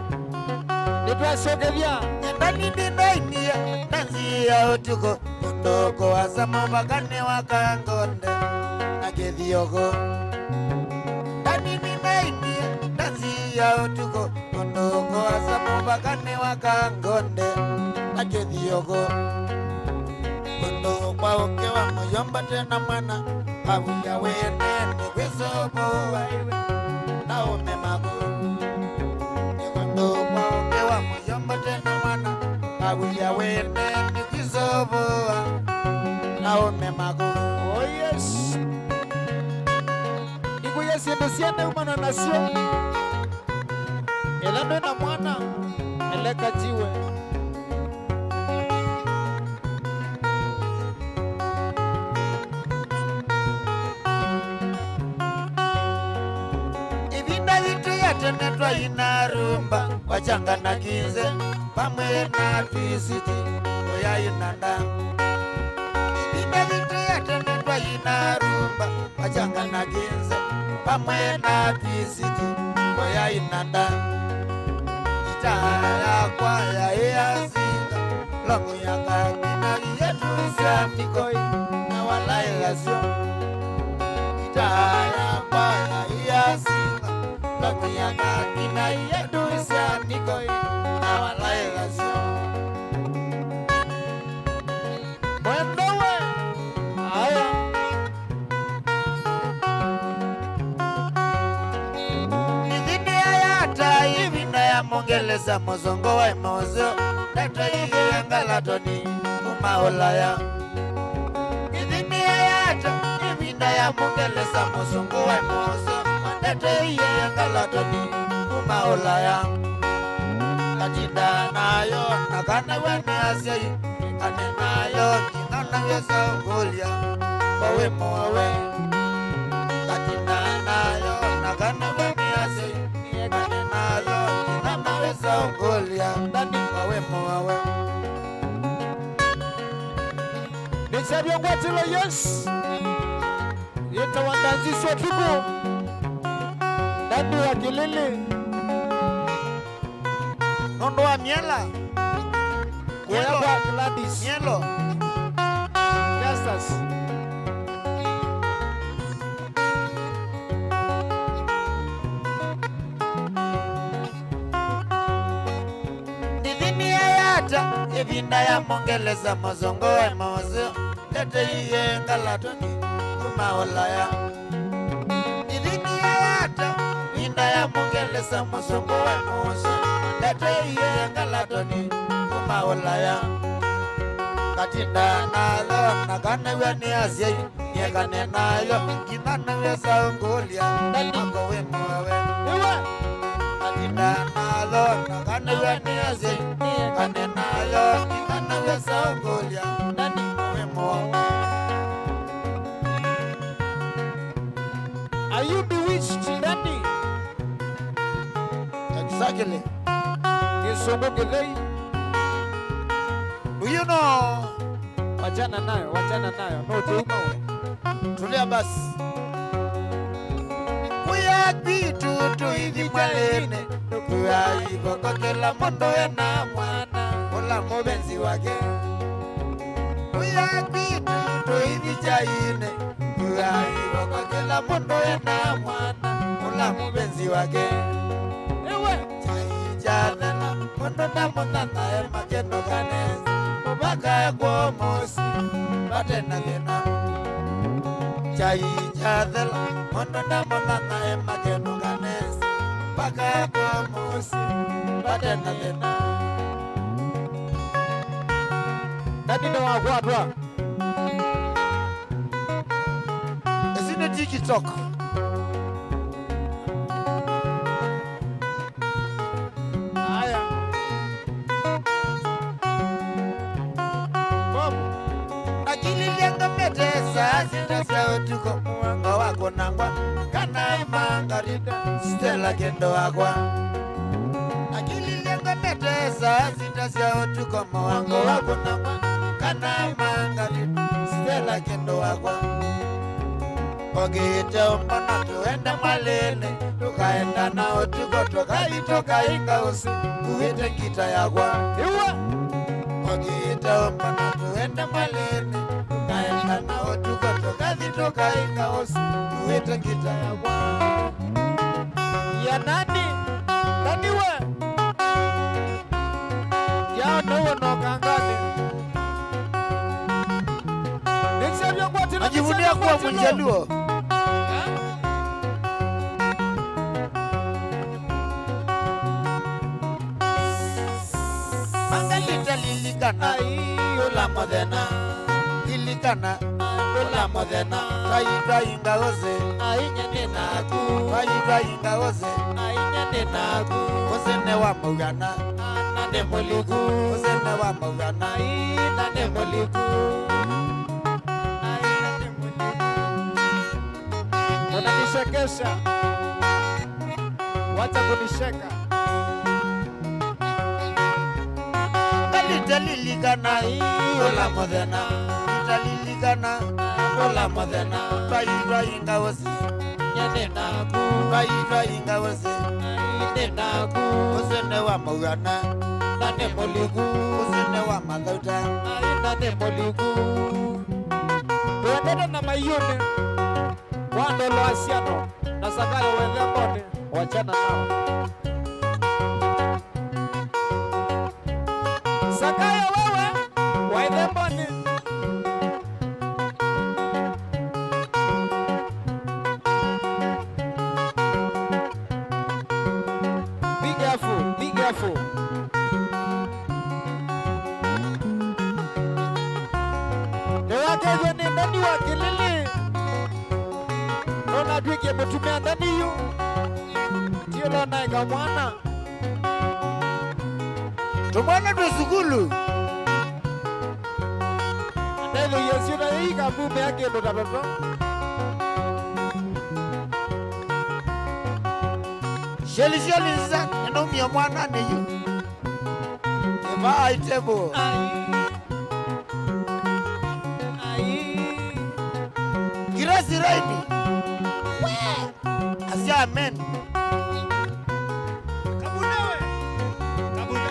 Nĩtwasokethya. Nyendani nĩnainie ndanzi ya ũtukũ, mũndũ kũasa mũvakanĩ wa Kangonde, na kĩthioko. Ndani nĩnainie ndanzi ya ũtukũ, mũndũ kũasa mũvakanĩ wa Kangonde, na kĩthioko. Mũndũ kwa ũkĩ wa mũyomba tena mwana, avuya wene nĩ kwĩsovũa iwe na ũme maku. Nĩ mũndũ kwa ũkĩ wa mũyomba tena mwana, avuya wene nĩ kwĩsovũa na ũme maku. Oh yes. Ikuya syĩndũ syene umana nasyo. Ĩla ndwĩ na mwana, eleka jiwe. Ĩvinda yitũ ya tene twaina rumba, wachanga na kinze, vamwe na twisiti, ũyaina nda. Ĩvinda yitũ ya tene twaina rumba, wachanga na kinze, vamwe na twisiti, ũyaina nda. Itaa yakwa yaĩ ya singa, longu ya kakina iyetu sya nikoi, na walaĩlasyo. Itaa yakwa yaĩ ya singa, longu ya kakina iyetu sya nikoi, na walaĩlasyo. Mwendo we, aya. Ĩvinda ya ata, ĩvinda ya Mũngelesa mũsũngũ wa ĩmosyo, ndeto iĩ ngalatoni kuma Ũlaya. Ĩvinda ya ata, ĩvinda ya Mũngelesa mũsũngũ wa ĩmosyo, ndeto iĩ ngalatoni kuma Ũlaya. Katinda nayo na kana we nĩ asyai, kane nayo. Nana wesa ngũlya, kwa wĩ mũawe. Katinda nayo, na kana we nĩ asyai, kane nayo. Nana wesa ngũlya, ndani kwa wĩ mũawe. Nĩkyavya ngwatĩlo, yes. Yĩtawa ndanzi sya ũtukũ. Ndani wa kĩlĩlĩ. Nũndũ wa myela. Kuoya kwa Gladys. Myelo. Justus. Ndithimie yata, ĩvinda ya Mũngelesa mũsũngũ wa ĩmosyo. Ndete iye ngalatoni kuma Ũlaya. Ĩvinda ya ata, ĩvinda ya Mũngelesa mũsũngũ wa ĩmosyo. Ndete iye ngalatoni kuma Ũlaya. Katinda nayo na kanew'a nĩ asyai, niekane nayo, nginya nĩwesa ũngũlya, nako wĩ mũawe. Iwe. Katinda nayo na kanew'a nĩ asyai, niekane nayo, nginya nĩwesa ũngũlya, nako wĩ mũawe. Are you bewitched, Danny? Exactly. Kĩsũngũ kĩthei. Do you know? Wachana nayo, wachana nayo. No, tuuma we. Tulia basi. Kuya kwitu tuithi mwalini. Tukuai voko kĩla mũndũ ena mwana. Ũla mũvenzi wake. Kuya kwitu tuithi kyainĩ. Tuai voko kĩla mũndũ ena mwana, ũla mũvenzi wake. Ewe. Kyai kyathela, mũndũ ndamũthathae makĩnũka nesa. Mũvaka ekw'o mũsyĩ, vate na thĩna. Kyai kyathela, mũndũ ndamũlana e makenũka nesa, mpaka kwa mũsyĩ, vate na thĩna. Ndani nĩwakwatwa. Ĩsu nĩ TikTok. Aya. Bob. Nakililye ngamete saa sita sya ũtukũ, mũango wa kũnangwa, kana ĩmanga Stella kĩndũ wakwa. Nakililye ngamete saa sita sya ũtukũ, mũango wa kũnangwa, kana ĩmanga Stella kĩndũ wakwa. Ũkĩĩte ũmbona tũende mwalĩnĩ, tũkaenda na ũtukũ, tũkathi tũkainga ũsĩ, kuĩte ngita yakwa. Iwe. Ũkĩĩte ũmbona tũende mwalĩnĩ, tũkaenda na ũtukũ, tũkathi tũkainga ũsĩ, kuĩte ngita yakwa. Ya nani? Nani we? Ya nowe no kangani. Najivunia kuwa Mjaluo. Mangalita lilikana, ai, ũla mũthenya. Lilikana, ũla mũthenya. Twaitwa inga ũsĩ. Ai, nyene naku. Twaitwa inga ũsĩ. Ai, nyene naku. Ũsĩ nĩ wa mũgana. Na nĩ mũliku. Ũsĩ nĩ wa mũgana. Ai, na nĩ mũliku. Ai, na nĩ mũliku. Unanichekesha. Wacha kunicheka. Ngalita lilikana, ũla mũthenya. Ngalita lilikana, ũla mũthenya. Twaitwa inga ũsĩ. Nyene naku. Twaitwa inga ũsĩ. Nyene naku. Ũsĩ nĩ wa mũgana. Na nĩ mũliku. Ũsĩ nĩ wa mathauta. Na nĩ mũliku. Twendete na maiũnĩ. Wa ndolo asiano. Na Sakayo wethemboni. Wachana nao. Sakayo wewe, wa ithemboni. Be careful, be careful. Nĩwakethw'e nĩ Ndani wa Kĩlĩlĩ. Nũnatw'ĩkie mũtumĩa Ndani yu. Ti ũla ũnaeka mwana. Tũmwana twĩ sukulu. Ndethĩie syũna yĩi kamumĩa kĩndũ ta toto. Sheli, sheli nza, nĩnaumia mwananĩ yu. Ĩvaa itebo. Ai. Ai. Kirasi raini. Wee. Asya amen. Kabuna we. Kabuna.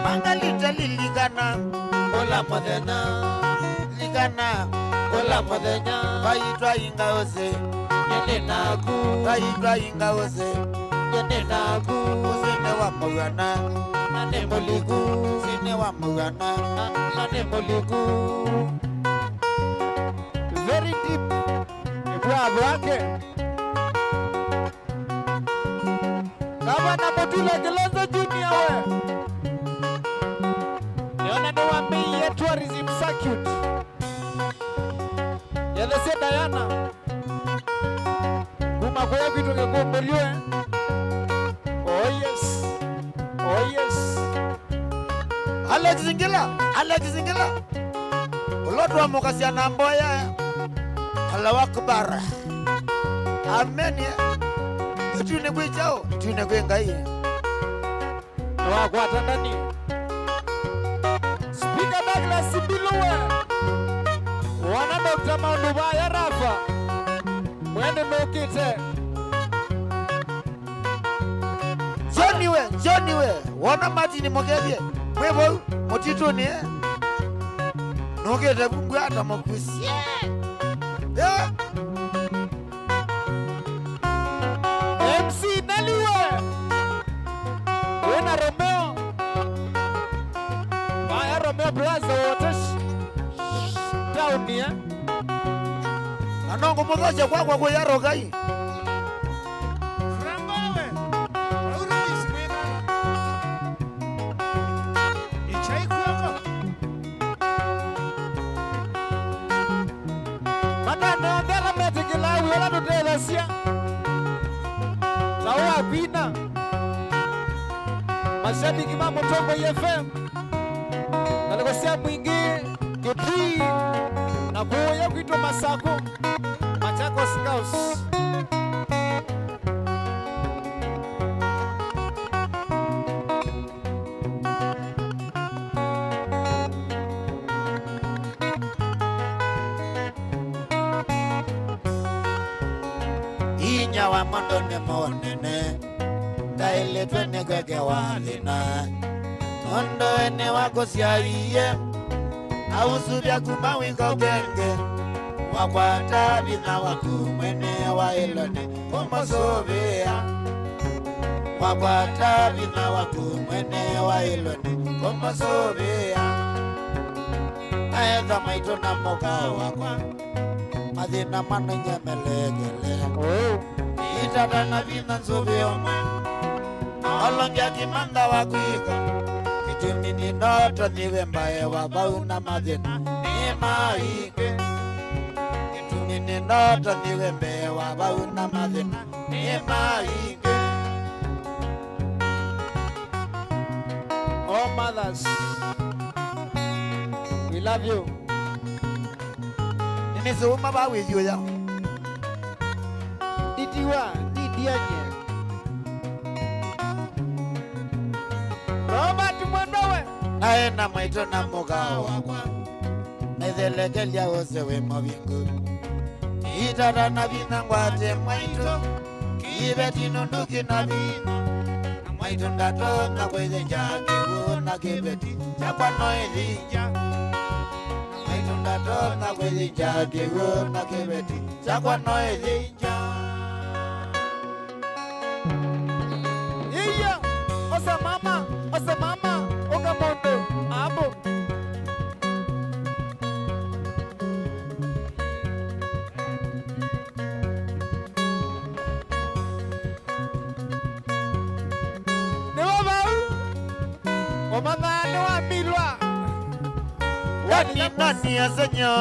Mangalita lilikana ũla mũthenya. Lilikana ũla mũthenya. Twaitwa inga ũsĩ. Nyene naku. Twaitwa inga ũsĩ. Nyene naku. Ũsĩ nĩ wa mũgana. Na nĩ mũliku. Ũsĩ nĩ wa mũgana. Na, na nĩ mũliku. Very deep. Nĩkwavo ake. Gavana Mutula Kilonzo Junior we. Nĩona nĩwambĩĩie tourism circuit. Yethesye Diana. Kuma kũya kwitũ Kĩkũmbũlyũ, eh? Oh yes. Oh yes. Alex Ngila, Alex Ngila. Ũla twamũkasya na mboya. Allahu Akbar. Amen. Ĩtunĩ kwĩ kyaũ? Ĩtunĩ kwĩ Ngai. Nĩwakwata Ndani. Speaker Douglas Mbilu we. Wana Doctor Maũndũ vaya Rafa. Mwene nũkĩte. Johnny we, Johnny we. Wona Martin Mũkethye. Mwĩ vau mũtitũnĩ, eh? Nũkĩte vu mbua ta mũkusi. Yeah. MC Nelly we. Wĩna Romeo. Vaya Romeo Plaza. Mie. Na no ngũmũthokya kwakwa kwĩ Yarogai. Frangowe, Mauritius mwĩthana. Ichai kw'oko. Matano onthe ala metĩkĩlaa wĩa ũla tũtethasya. Ta ũũ akwina. Mashabiki ma Mũtongoi F M. Ngalĩko sya Mwingĩ, Kitui, na kũũya kwitũ Masakũ, Machakos Girls. Inya wa mondo nĩ mũnene, ndaĩlĩtwe nĩ kwekewa thĩna. Nũndũ ene wakũsyaie, ausuvya kuma wĩko kenge. Wakwata vinya waku mwene waĩlwe nĩ kũmũsũvĩa. Wakwata vinya waku mwene waĩlwe nĩ kũmũsũvĩa. Aetha maitũ na mũka wakwa, mathĩna manenyemelekele. Oh. Itata na vinya nzũvĩ ũmwe, olongia kĩmantha wa kwĩka. Kĩtumi nĩ ndoto nĩwe mbae wa vau na mathĩna nĩ maingĩ. Kĩtumi nĩ ndoto nĩwe mbee wa vau na mathĩna nĩ maingĩ. All mothers, we love you. Nĩnĩsĩ uma vaa wĩthiũya. Nditiwa, ndidianye. Robert Mwendowe. Naĩ na mwaitũ na mũka wakwa. Naithelekelya wose wĩ mavingu. Itata na vinya ngwate mwaitũ. Kĩveti nũndũ kĩna vinya. Na mwaitũ ndatonya kwĩthĩnja kĩw'ũ na kĩveti kyakwa no ĩthĩnja. Na mwaitũ ndatonya kwĩthĩnja kĩw'ũ na kĩveti kyakwa no ĩthĩnja. Iya, osa mama, osa mama, ũka mũndũ, abu. Nĩwe vau, ũmanyaa nĩwamilwa. Nani, nani asenyo,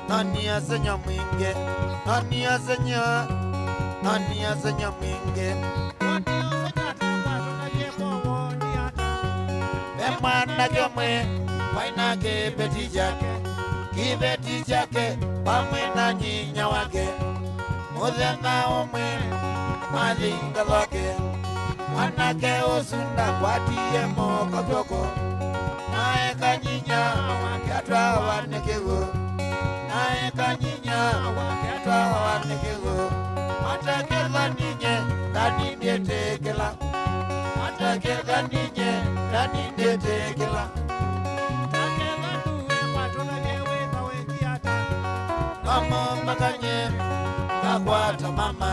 nani asenyo mwingĩ, nani asenyo, nani asenyo mwingĩ. Ve mwanake ũmwe waĩ na kĩveti kyake, kĩveti kyake vamwe na nyinya wake. Mũthenya ũmwe mathi ngalwake, mwanake ũsu ndakwatie moko kw'oko, naeka nyinya wake atwawa nĩ kĩw'ũ, naeka nyinya wake atwawa nĩ kĩw'ũ. Mataketha ninye, ndani ndĩtĩkĩla. Mataketha ninye, ndani ndĩtĩkĩla. Taketha nduwe kwatũtavye wĩka wĩki ata. Namũmbakanye, ngakwata mama.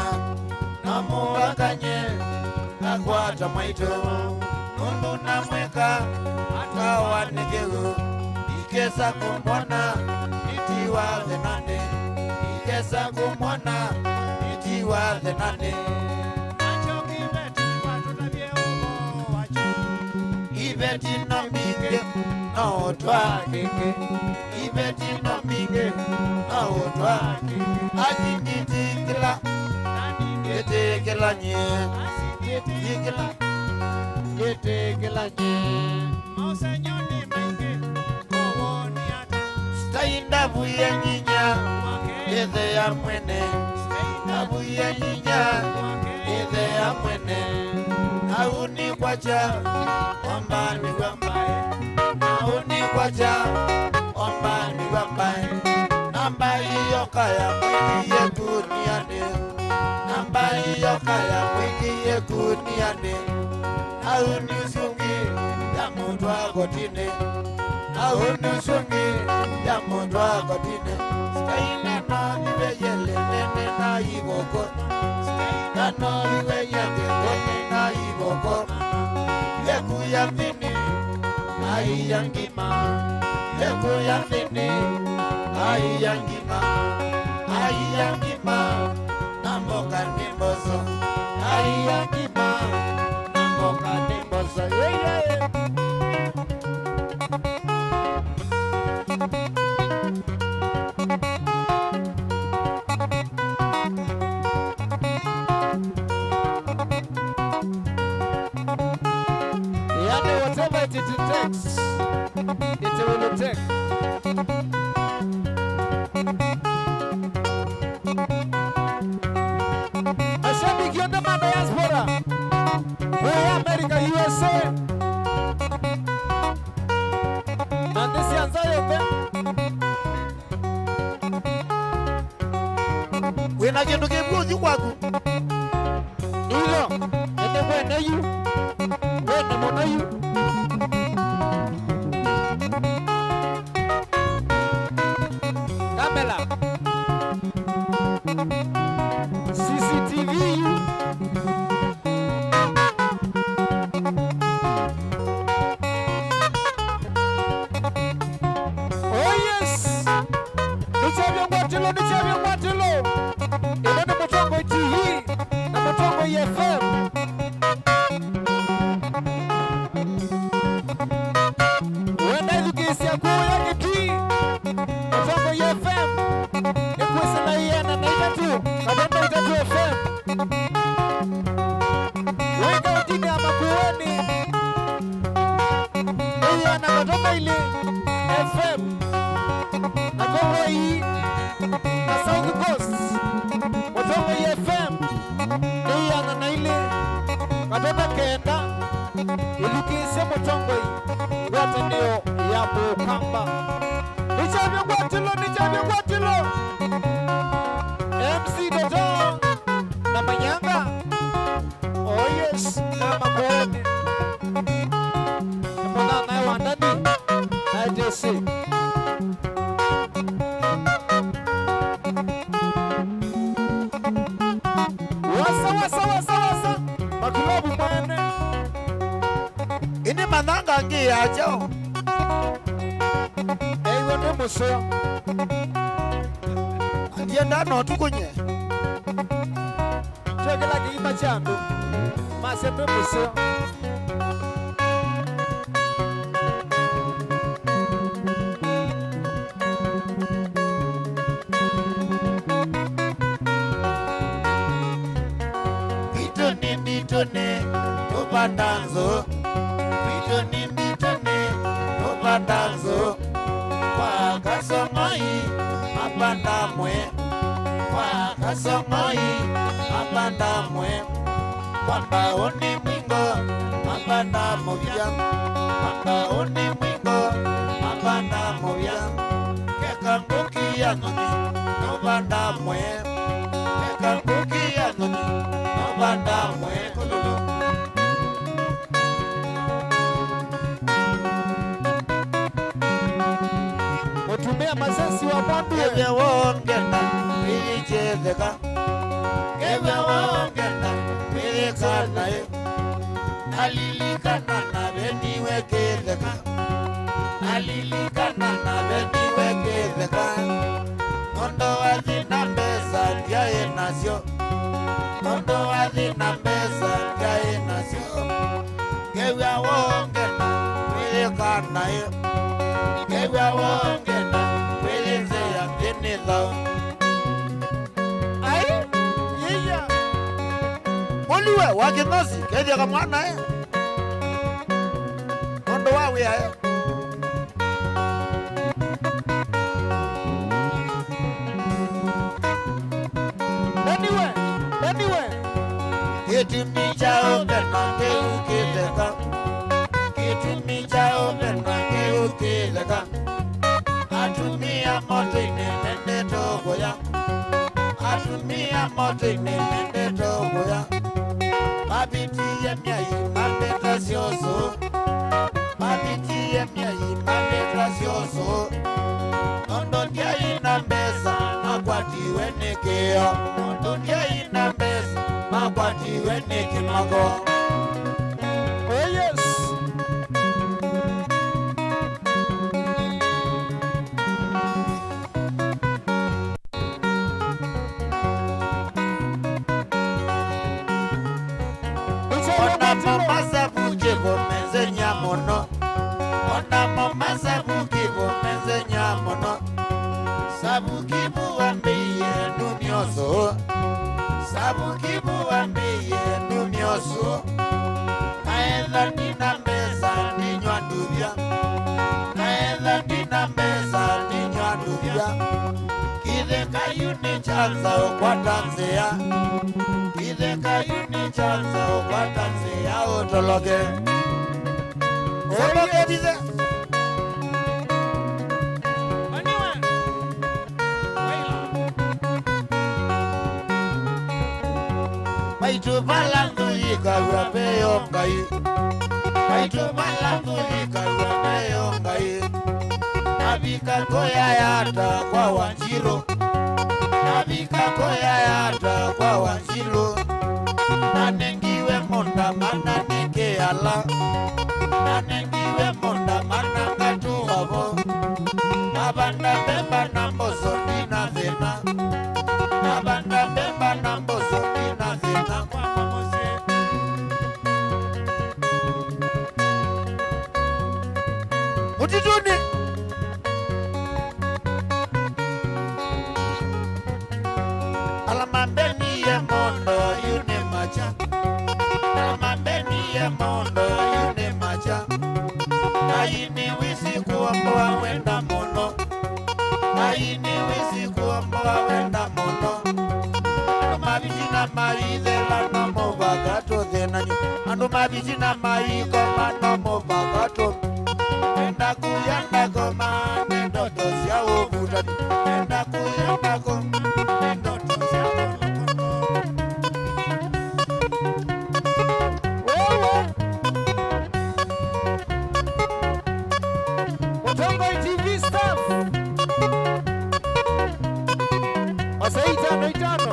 Namũmbakanye, ngakwata mwaitũ. Nũndũ namwĩka, atawa nĩ kĩw'ũ. Ikesa kũmwona, nitiwa thĩnanĩ. Ikesa kũmwona, nitiwa thĩnanĩ. Nakyo kĩveti kwatũtavye ũvoo wakyo. Iveti no mbingĩ, no ũtwaa kĩngĩ. Iveti no mbingĩ, no ũtwaa kĩngĩ. Asi ndĩtĩkĩla, nani ndĩtĩkĩla nyie. Asi ndĩtĩkĩla, ndĩtĩkĩla nyie. Maũsengy'o nĩ maingĩ, kwoou nĩ ata? Stai ndavuie nyinya, ĩthe ya mwene. Stai ndavuie nyinya, ĩthe ya mwene. Au nĩ kwakya, ombani wa mbae. Au nĩ kwakya, ombani wa mbae. Namba iyo kaya mwĩkie kunianĩ. Namba iyo kaya mwĩkie kunianĩ. Au nĩ ũsu ũngĩ yamũtwaa kotinĩ. Au nĩ ũsu ũngĩ yamũtwaa kotinĩ. Sikaina na nive yele nene na ivoko. Sikaina na nive yele nene na ivoko. Yeku ya nthĩnĩ, ai ya ngima. Yeku ya nthĩnĩ, Aiya ngima, aiya ngima, na mboka nĩ mboso. Aiya ngima, na mboka nĩ mboso. Yeah, yeah. Yani, whatever it, it takes, it will take. Mashabiki onthe ma diaspora, kũya America, U S A, na nthĩ sya nza yonthe. Wĩna kĩndũ kĩw'ũ ũthyũ kwaku? Nĩtho, nĩnĩkwene yu. Wene mũno yu. Kamela. C C T V yu. Oh yes! Nĩkyavya ngwatĩlo, nĩkyavya ngwatĩlo. Ĩno nĩ Mũtongoi T V na Mũtongoi F M. Wenda ĩthukĩĩsya kũya Kitui, Mũtongoi F M ĩkwĩsĩla ĩana na itatũ katono itatũ F M. Wĩ kaũntĩnĩ ya Makueni, ĩana katono ilĩ F M. Na Kowai na South Coast, Mũtongoi F M nĩ ĩana na ilĩ katono kenda. Ĩthukĩĩsye Mũtongoi, ngwatanĩo ya Mũkamba. Nĩkyavya ngwatĩlo, nĩkyavya ngwatĩlo. M C Toto na Manyanga. Oh yes, na Makueni. Mũnanae wa Ndani, na Jesse. Wasa, wasa, wasa, wasa. Makilovu mwene. Ĩndĩ manyanga angĩ ya kyaũ? Eiwe nĩ mũseo. Ndienda no tũkũnye. Kyo kĩla kĩima kya andũ masya twĩ mũseo. Mbitũnĩ, mbitũnĩ, tũvanda nzũ. Mbitũnĩ, mbitũnĩ, tũvanda nzũ. Kwa Kasong'oi, mapanda mwe. Kwa Kasong'oi, mapanda mwe. Kwa Mbaũnĩ Mwingo, mapanda mũvya. Kwa Mbaũnĩ Mwingo, mapanda mũvya. Keka ngũki ya nyoni, tũvanda mwe. Keka ngũki ya nyoni, tũvanda mwe. Kũlũlũ. Mũtumĩa masesi wa mwandu. Kethĩa wongenda, ĩyĩkyetheka. Kethĩa wongenda, wĩyĩka naĩ. Alilikana na veniwe kĩtheka. Alilikana na veniwe kĩtheka. Nũndũ wathi na mbesa ndyaĩ nasyo. Nũndũ wathi na mbesa ndyaĩ nasyo. Ngew'a wongenda, wĩyĩka naĩ. Ngew'a wongenda, wĩyĩnzĩa nthĩ nĩ thaũ. Ai, yĩya. Mũliwe wa kĩnosi, kethĩa kamwana e. Nũndũ wa wĩa e. Anyway, anyway. Kĩtumi kya ũvena kĩu kĩtheka. Kĩtumi kya ũvena kĩu kĩtheka. Atumĩa moto-inĩ mendete ũkũya. Atumĩa moto-inĩ mendete ũkũya. Mavitie myai mambĩta syũsũ. Mavitie myai mambĩta syũsũ. Nũndũ ndyaĩ na mbesa, makwatiwe nĩ kĩo. Nũndũ ndyaĩ na mbesa, makwatiwe nĩ kĩmako. Oh yes. Masavuki vomenzenya mũno. Onamo masavuki vomenzenya mũno. Savuki vũambĩie ndumya ũsũũ. Savuki vũambĩie ndumya ũsũũ. Naetha ndina mbesa ndinywa nduvya. Naetha ndina mbesa ndinywa nduvya. Kĩtheka yu nĩ kyanza ũkwata nzĩa. Kĩtheka yu nĩ kyanza ũkwata nzĩa ũtoloke. Ũtoloke vithe. Maitũ vala nthũ yĩkaw'a veyo Ngai. Maitũ vala nthũ yĩkaw'a veyo Ngai. Navika kũyayata kwa Wanjirũ. Navika kũyayata kwa Wanjirũ. Nanengiwe mũnda mana nĩ kĩala. Nanengiwe mũnda mana ngatũa vo. Navanda mbemba na mboso ndina thĩna. Navanda mbemba na mboso ndina thĩna kwa mũsyĩ. Mũtitũnĩ. Ala mambenie mondo yu nĩ makya. Ala mambenie mondo yu nĩ makya. Ngai nĩwĩsĩ kũomboa wenda mũno. Ngai nĩwĩsĩ kũomboa wenda mũno. Andũ maviti na maithela no mũvaka tũthĩnany'e. Andũ maviti na maikoma no mũvaka tũ. Nenda kuya ndakoma nĩ ndoto sya ũvutani. Nenda kuya ndakoma nĩ ndoto sya ũvutani. Wewe. Mũtongoi T V staff. Masaa itano itano.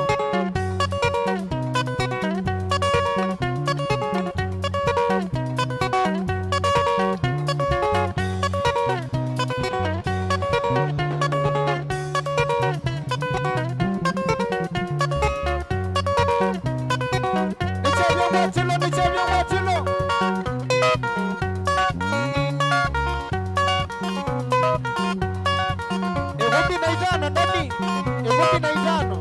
Nĩ kyavyo ngwatĩlo, nĩ kyavyo ngwatĩlo. Ĩkũmi na itano, Ndoni, ĩkũmi na itano.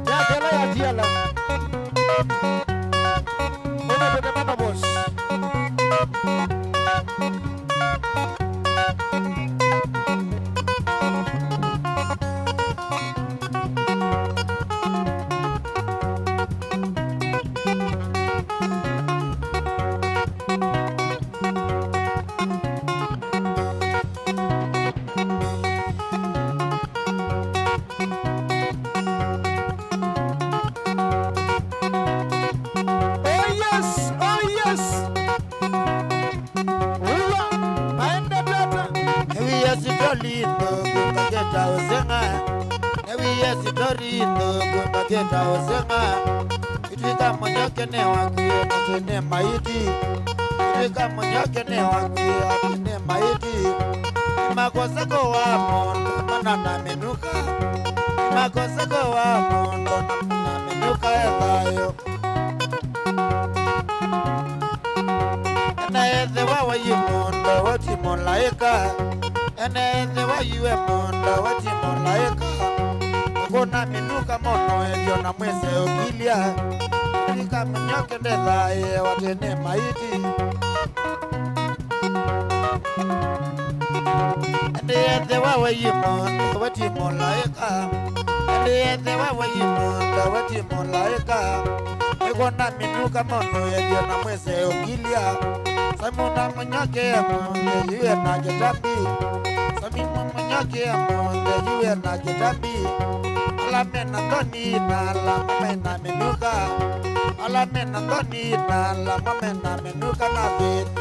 Yakela yatiala. Ũna tũtema na boss. Oh yes, oh yes. Uwa, aende tata. Nĩwie sitori nthũku ngakĩta ũseng'a. Nĩwie sitori nthũku ngakĩta ũseng'a. Itwĩka mũnyoke nĩ wakwie na tene maiti. Itwĩka mũnyoke nĩ wakwie na tene maiti. Nĩmakosa kũwa mũndũ mana na mĩnuka. Nĩmakosa kũwa mũndũ na mĩnuka e thayũ. Ene ethĩwa wai mũndũ we ti mũlaĩka. Ene ethĩwa iwe mũndũ we ti mũlaĩka. Ũkũna mĩnuka mũno ethyo na mwĩse ũkilya. Ĩka mũnyoke ndethaĩwa tene maiti. Ĩndĩ ethĩwa wai mũndũ we ti mũlaĩka. Ĩndĩ ethĩwa wai mũndũ we ti mũlaĩka. Nĩkwona mĩnuka mũno ethyo na mwĩse ũkilya. Simon mũnyoke mũnthĩ yu ena kĩtambi. Simon mũnyoke mũnthĩ yu ena kĩtambi. Ala mena nthoni na ala mena mĩnuka. Ala mena nthoni na ala mena mĩnuka na thĩna.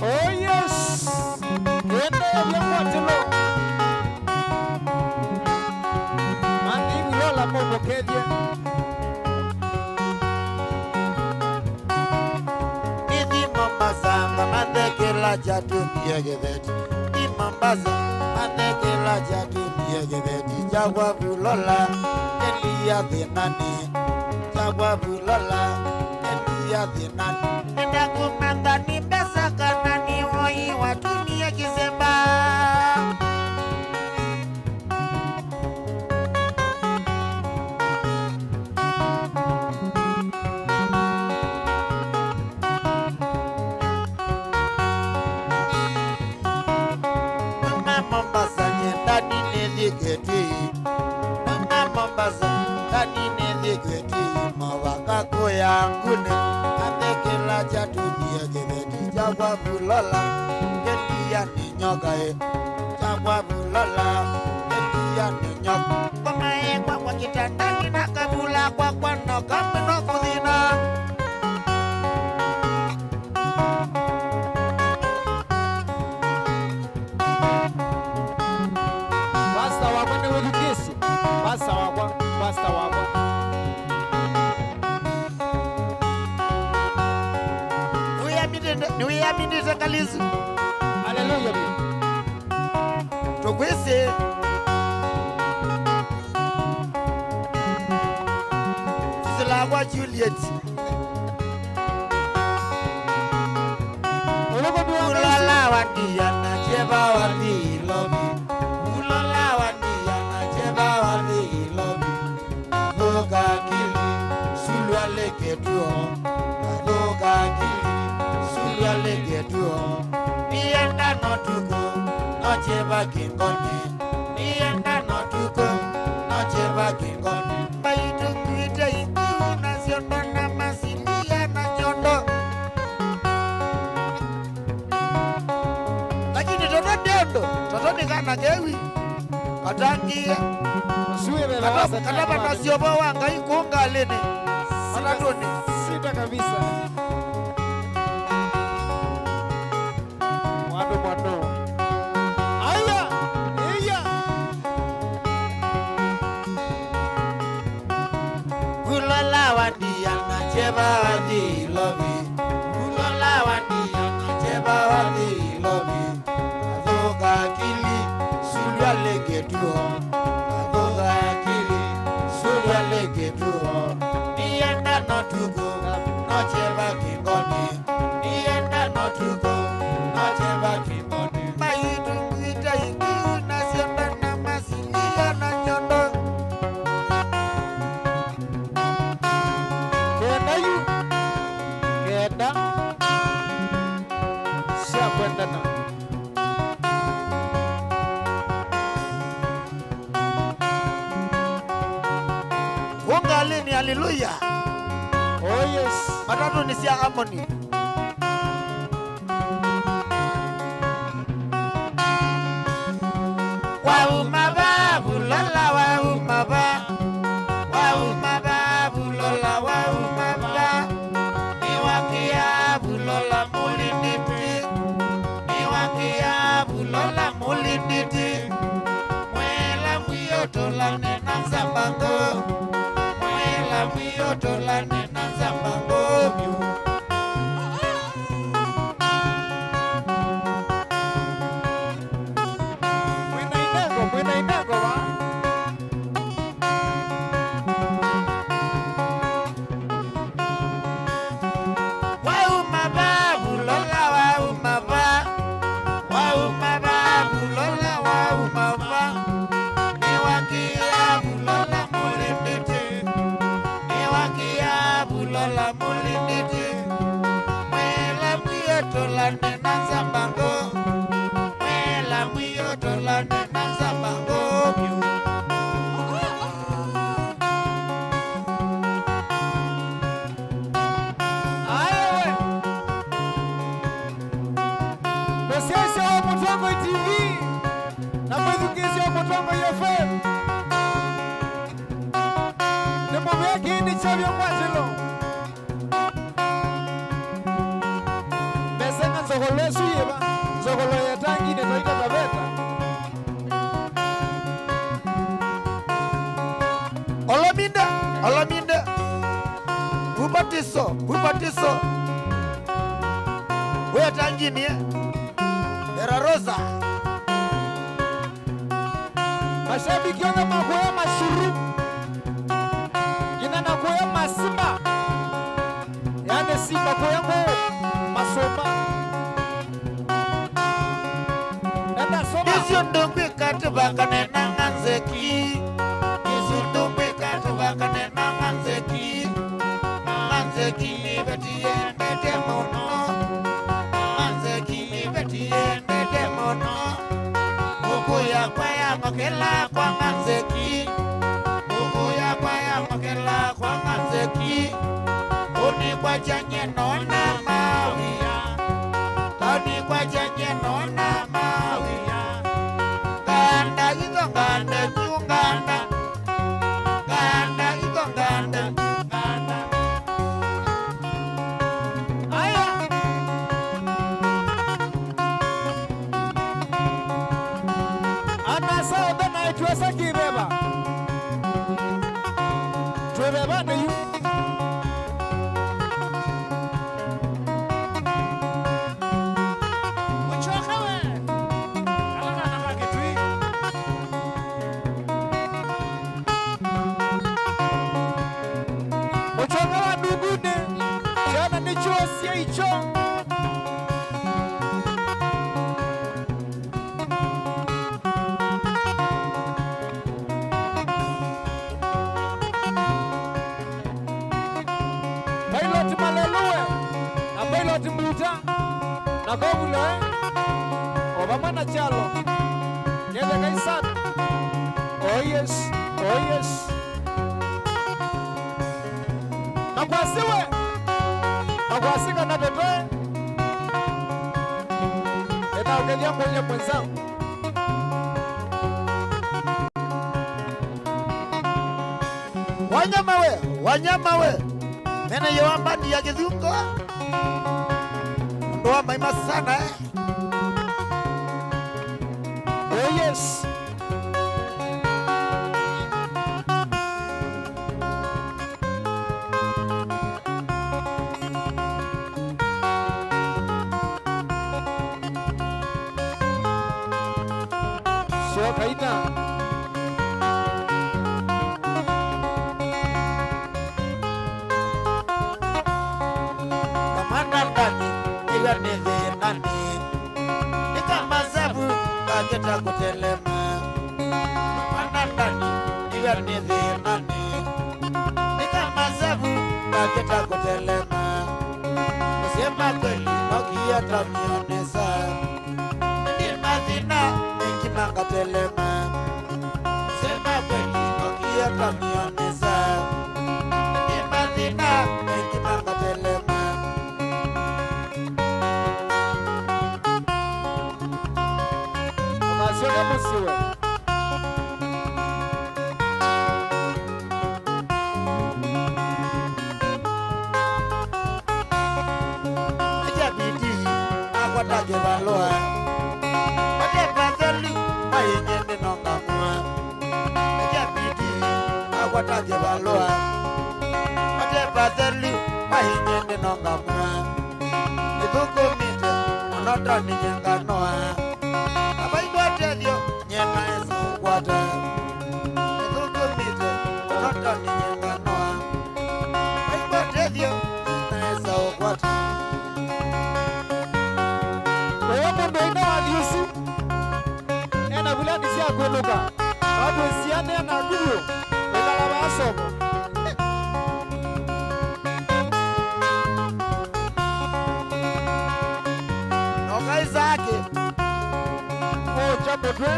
Oh yes. Ende vya kwatilo. Kyatumie kĩveti i Mombasa, mathekela kyatumie kĩveti kyakwa vulola, kĩlia thĩnanĩ, kyakwa vulola, kĩlia thĩnanĩ. Enda kũmantha nĩ mbesa kana nĩ woi watumie kĩsemba. Numa Mombasa, nyenda ninĩthikĩtw'e. Numa Mombasa, nyenda ninĩthikĩtw'e. Mavaka kũya ngune, athekela kyatumie kĩveti kyakwa vulola, kĩlia nĩ nyoka ĩ, kyakwa vulola, kĩlia nĩ nyoka. Ngoma ĩ kwakwa kĩtandani na kavula kwakwa no kamwe no kũthina. Pasta wakwa nĩ wĩthukĩĩsye. Pasta wakwa, pasta wakwa. Nĩwĩyamindĩte, nĩwĩyamindĩte ngalĩ isu. Haleluya. Tũkwĩsĩ. Sisila kwa Juliet. Ulola wandia na cheva wathi ilovi. Ulola wandia na cheva wathi ilovi. Athũka akili, sulwa leke tuo. Athũka akili, sulwa leke tuo. Nienda no tuko, no cheva kingoni. Nienda no tuko, no cheva kingoni. Mbaitũ kwĩte ikiu na syondo na masilia na nyondo. Lakini toto ndendo, toto nĩ kana kewi. Katangie. Kata, kata vana syovo wa Ngai kũũ ngalĩnĩ. Matatũnĩ. Sita kabisa. Mwando, mwando. Aya, iya. Ulola wandia na cheva wathi ilovi. Ulola wandia na cheva wathi ilovi. Athũka akili, sulwa leke tuo. Athũka akili, sulwa leke tuo. Nienda no tuko, no cheva kingoni. Nienda no tuko, no cheva kingoni. Mbaitũ kwĩte ikiu na syondo na masilia na nyondo. Kenda yu, kenda sya kwendana. Kũũ ngalĩnĩ, haleluya. Oh, yes. Matatũnĩ sya Amoni. Wauma va, vulola, wauma va. Wauma va, vulola, wauma va. Nĩwakĩa, vulola, mũlindĩtĩ. Nĩwakĩa, vulola, mũlindĩtĩ. Mwela mwĩotolane na nzambango. Mwela mwĩotolane na nzambango vyũ. Mwĩna inengo, mwĩna inengo va? Wauma va, vulola, wauma va. Wauma va, vulola, wauma va. Nĩwakĩa, vulola, mũlindĩtĩ. Nĩwakĩa, vulola, mũlindĩtĩ. Mwela mwĩotolane na nzambango. Mwela mwĩotolane na nzambango vyũ. Aya we. Mũsyaĩĩsya wa Mũtongoi T V na mwĩthukĩĩsya wa Mũtongoi F M. Nĩ mũvea kĩĩ nĩ kyavyo ngwatĩlo. Mbeseng'a nzogolo ĩsu yĩva? Nzogolo ya tanginĩ twaita taveta. Olominde, olominde. Ubatiso, ubatiso. Wĩ tanginĩ, eh? Rosa. Mashabiki onthe ma kũya Mashuru, nginya na kũya Masima, yani Simba kũya ngũ Masũmba. Na ndasoma. Nĩsyo ndũngwĩka tũvakane na Ng'anzeki. Nĩsyo ndũngwĩka tũvakane na Ng'anzeki. Ng'anzeki nĩ veti yendete mũno. Ng'anzeki nĩ veti yendete mũno. Ngũkũ yakwa yamokela kwa Ng'anzeki. Ngũkũ yakwa yamokela kwa Ng'anzeki. Ũnĩkwatya nyie nona mawĩa. Ũnĩkwatya nyie nona mawĩa. Nganda itho nganda nyu nganda. Nganda itho nganda nyu nganda. Aya. Ana-a-asa onthe naĩ twĩsa kĩveva. Twĩ vevanĩ yu. Mũchoka we. Kala kana ka Kĩtui. Mũchoka wa ndungunĩ, kyana nĩkyo syĩ ikyo. Pilot Malelue na Pilot Mbuta na Kovuloe, o vamwe na Kyalo. Nĩthekai sana. Oh yes, oh yes. Na kwasiwe, na kwasika na tete. Nĩnaũkethya ngũlye mwenzangu. Wanyama we, wanyama we. Mene yo wa mbandi ya Kĩthungo. Mũndũ wa maima sana, eh. Oh yes. Sua kaina. Kamanda ndani, ĩga nĩ thĩnanĩ. Nĩ kamasavu, kakĩta kũtelema. Kamanda ndani, ĩga nĩ thĩnanĩ. Nĩ kamasavu, kakĩta kũtelema. Kusema kweli, nokia tamionesa. Ndi mathĩna, nĩkĩma ngatelema. Sema kweli, nokia tamionesa. Ndi mathĩna, nĩkĩma ngatelema. Ndũkasyoke mũsyĩ we. Ĩkya bidii, nakwata kĩvalũa. Vate patheli, mainye nĩnongamwa. Ĩkya bidii, nakwata kĩvalũa. Vate patheli, mainye nĩnongamwa. Nĩthũkũmĩte, mũno toni nyenganoa. Avaitwa tethyo, nyena esa ũkwata. Nĩthũkũmĩte, ũnotoni nyenganoa. Vaigwa tethyo, naesa ũkwata. Ũyũ mũndũ ĩna wa thiũsi, ena vulani sya kwĩlũka. Watwĩsianĩa na nguvyo, wĩkala vaa soko. Noka Isaki. Ocha mũtwe.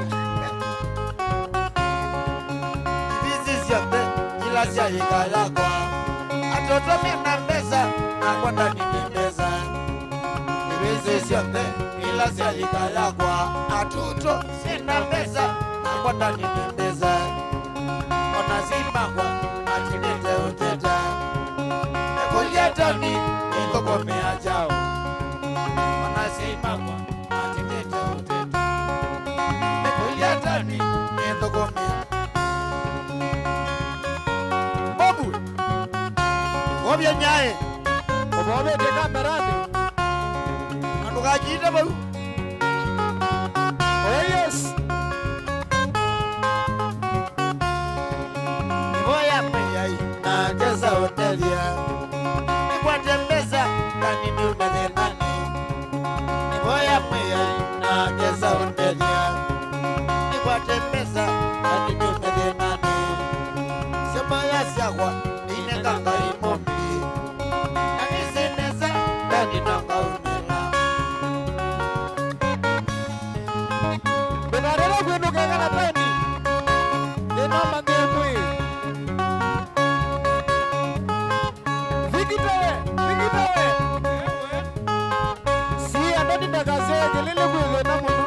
Ivisi syonthe ila sya yĩka yakwa. Atoto mena mbesa, nakwa ndani nĩ mbesa. Ivisi syonthe ila sya yĩka yakwa. Atoto sina mbesa, nakwa ndani nĩ mbesa. Ona simakwa, atinĩte ũteta. Ekũlya toni, nĩthũkũmĩa kyaũ? Ona simakwa, atinĩte ũteta. Ekũlya toni, nĩthũkũmĩa. Bobu, ovya nyaĩ. Ũvovete kameranĩ. Na ndũkakiite vau. ũtethya. Nĩkwate mbesa, nani nĩume thĩnanĩ. Nĩvoya Mwĩai, na akesa ũtethya. Nĩkwate mbesa, nani nĩume thĩnanĩ. Syomboya syakwa, nĩinenga Ngai mũmbi. Na nĩsĩ nesa, nani no ngaumĩla. Ndũkareke kwĩnũka ĩkala taoni. Thĩna ũmanyĩe kwĩ. Vikita we, Vikita we. Si andũ nĩ ndakasya kelele kwĩ thĩna mũno.